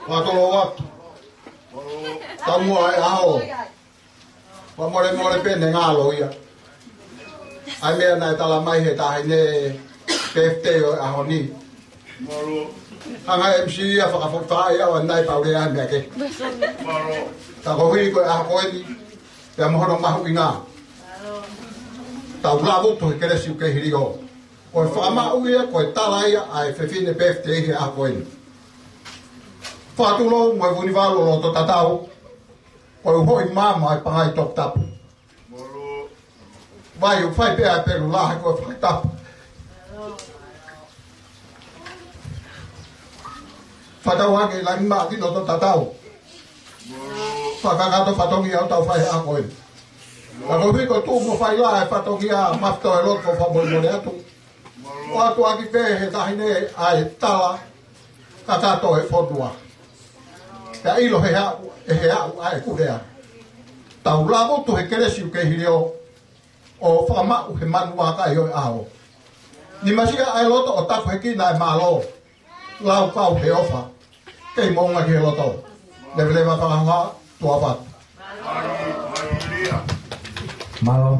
Mālō atu. Taumuʻa e ʻaho. Fakamolemole pē ne ngalo ia. ʻAi meʻa naʻe tala mai he taʻahine birthday ʻo e ʻaho ni. Hanga M C ia fakafokifā ia ʻo naʻe pau lea meʻa ke. Ka ko hili ko e ʻaho ko eni, pea mo hono mahuʻinga. Tau lava ʻo tuʻu he kelesi ʻoku kei hili ʻo. Ko e fakamaʻu ia, ko e tala ia, ʻa e fefine birthday he ʻaho ko eni. Fakatulou mo e vunivalu ʻo loto tatau. Ko e uhoʻi maama ʻa e pangai toputapu. Vai ʻoku fai pē ʻa e pelu lahi ko e fakatapu. Fakatau ange ʻi langi maʻa kino to tatau. Fakakakato fatongia ʻoku tau fai ʻa ko e. Ka ko hiko tuʻu mo fai la e fatongia mafito e loto fakamolemole atu. ʻOatu ʻaki pē he taʻahine ʻa e tala kakato e fonua. Pea ʻilo he haʻu, ʻe he haʻu ʻa e kuhea. Tau lava ʻo tuʻu he kelesi ʻoku kei hili ʻo, ʻo fakamaʻu he manu vakai ʻo e ʻaho. Ni masia ʻa e loto ʻo taku he kina e mālō. Lau kau he ʻofa. Kei moʻunga ki he loto. Leveleva fakahoha, tuʻa fatu. Mālō.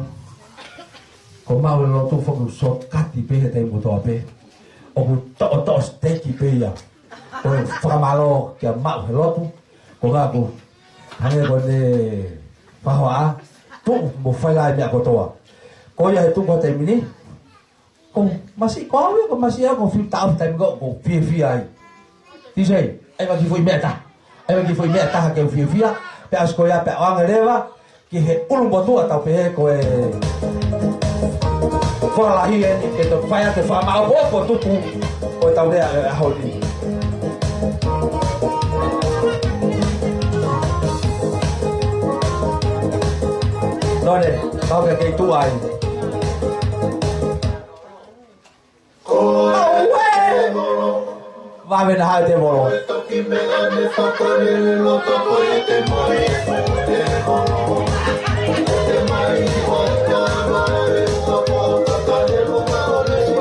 Ko maʻu e lotu foku shortcut pē he taimi kotoa pē. ʻOku toʻotoʻo siteiki pē ia. Ko e fakamālō kia maʻu he lotu. Ko ngaku. Hangē ko ne fahoa. Tuʻu mo fai la e meʻa kotoa. Ko ia he tuʻu ko taimi ni. Ko masi, ko au ia, ko masi au, ko fiu taʻu taimi ko, ko fiefia ai. Tisei, ʻai vaki foʻi meʻa taha. ʻAi vaki foʻi meʻa taha ke u fiefia, pea ʻosi ko ia, pea ʻoange leva, ki he ʻulumotuʻa tau pehē ko e fakalahi eni, ke to fai atu e fakamaʻopoʻopo tupu, ko e tau lea e ʻaho ni. Nō ne, kau ke kei tuʻu ai. Auē! Vave na hai tēvolo. Ko e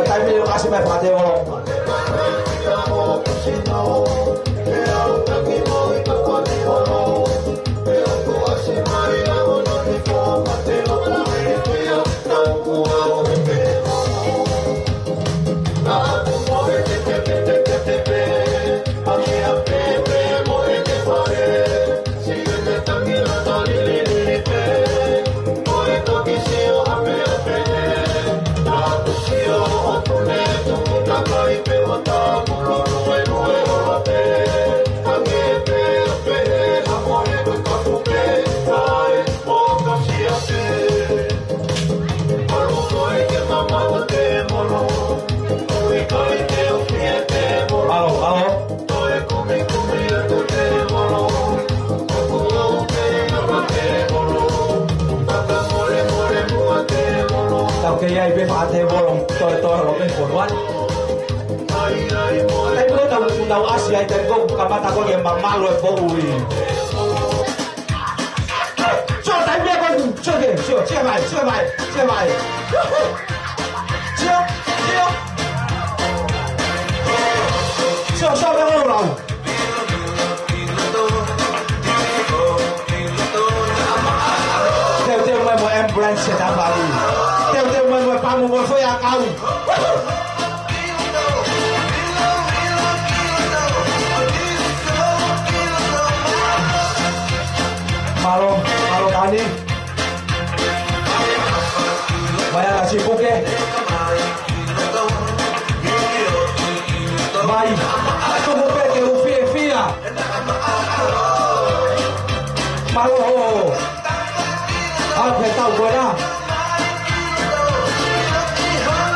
taimi ʻoku ʻasi mai fakatēvolo. Mālō, mālō. Tau kei ai pē fakatēvolo, toe toe lo pē fonuan. Taimi ko ē tau, tau ʻasi ai, taimi ko ē kamata ko ē ke mamalu e poʻuli. Sio, taimi ia ko ē, sio ke, sio, sio mai, sio mai, sio mai. Sio, sio. Sio, sio, me lau. Teuteu mai mo e ambulance se tafali. Teuteu mai mo e pamu mo e foʻi ʻakau. Mālō, mālō Kani. Mai ana si puke. Mai. Tuku pē ke u fiefia. Mālō. ʻA, pē tau ko ena.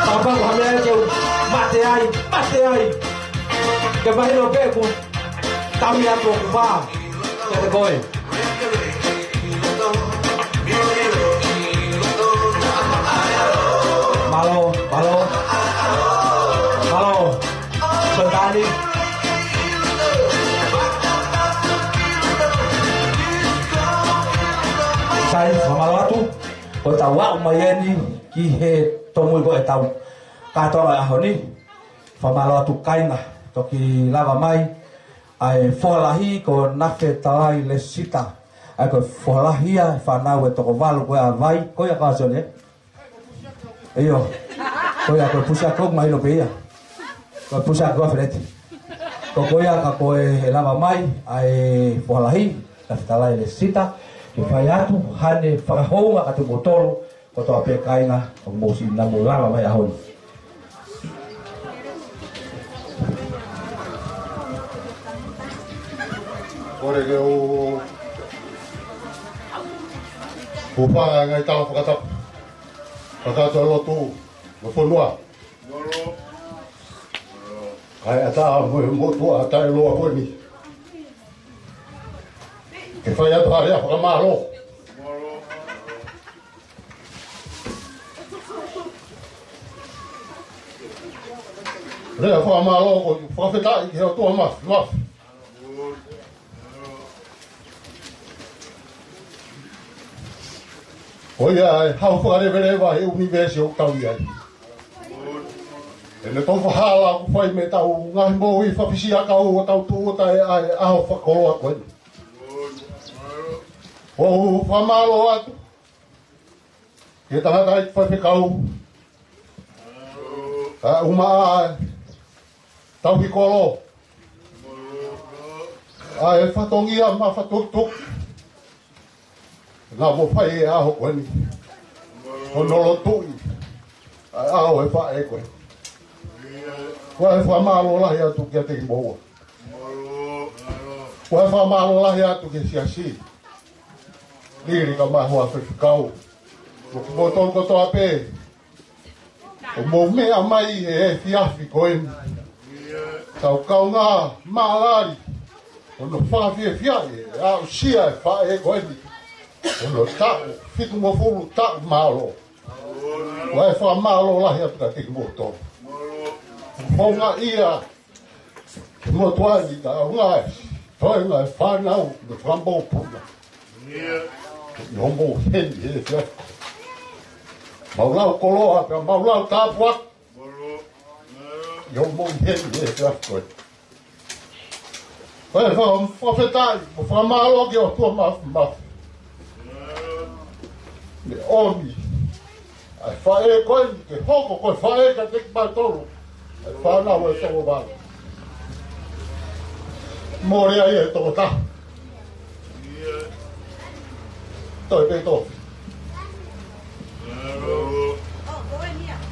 Papa, ko e hā meʻa ke u mate ai, mate ai. Ke mahino pē ʻoku tau ia tō kupa. Kiate koe. Mālō, mālō. Mālō. Santani. Sai, fakamālō atu. Ko e tau aʻu mai eni ki he tōmui ko e tau kātoanga ʻaho ni. Fakamālō atu kāinga, toki lava mai ʻa e foha lahi ko Nafetalai Lesita. ʻA ia ko e foha lahi ia, fānau ʻe toko valu ko ia ʻa Vai, ko ia ka sole. ʻIo. Ko ia ko e pusa ko mai lo pē ia. Ko e pusa ko Feleti. Ko ko ia ka ko e lava mai ʻa e foha lahi, Nafetalai Lesita, ke fai atu haʻane fakahounga kiate kimoutolu kotoa pē kāinga, ʻoku mou siʻi namu lava mai ʻaho ni. Kole ke u hūfanga he ngaahi tala fakatapu. Kakato lotu mo fonua. Kae ʻatā mo e motuʻa taʻeʻiloa ko eni. Ke fai atu ha lea fakamālō. Lea fakamālō ko e fakafetaʻi ki he ʻOtua Mafimafi. Ko ia ʻa e hau fakaleveleva he ʻunivēsi ʻoku tau ʻi ai. ʻEne tofa hala ʻoku fai mei heʻetau ngaahi moʻui fakafisiakau ʻo tau tūʻuta ai ʻa e ʻaho fakakoloa ko eni. ʻOku ou fakamālō atu ki he tangataʻeiki faifekau, ʻa e ʻumaʻā ʻa e tauhi kolo, ʻa e fatongia mafatukituki, naʻa mo fai e ʻaho ko eni, hono lotuʻi ʻa e ʻaho e faʻē ko eni. Ko e fakamālō lahi atu kiate kimoua. Ko e fakamālō lahi atu ki he siasi. Lili kae ʻumaʻā e hoa faifekau. Mo kimoutolu kotoa pē ʻoku mou meʻa mai he efiafi ko eni. Tau kaungā mālali. Hono fakafiefiaʻi e aʻusia e faʻē ko eni. Hono taʻu fitungofulu taʻu mālō. Ko e fakamālō lahi atu kiate kimoutolu. Houngaʻia ke motuʻa ni ka ʻaonga e toenga e fānau mo e fakamoʻui puna. ʻI hoʻomou heni he efiafi. Mau lau koloa pea mau lau tāpuaki. ʻI hoʻomou heni he efiafi ko eni. Ko e faka-, fakafetaʻi mo fakamālō ki he ʻOtua Mafimafi. Ne ʻomi ʻa e faʻē ko eni ke hoko ko e faʻē kiate kimautolu ʻa e fānau ʻe toko valu. Mole ai e toko taha. Toe pē tofi.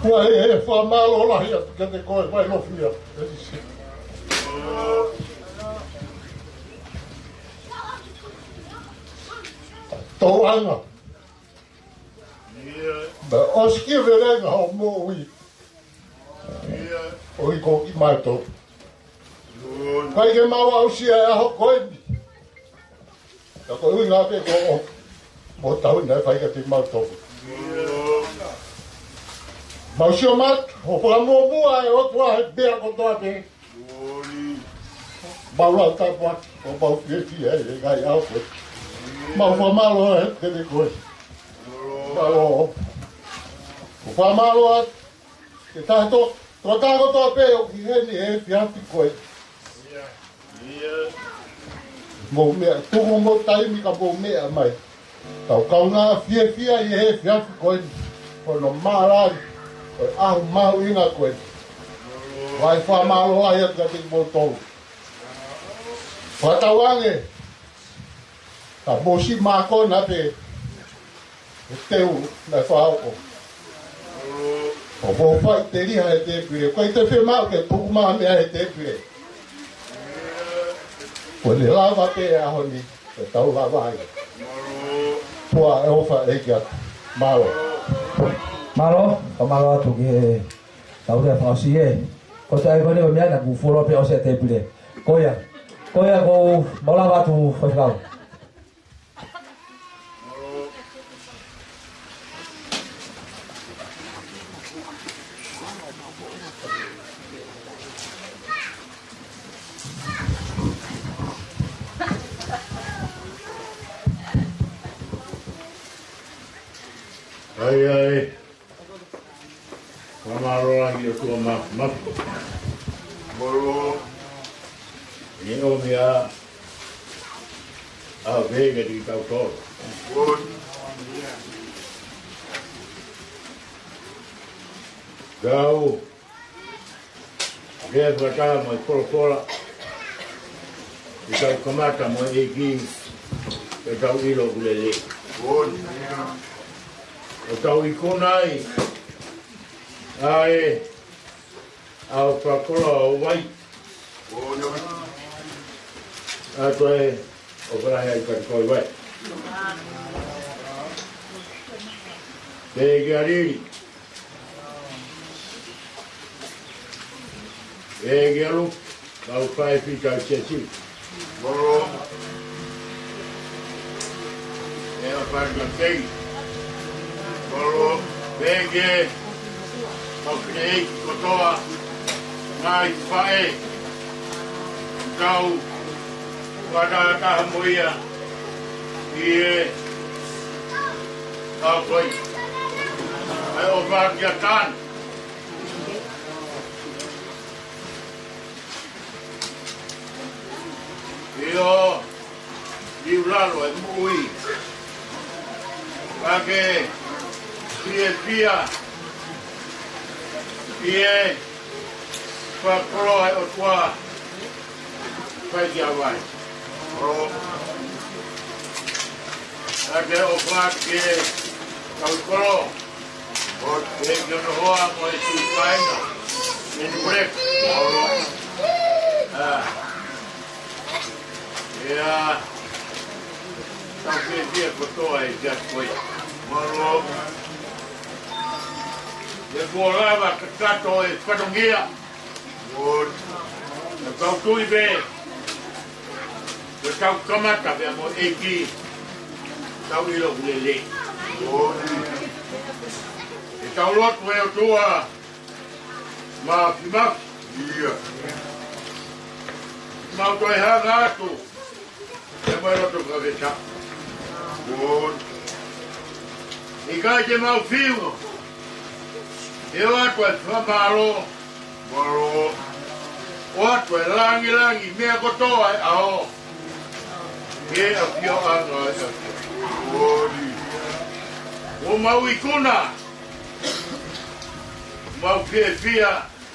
Ko e, e fakamālō lahi atu kiate koe, Vailofia. Tauʻanga. Pea ʻosi ki he velenga hoʻo moʻui. ʻOi ko kimautolu. ʻIkai ke mau aʻusia e ʻaho ko eni. Ka ko e ʻuhinga pē ko hoʻo moʻui naʻe fai kiate kimautolu. Mau sio mai, ʻo fakamuʻomuʻa e ʻOtua he meʻa kotoa pē. Mau lau tāpuaki, ʻo mau fiefia he ngaahi ʻaho ko ē. Mau fakamālō atu kiate koe. Mālō. ʻO fakamālō atu ki he taha to-, tokotaha kotoa pē ʻoku ʻi heni he efiafi ko ē. Mou meʻa, tuku homou taimi ka mou meʻa mai. Tau kaungā fiefia ʻi he efiafi ko eni, hono mālali ʻo e ʻaho mahuʻinga ko eni. Ko e fakamālō lahi atu kiate kimoutolu. Fakatauange, ka mou siʻi mākona pē he teu naʻe fai ʻo, ʻo mou fai teliha he tēpile, ʻikai te fiemaʻu ke tuku mai ha meʻa he tēpile. Ko e lava pē ʻaho ni, ʻe tau lava ai. Tuʻa ʻofa ʻEiki atu. Mālō. Mālō, ka mālō atu ki he tau lea fakaʻosi ē. Ko e taimi ko eni ʻo e meʻa naʻa ku fuoloa pē ʻosi e tēpile. Ko ia, ko ia ko mau lava atu faifekau. ʻAi, ʻai. Fakamālō lahi ʻOtua Māfimafi. Mālō. ʻI he ʻomi ʻa e ʻaho pehē kiate kitautolu. Tau lea fakataha mo e folofola, ke tau kamata mo e ʻEiki, ke tau ʻilo ʻoku lelei. ʻO tau ikuna ai ʻa e ʻaho fakakoloa ʻo Vai. ʻA e toe ʻofa lahi ʻa e kati ko Vai. Pehē kia Lili. Pehē kia Luke, kau fai fita ʻo Siasi. Mālō. ʻE ʻofa atu kia Kei. Mālō. Pehē ki he kau fineʻeiki kotoa, ngaahi faʻē, kau fakataha mo ia ʻi he ʻaho ko ia. ʻE ʻofa atu kia Tana. ʻIo, liu lalo e moʻui. Ka ke fiefia ʻi he fakakoloa ʻa e ʻOtua, fai kia Vai. Ka ke ʻofa ki he kau kolo. ʻO te ke noho ʻa mo e tui paina. Meni break. ʻA. ʻIa. Tau ke fie kotoa e kia koe. Mālō. ʻE kuo lava kakato e fatongia. ʻE tau tui pē. ʻE tau kamata pē mo e ʻEiki. Tau ʻilo ʻoku lelei. ʻE tau lotu ʻe ʻOtua Māfimafi. ʻIa. Mau toe hanga atu. ʻE mau lotu fakafetaʻi. ʻIkai te mau fiu. ʻE ʻoatu e fakamālō. Mālō. ʻOatu e langilangi meʻa kotoa e ʻao. Ke ʻafioʻanga e ʻafio. ʻO mau ikuna. Mau fiefia.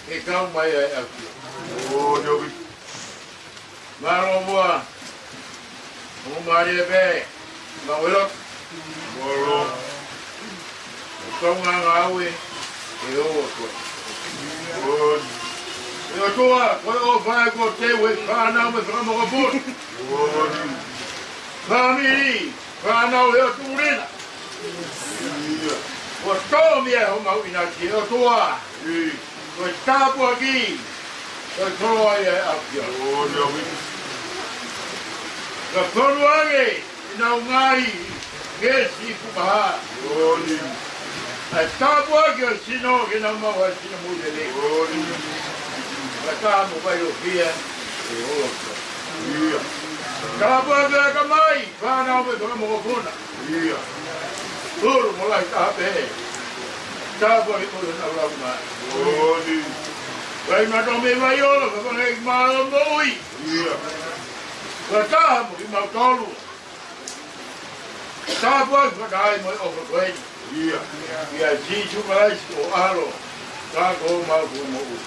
Ke kau mai ai ʻa e ʻafio. Mālō muʻa. ʻO mālie pē. Mau ʻilo. Mālō. Kau ngāngāue. ʻE ʻo koe. ʻE ʻOtua, ko e ʻofa ʻa e ko te ue fānau mo e fanga mokopuna. Fāmili, fānau ʻe ʻOtua lena. Ko e tō mei ai homau ʻinasi ʻe ʻOtua. Ko e tāpuaki, ko e koloa ia ʻa e ʻAfio. Ka kolu ange, ʻenau ngaahi, ke si pukaha. ʻA e tāpuaki ʻo e sino, ke nau maʻu ʻa e sino moʻui lelei. Ka tā mo vai o fia, ʻe ʻo. Tāpuaki ʻa e atamai, fānau mo e fanga mokopuna. ʻIa. Tolu mo lahi taha pē. Tāpuaki ʻo e nau lau mai. Vai na tō mei vai ʻo, ka fanga ʻEiki mālō moʻui. ʻIa. Ka tā mo kimautolu. Tāpuaki fakataha mo e ʻofa ko eni. ʻIa. ʻIa Sīsū Kalaisi ko e ʻAlo. Ka ko homau Fakamoʻui.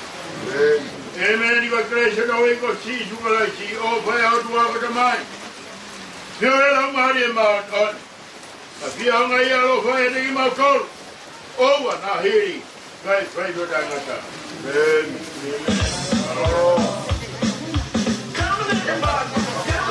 ʻĒmeni. Ko e kelesi ʻa hotau ʻEiki ko Sīsū Kalaisi, ʻofa ʻa e ʻOtua ko e Tamai. Feohi ʻa e Laumālie Māʻoniʻoni. Ka fie ʻaonga ia ʻaloʻofa ʻiate kimautolu. ʻOua naʻa hili, kae fai ʻo taʻengata. ʻĒmeni. Come on, everybody.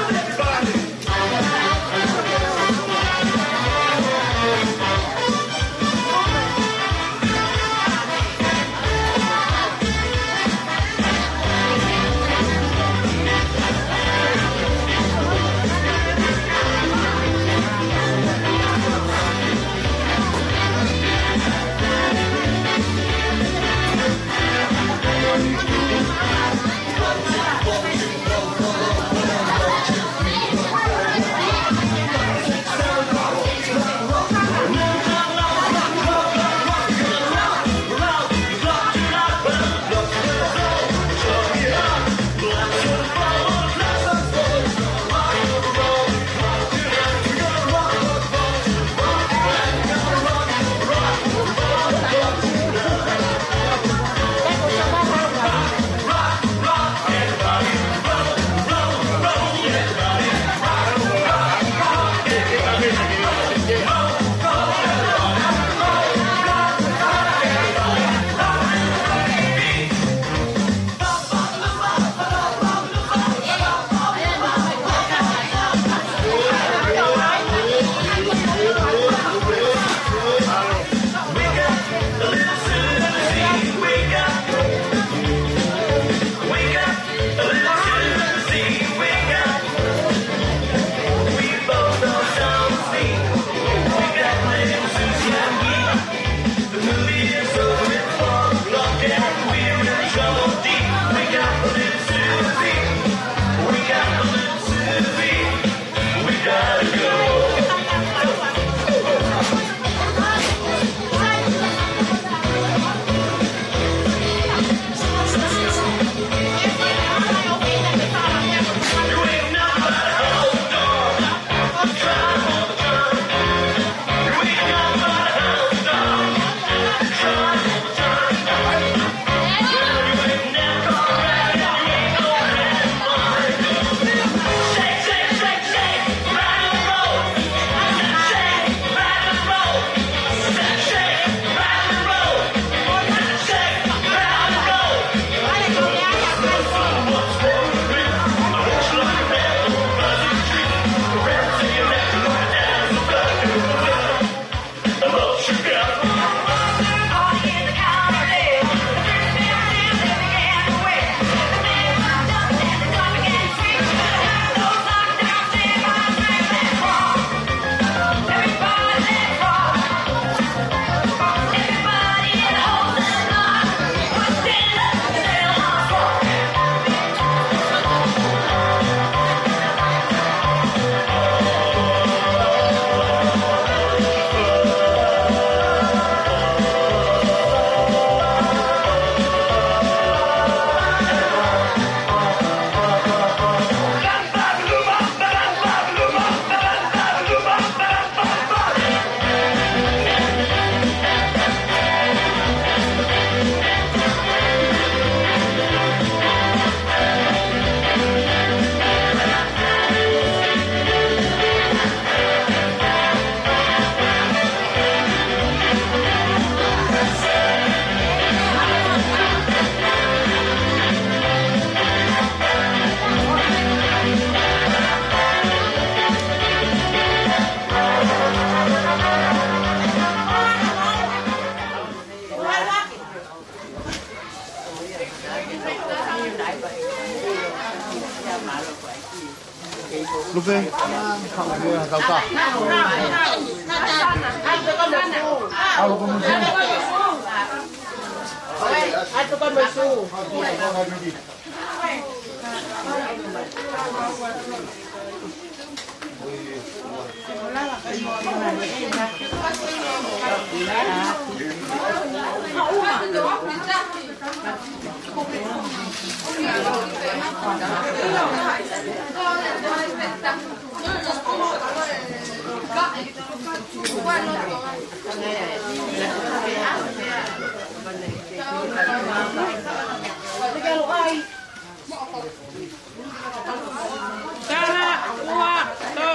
Taha, ua, tolu.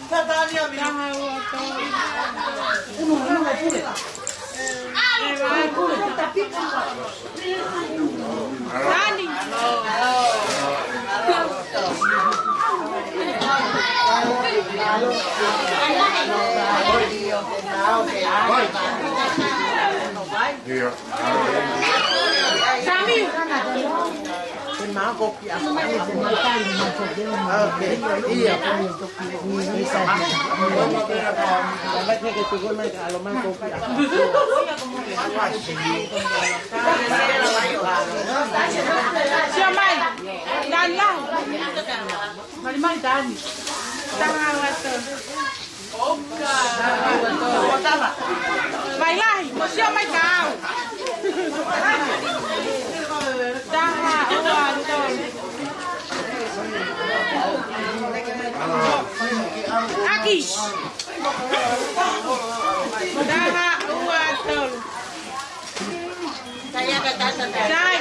Taha, ua, tolu. Tani. Sami. Ok, ia. Sio mai. Nana. Mali mai Tani. Taha, ua, tolu. Mai lahi, mo sio mai ka au. Taha, ua, tolu. Aki. Taha, ua, tolu. Sai.